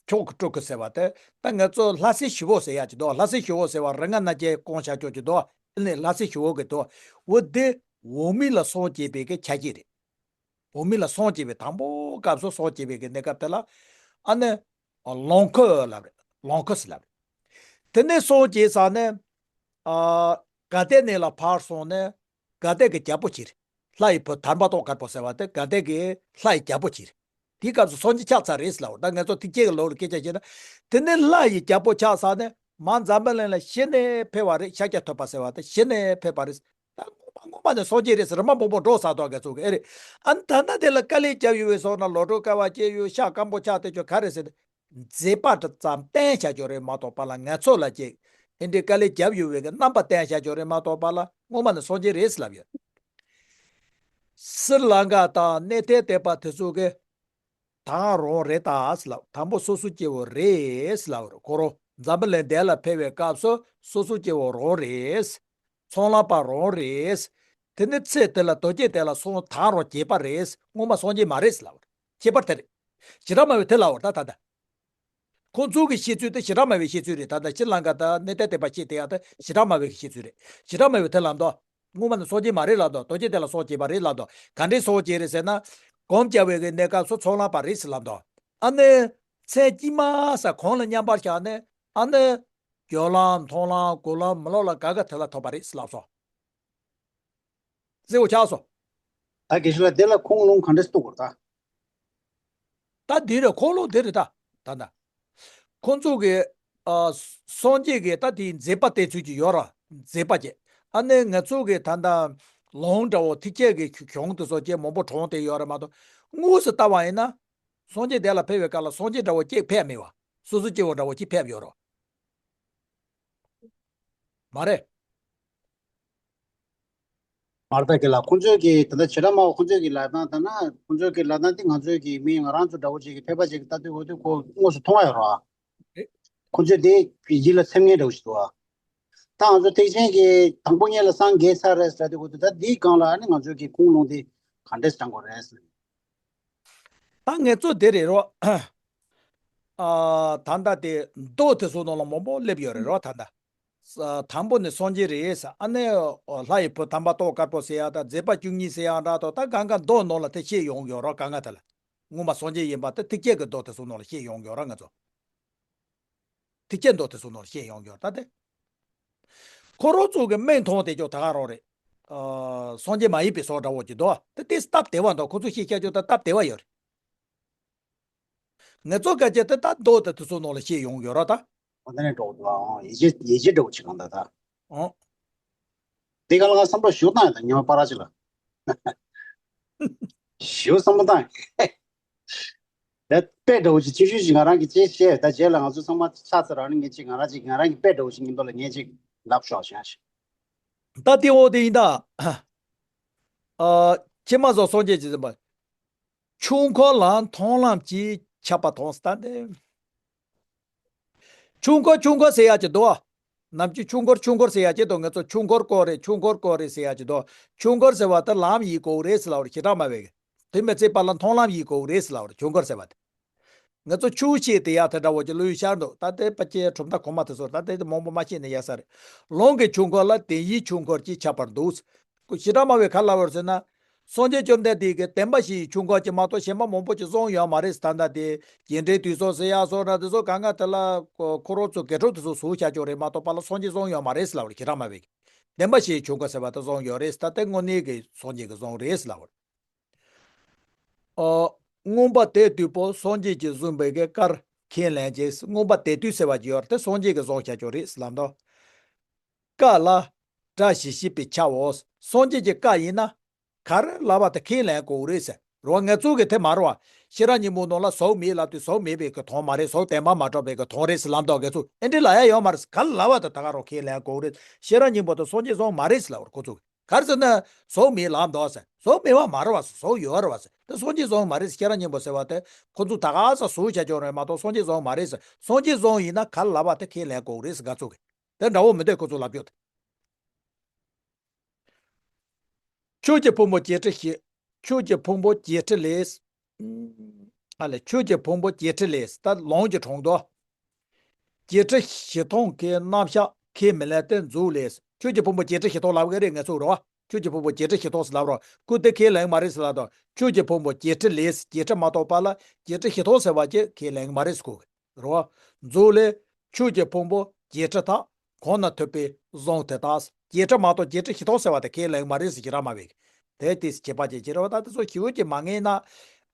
མཆོག་གི་སྤྲུལ་སྐུ་ཟེར་བ་དེ། ད་ང་ཚོ་ལྷ་སྲས་ཞི་བོ་ཟེར་ཡག་ཅིག་འདུག་ལྷ་སྲས་ཞི་བོ་ཟེར་བ་རིགས་ལྔ་སྣ་བརྒྱད་སྐོང་བྱ་ཆོག་ཅིག་འདུག་དེ་ནི་ལྷ་སྲས་ཞི་བོ་གི་འདུག་འོ་དེ་འོག་མིན་ལ་སངས་རྒྱས་པའི་གི་ཆ་རྐྱེན་རེད། འོག་མིན་ལ་སངས་རྒྱས་པའི་དང་པོ་སྐབས་སུ་སངས་རྒྱས་པའི་གི་གནས་སྐབས་དེ་ལ། ཨ་ནི། ལོངས་སྐུ་ལབ་རེད། ལོངས་སྐུ་ཟེར་ལབ་རེད། དེ་ནས་སངས་རྒྱས་ས་ནས། ཨ་དགའ་ལྡན་གནས་ལ་ཕར་སོང་ནས་དགའ་ལྡན་གྱི་རྒྱལ་པོ་བྱས། ལྷ་ཡི་བུ་དར་མ་ཏོག་དཀར་པོ་ཟེར་བ་དེ་དགའ་ལྡན་གྱི་ལྷ་ཡི་རྒྱལ་པོ་བྱས། དེའི་སྐབས་སུ་སངས་རྒྱས་ཆགས་ཚར་རེད་ལབ། ད་ང་ཚོ་ཐེག་ཆེན་གྱི་ལུགས་ལ་སྐད་ཆ་བཤད་ན། དེ་ནས་ལྷ་ཡི་རྒྱལ་པོ་ཆགས་ཚར་ནས་མར་འཛམ་བུ་གླིང་ལ་གཞི་ནས་ཕེབས་པ་རེད། ཤཱཀྱ་ཐུབ་པ་ཟེར་བ་དེ་གཞི་ནས་ཕེབས་པ་རེད། ད་སྔོན་མ་སྔོན་མ་ནས་སངས་རྒྱས་རེད་ཟེར་ར་མ་མང་པོ་འགྲོ་ཚར་དོག་ག་ཚོད་གི་ཨེ་རེད། ཨ་ནི་ད་ལྟ་དེ་ལ་དཀའ་ལས་བརྒྱབ་ཡོད་པའི་སོགས་ན་ལོ་དྲུག་དཀའ་བ་སྤྱད་ཡོད། ཤ་སྐམ་པོ་ཆགས་དེ་ཚོ་ག་རེ་ཟེར་ན། མཛད་པ་ཙམ་བསྟན་བྱ་རྒྱུ་རེད་མ་གཏོགས་པ་ལ་ང་ཚོ་ལ་ཅིག་ཨེ་འདྲའི་དཀའ་ལས་བརྒྱབ་ཡོད་པའི་གི་རྣམ་པ་བསྟན་བྱ་རྒྱུ་རེད་མ་གཏོགས་པ་ལ་སྔོན་མ་ནས་སངས་རྒྱས་རེད་ཟེར་ལབ་ཡོད། སི་ལང་ཀ་དང་གནས་བརྟན་བསྟན་པ་དེ་ཚོ་གི་དང་རང་རེད་ད་ཟེར་ལབ། དང་པོ་སོ་སོ་སྐྱེ་བོ་རེད་ཟེར་ལབ་རེད། ཁོ་རང་འཛམ་བུ་གླིང་འདི་ལ་ཕེབས་པའི་སྐབས་སུ་སོ་སོ་སྐྱེ་བོ་རང་རེད། ཚོང་ལམ་པ་རང་རེད། དེ་ནི་ཚེ་དེ་ལ་དོལ་རྒྱལ་དེ་ལ་སོང་དང་རང་རྒྱས་པ་རེད། སྔོན་མ་སངས་རྒྱས་མ་རེད་ཟེར་ལབ་རེད། ཁྱད་པར་དེ་རེད། ཞེ་དྲག་སྨྲ་བའི་དེ་ལབ་པ་རེད་ད་ད་ལྟ། ཁོང་ཚོ་གི་བཤད་ཚུལ་དེ་ཞེ་དྲག་སྨྲ་བའི་བཤད་ཚུལ་རེད། ད་ལྟ་ཤྲི་ལང་ཀ་དང་གནས་བརྟན་བསྟན་པ་བཤད་དེ་ཡང་ད་ཞེ་དྲག་སྨྲ་བའི་བཤད་ཚུལ་རེད། ཞེ་དྲག་སྨྲ་བའི་དེ་ལབ་འདུག། སྔོན་མ་ནས་སངས་རྒྱས་མ་རེད་ལབ་འདུག། དོལ་རྒྱལ་དེ་ལ་སངས་རྒྱས་པ་རེད་ལབ་འདུག། ག་འདྲའི་སངས་རྒྱས་རེད་ཟེར་ན། སྒོམ་རྒྱག་པའི་གི་གནས་སྐབས་སུ་ཚོང་ལམ་པ་རེད་ཟེར་ལབ་འདུག། ཨ་ནི། མཚན་དཀྱིལ་མ་ས་གོང་ལ་མཉམ་པར་བཞག་ནས་ཨ་ནི། སྦྱོར་ལམ་མཐོང་ལམ་སྒོམ་ལམ་མི་སློབ་ལ་ག་ག་དེ་ལ་ཐོབ་པ་རེད་ཟེར་ལབ་སོང་། གསལ་པོ་ཆགས་སོང་། ད་དགེ་བཤེས་ལགས་དེ་ལ་ཁུངས་ལུང་ག་འདྲས་གཏུག་དགོས་རེད་ད། ད་འདི་རེད། ཁུངས་ལུང་འདི་རེད་ད། ད་ད། ཁོང་ཚོ་གི་ཨ་སངས་རྒྱས་ཀྱི་ད་དེའི་མཛད་པ་བསྟན་ཚུལ་གྱི་ཡོད་ར། མཛད་པ་བཅས་ཨ་ནི་ང་ཚོ་གི་ད་ད་ལུང་འདྲ་བོ་ཐེག་ཆེན་གྱི་གཞུང་དེ་ཚོ་བཅས་མང་པོ་དྲངས་ཏེ་ཡོད་ར་མ་གཏོགས། དངོས་སུ་ལྟ་བ་ཡིན་ན། སངས་རྒྱས་འདི་ལ་ཕེབས་པའི་སྐབས་ལ་སངས་རྒྱས་འདྲ་བོ་གཅིག་ཕེབས་མེད་པ། སོ་སོ་སྐྱེ་བོ་འདྲ་བོ་གཅིག་ཕེབས་ཡོད་ར། མ་རེད། མར་ད་གི་ལ་ཁོང་ཚོས་ཀྱི་ད་ལྟ་བྱེ་བྲག་སྨྲ་བ་ཁོང་ཚོས་ཀྱི་ལབ་སྟངས་ད་ན། ཁོང་ཚོས་ཀྱི་ལབ་སྟངས་དེ་ང་ཚོས་ཀྱི་མི་ང་རང་ཚོ་འདྲ་བོ་ཅིག་གི་ཕལ་པ་ཅིག་གི་ལྟ་དུས་འོ་དུས་ཁོ་དངོས་སུ་མཐོང་བ་ཡོད་རེད་བ། ཁོང་ཚོས་དེ་ཡིད་ལ་ཚིམ་མཁན་འདྲ་བོ་ཞིག་འདུག་བ། ད་ང་ཚོ་ཐེག་ཆེན་གྱི་དང་པོ་ཉིད་ལ་སངས་རྒྱས་ཚར་རེད་ཟེར་དུས་འོ་དུས་ད་འདིའི་སྒང་ལ་ཨ་ནི་ང་ཚོས་ཀྱི་ཁུངས་ལུང་དེ་ག་འདྲས་དྲངས་དགོས་རེད་ཟེར། ད་ངེད་ཚོ་དེ་རེད་རོ། ཨ། ད་ལྟ་དེ་མདོ་དེ་ཚོ་ནང་ལ་མང་པོ་སླེབས་ཡོད་རེད་རོ་ད་ལྟ། ས་དང་པོ་ནས་སངས་རྒྱས་རེད་ས། ཨ་ནི་ལྷ་ཡི་བུ་དམ་པ་ཏོག་དཀར་པོ་ཟེར་ཡག་དང་མཛད་པ་བཅུ་གཉིས་ཟེར་ཡག་འདྲ་ཏོ། ད་གང་ག་མདོ་ནང་ལ་དེ་བཤད་ཡོང་ཡོད་རོ་གང་ག་དེ་ལ། སྔོན་མ་སངས་རྒྱས་ཡིན་པ་དེ་ཐེག་ཆེན་གྱི་མདོ་དེ་ཚོ་ནང་ལ་བཤད་ཡོང་ཡོད་རོ་ང་ཚོ། ཐེག་ཆེན་མདོ་དེ་ཚོ་ནང་ལ་བཤད་ཡོང་ཡོད་ད་དེ། ཁོ་རང་ཚོ་གི་མིག་མཐོང་དེ་ཅོག་ད་ག་རང་རེད། ཨ། སངས་རྒྱས་མ་ཡིན་པའི་སོགས་འདྲ་བོ་ཅིག་འདུག་དེ་དེ་སྟབས་བདེ་བ་འདུག། ཁོ་ཚོ་ཤེས་བྱ་ཅོག་ད་སྟབས་བདེ་བ་ཡོད་རེད། ངེད་ཚོ་སྐད་ཆ་དེ་ད་མདོ་དེ་དེ་ཚོ་ནང་ལ་བཤད་ཡོང་ཡོད་ར་ད། འོ་ད་ནས་འགྲོ་འདུག་ཨང་། ཡིད་ཆེས་ཡིད་ཆེས་འགྲོ་ཅིག་གང་ད་ད། ཨང་། འདི་ག་ལ་ང་བསམ་བློ་ཞུ་བཏང་ཡོད་ད་ཉི་མ་པ་ར་ཅིག་ལ། ཞུ་བསམ་བློ་བཏང་། ད་དཔེ་འདྲ་བོ་ཅིག་ཅིག་ཞུ་ཅིག་ང་རང་གི་ཅིག་བཤད་ད་རྗེས་ལ་ང་ཚོ་ཚང་མ་ཆ་ཚ་རང་ནི་ངེད་ཅིག་ང་རང་ཅིག་ང་རང་གི་དཔེ་འདྲ་བོ་ཅིག་ཉིན་ཐོ་ལ་ངེད་ཅིག་ལབ་ཤོག་ཞེས་ཞུ། ད་དེ་འོ་དེ་ཡིན་ད། ཨ། ཁྱེད་མ་སོགས་སངས་རྒྱས་ཀྱི་ཟིན་པ། ཆོས་འཁོར་ལ་མཐོང་ལམ་གྱིས་ཁྱབ་པ་མཐོང་སྟེ། ཆོས་འཁོར་ཆོས་འཁོར་ཟེར་ཡག་ཅིག་འདུག་ཨ། ནམ་རྒྱུན་ཆོས་འཁོར་ཆོས་འཁོར་ཟེར་ཡག་ཅིག་འདུག། ངེད་ཚོ་ཆོས་འཁོར་སྐོར་རེད། ཆོས་འཁོར་སྐོར་རེད་ཟེར་ཡག་ཅིག་འདུག། ཆོས་འཁོར་ཟེར་བ་དེ་ལམ་ཡིན་དགོས་རེད་ཟེར་ལབ་རེད། ཞེ་དྲག་སྨྲ་བས། དེ་མི་ཚད་པ་ལ་མཐོང་ལམ་ཡིན་དགོས་རེད་ཟེར་ལབ་རེད། ཆོས་འཁོར་ཟེར་བ་དེ། ང་ཚོ་ཆོས་བཤད་དེ་ཡག་དེ་འདྲ་བོ་ཅིག་བློ་ཡུལ་ཤར་འདུག། ད་ལྟའི་ཕལ་ཆེར་གྲུབ་མཐའ་གོང་མ་དེ་ཚོར་ད་ལྟའི་མང་པོ་མ་བཤད་ན་ཡག་ས་རེད། ལོངས་སྐུའི་ཆོས་འཁོར་ལ་དོན་ཡིད་ཆོས་འཁོར་གྱིས་ཁྱབ་པར་འདུག། ཞེ་དྲག་སྨྲ་བས་ག་ལབ་པ་རེད་ཟེར་ན། སངས་རྒྱས་བཅོམ་ལྡན་འདས་ཀྱིས་བདེན་པ་བཞིའི་ཆོས་འཁོར་གྱི་མ་གཏོགས་གཞན་པ་མང་པོ་ཅིག་གསུངས་ཡོད་མ་རེད། ད་ལྟ་དེ་རྒྱས་འབྲིང་བསྡུས་གསུམ་ཟེར་ཡག་སོགས་ན་དེ་ཚོ་གང་ག་དེ་ལ་ཁོ་རང་ཚོ་དགེ་ཕྲུག་དེ་ཚོ་བཟོས་བཞག་ཆོག་རེད་མ་གཏོགས་པ་ལ་སངས་རྒྱས་གསུངས་ཡོད་མ་རེད་ཟེར་ལབ་རེད། ཞེ་དྲག་སྨྲ་བས། བདེན་པ་བཞིའི་ཆོས་འཁོར་ཟེར་བ་དེ་གསུངས་ཡོད་རེད། ད་ལྟ་དངོས་གནས་ཀྱི་སངས་རྒྱས་ཀྱིས་གསུངས་རེད་ཟེར་ལབ་རེད། ཨོ། མངོན་པ་དེ་དུས་པོ་སངས་རྒྱས་ཀྱིས་གསུངས་པའི་གི་བཀར་ཁས་ལེན་གྱིས། མངོན་པ་དེ་དུས་ཟེར་བ་ཅིག་ཡོད་རེད། དེ་སངས་རྒྱས་ཀྱིས་གསུངས་བྱ་ཆོག་རེད་ལབ་འདུག། བཀའ་ལ་བཀྲ་ཞིང་གཤེགས་པས་ཁྱབ་བོ། སངས་རྒྱས་ཀྱི་བཀའ་ཡིན་ན་ག་རེ་ལབ་པ་དེ་ཁས་ལེན་དགོས་རེད་ཟེར་རོ། ང་ཚོ་གི་དེ་མ་རེད་བ། ཤེས་རབ་སྙིང་པོ་ནང་ལ་གཟུགས་མེད་ལབ་དུས་གཟུགས་མེད་པའི་གི་དོན་མ་རེད། གཟུགས་བདེན་པར་མ་གྲུབ་པའི་གི་དོན་རེད་ཟེར་ལབ་འདུག། ང་ཚོ་ཨེ་འདྲ་ལབ་ཡ་ཡོད་མ་རེད། ག་རེ་ལབ་པ་དེ་ད་ག་རང་ཁས་ལེན་དགོས་རེད། ཤེས་རབ་སྙིང་པོ་དེ་སངས་རྒྱས་གསུངས་མ་རེད་ཟེར་ལབ་རེད་ཁོ་ཚོ་གི། ག་རེ་ཟེར་ན། གཟུགས་མེད་ལབ་འདུག་ཟེར། གཟུགས་མེད་པ་མ་རེད་བ་ཟེར། གཟུགས་ཡོད་རེད་བ་ཟེར། དེ་སངས་རྒྱས་གསུངས་མ་རེད་ཟེར། ཤེས་རབ་སྙིང་པོ་ཟེར་བ་དེ་ཁོ་ཚོ་ད་ག་ས་བཟོས་བྱ་ཆོག་རེད་མ་གཏོགས་སངས་རྒྱས་གསུངས་མ་རེད་ཟེར། སངས་རྒྱས་གསུངས་ཡིན་ན་ག་རེ་ལབ་པ་དེ་ཁས་ལེན་དགོས་རེད་ཟེར་ག་ཚོད་གི། དེ་འདྲ་བོ་མི་འདུག་ཁོ་ཚོ་ལབ་རྒྱུ་དེ། ཆོས་ཀྱི་ཕུང་པོ་བརྒྱད་ཁྲི་བཞི། ཆོས་ཀྱི་ཕུང་པོ་བརྒྱད་ཁྲི་ལས། ཨ་ལས། ཆོས་ཀྱི་ཕུང་པོ་བརྒྱད་ཁྲི་ལས། ད་ལོངས་ཀྱི་གྲོང་དུ། བརྒྱད་ཁྲི་བཞི་སྟོང་གི་རྣམ་གཞག་ཁས་མི་ལེན་ཏེ་རྫོགས་ལས། ཆོས་ཀྱི་ཕུང་པོ་བརྒྱད་ཁྲི་བཞི་སྟོང་ལབ་ཀྱི་རེད་ང་ཚོ་རེད་བ། ཆོས་ཀྱི་ཕུང་པོ་བརྒྱད་ཁྲི་བཞི་སྟོང་ཟེར་ལབ་རོགས། ཁོ་དེ་ཁས་ལེན་མ་རེད་ཟེར་ལབ་དང་། ཆོས་ཀྱི་ཕུང་པོ་བརྒྱད་ཁྲི་ལས། བརྒྱད་ཁྲི་མ་གཏོགས་པ་ལ་བརྒྱད་ཁྲི་བཞི་སྟོང་ཟེར་བ་ཅིག་ཁས་ལེན་མ་རེད་ཟེར་གོ་གི་རེད་བ། རྫོགས་ལས། ཆོས་ཀྱི་ཕུང་པོ་བརྒྱད་ཁྲི་དག། གང་ན་ཐོས་པའི་གཟུངས་དེ་དག། བརྒྱད་ཁྲི་མ་གཏོགས་བརྒྱད་ཁྲི་བཞི་སྟོང་ཟེར་བ་དེ་ཁས་ལེན་མ་རེད་ཟེར་གྱི་ར་མ་བས། དེ་དེ་བྱེད་པ་ཅིག་བྱེད་རེད་བ། ད་དེ་ཚོ་ཞིབ་ཅིག་མ་ངེས་ན།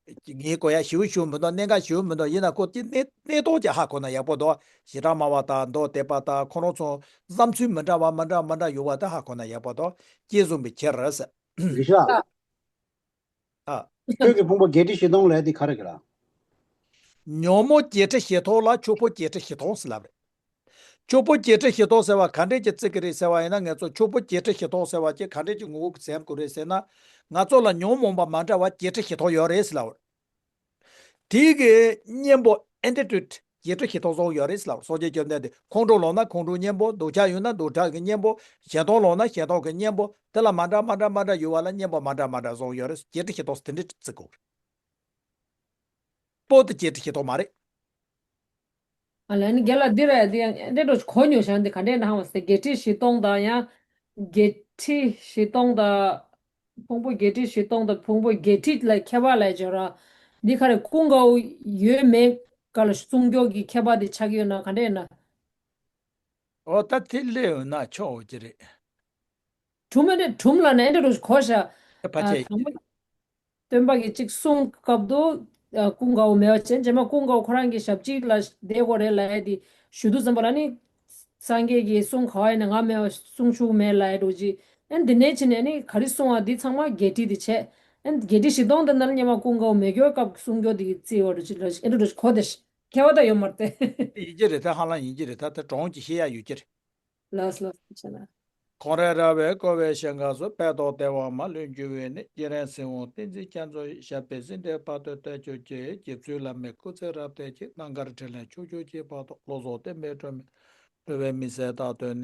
ངའི་གོ་ཡ་ཞིབ་ཞིབ་མི་འདུག་གནད་འགག་ཞིབ་མི་འདུག་ཡིན་ན་ཁོ་དེ་གནས་གནས་སྟངས་ཅིག་ཧ་གོ་ན་ཡག་པོ་འདུག་བྱེ་བྲག་སྨྲ་བ་དང་མདོ་སྡེ་པ་དང་ཁོང་རང་ཚོ་བསམ་ཚུལ་མི་འདྲ་བ་མི་འདྲ་མི་འདྲ་ཡོད་པ་དེ་ཧ་གོ་ན་ཡག་པོ་འདུག་ཅེས་གསུངས་པའི་ཕྱིར་ཟེར། དགེ་བཤེས་ལགས། ཨ། ཁྱོད་ཀྱི་ཕུང་པོ་བརྒྱད་ཁྲི་བཞི་སྟོང་ལབ་དེ་ག་རེ་གི་ལ། ཉོན་མོངས་བརྒྱད་ཁྲི་བཞི་སྟོང་ལ་ཆོས་ཕུང་བརྒྱད་ཁྲི་བཞི་སྟོང་ཟེར་ལབ་རེད། ཆོས་ཕུང་བརྒྱད་ཁྲི་བཞི་སྟོང་ཟེར་བ་ག་འདྲས་ཀྱི་བརྩི་གི་རེད་ཟེར་བ་ཡིན་ན། ང་ཚོ་ཆོས་ཕུང་བརྒྱད་ཁྲི་བཞི་སྟོང་ཟེར་བ་ཅིག་ག་འདྲས་ཀྱི་ངོ་བོ་གི་འཛིན་དགོས་རེད་ཟེར་ན། ང་ཚོ་ལ་ཉོན་མོངས་པ་མ་འདྲ་བ་བརྒྱད་ཁྲི་བཞི་སྟོང་ཡོད་རེད་ཟེར་ལབ་རེད། དེ་གི་གཉེན་པོ་ཨེན་ཊི་ཊི་ཊི་བརྒྱད་ཁྲི་བཞི་སྟོང་ཙམ་ཡོད་རེད་ཟེར་ལབ་རེད། སངས་རྒྱས་བཅོམ་ལྡན་འདས་ཁོང་ཁྲོ་ལངས་ན་ཁོང་ཁྲོའི་གཉེན་པོ། འདོད་ཆགས་ཡོད་ན་འདོད་ཆགས་ཀྱི་གཉེན་པོ། ཞེ་སྡང་ལངས་ན་ཞེ་སྡང་གི་གཉེན་པོ། དེ་ལ་མ་འདྲ་མ་འདྲ་མ་འདྲ་ཡོད་པ་ལ་གཉེན་པོ་མ་འདྲ་མ་འདྲ་ཙམ་ཡོད་རེད། བརྒྱད་ཁྲི་བཞི་སྟོང་དེ་འདྲས་བརྩི་དགོས་རེད། པོ་དེ་བརྒྱད་ཁྲི་བཞི་སྟོང་མ་རེད། ཨ་ལས་ནི་རྒན་ལགས་འདི་རེད། འདི་ཡང་འདི་འདྲ་གོ་མྱོང་ཤག་འདི་ག་འདྲས་ནའང་ཟེར། བརྒྱད་ཁྲི་བཞི་སྟོང་དང་ཡང་བརྒྱད་ཁྲི་བཞི་སྟོང་དང་ཕུང་པོ་བརྒྱད་ཁྲི་བཞི་སྟོང་དང་ཕུང་པོ་བརྒྱད་ཁྲི་ལ་ཁྱད་པར་ལས་སྦྱོར་ར། འདི་ག་རེ་ཀུན་དགའ་བོ་ཡོད་མེད་ག་ལ་གསུང་སྐྱོར་གྱི་ཁྱད་པར་དེ་ཆགས་ཀྱི་ཡོད་ན་ག་འདྲས་ན། ཨོ་ད་དེ་སླེབས་ཡོང་ན་ཆོག་འོ་ཅི་རེད། གྲུབ་མ་རེད། གྲུབ་ལ་ནས་འདྲ་རུ་གོ་ཤ། ཨེ་ཕ་ཆེ། དང་པོ་སྟོན་པ་གིས་གཅིག་གསུང་སྐབས་དུ་ཀུན་དགའ་བོ་མེད་པ་ཅན་རྗེས་མ་ཀུན་དགའ་བོ་ཁོ་རང་གི་ཞབས་ཕྱི་ལ་བསྡད་དགོས་རེད་ལབ་ཡ་དེ་ཞུ་དུས་ཙམ་པ་ལ་ནི། སངས་རྒྱས་ཀྱིས་གསུང་ག་བ་ཡིན་ན་ང་མེད་པ་གསུང་ཆོག་མེད་ལབ་ཡ་འདྲ་ཅིག་ཨན་དེ་ནས་ཕྱིན་ནས་ནི་ག་རེ་གསུང་བ་འདི་ཚང་མ་བརྒྱད་ཁྲི་དེ་བྱས། ཨན་བརྒྱད་ཁྲི་བཞི་སྟོང་དེ་ནང་སྙན་མ་ཀུན་དགའ་བོ་མེད་སྐྱོ་སྐབས་གསུང་སྐྱོ་དེ་གི་རྩིས་བ་འདྲ་ཅིག་ལ་ཨེ་འདྲ་འདྲ་གོ་དེ་ཁྱད་པར་ད་ཡོད་མ་རེད་དེ། ཡིན་གྱི་རེད་ད། ཧ་ལམ་ཡིན་གྱི་རེད་ད། ད་གྲོང་གི་ཤེས་ཡ་ཡོད་ཀྱི་རེད། ལགས་ལགས་ཆེ་ན། ཁོང་རང་ར་བས་བསྐོར་བའི་ཞིང་ཁམས་སུ། དཔལ་དང་བདེ་བ་མ་ལུས་འབྱུང་བའི་གནས། སྤྱན་རས་གཟིགས་དབང་བསྟན་འཛིན་རྒྱ་མཚོ་ཡི། ཞབས་པད་སྲིད་མཐའི་བར་དུ་བརྟན་གྱུར་ཅིག་རྗེ་བཙུན་བླ་མའི་སྐུ་ཚེ་རབ་བརྟན་ཅིང་། རྣམ་དཀར་འཕྲིན་ལས་ཕྱོགས་བཅུར་སྤྱན་འབར་ཏོག་བློ་བཟང་བསྟན་པའི་སྒྲོན་མེ་འགྲོ་བའི་མི་ཟད་རྟག་བརྟན་གནས།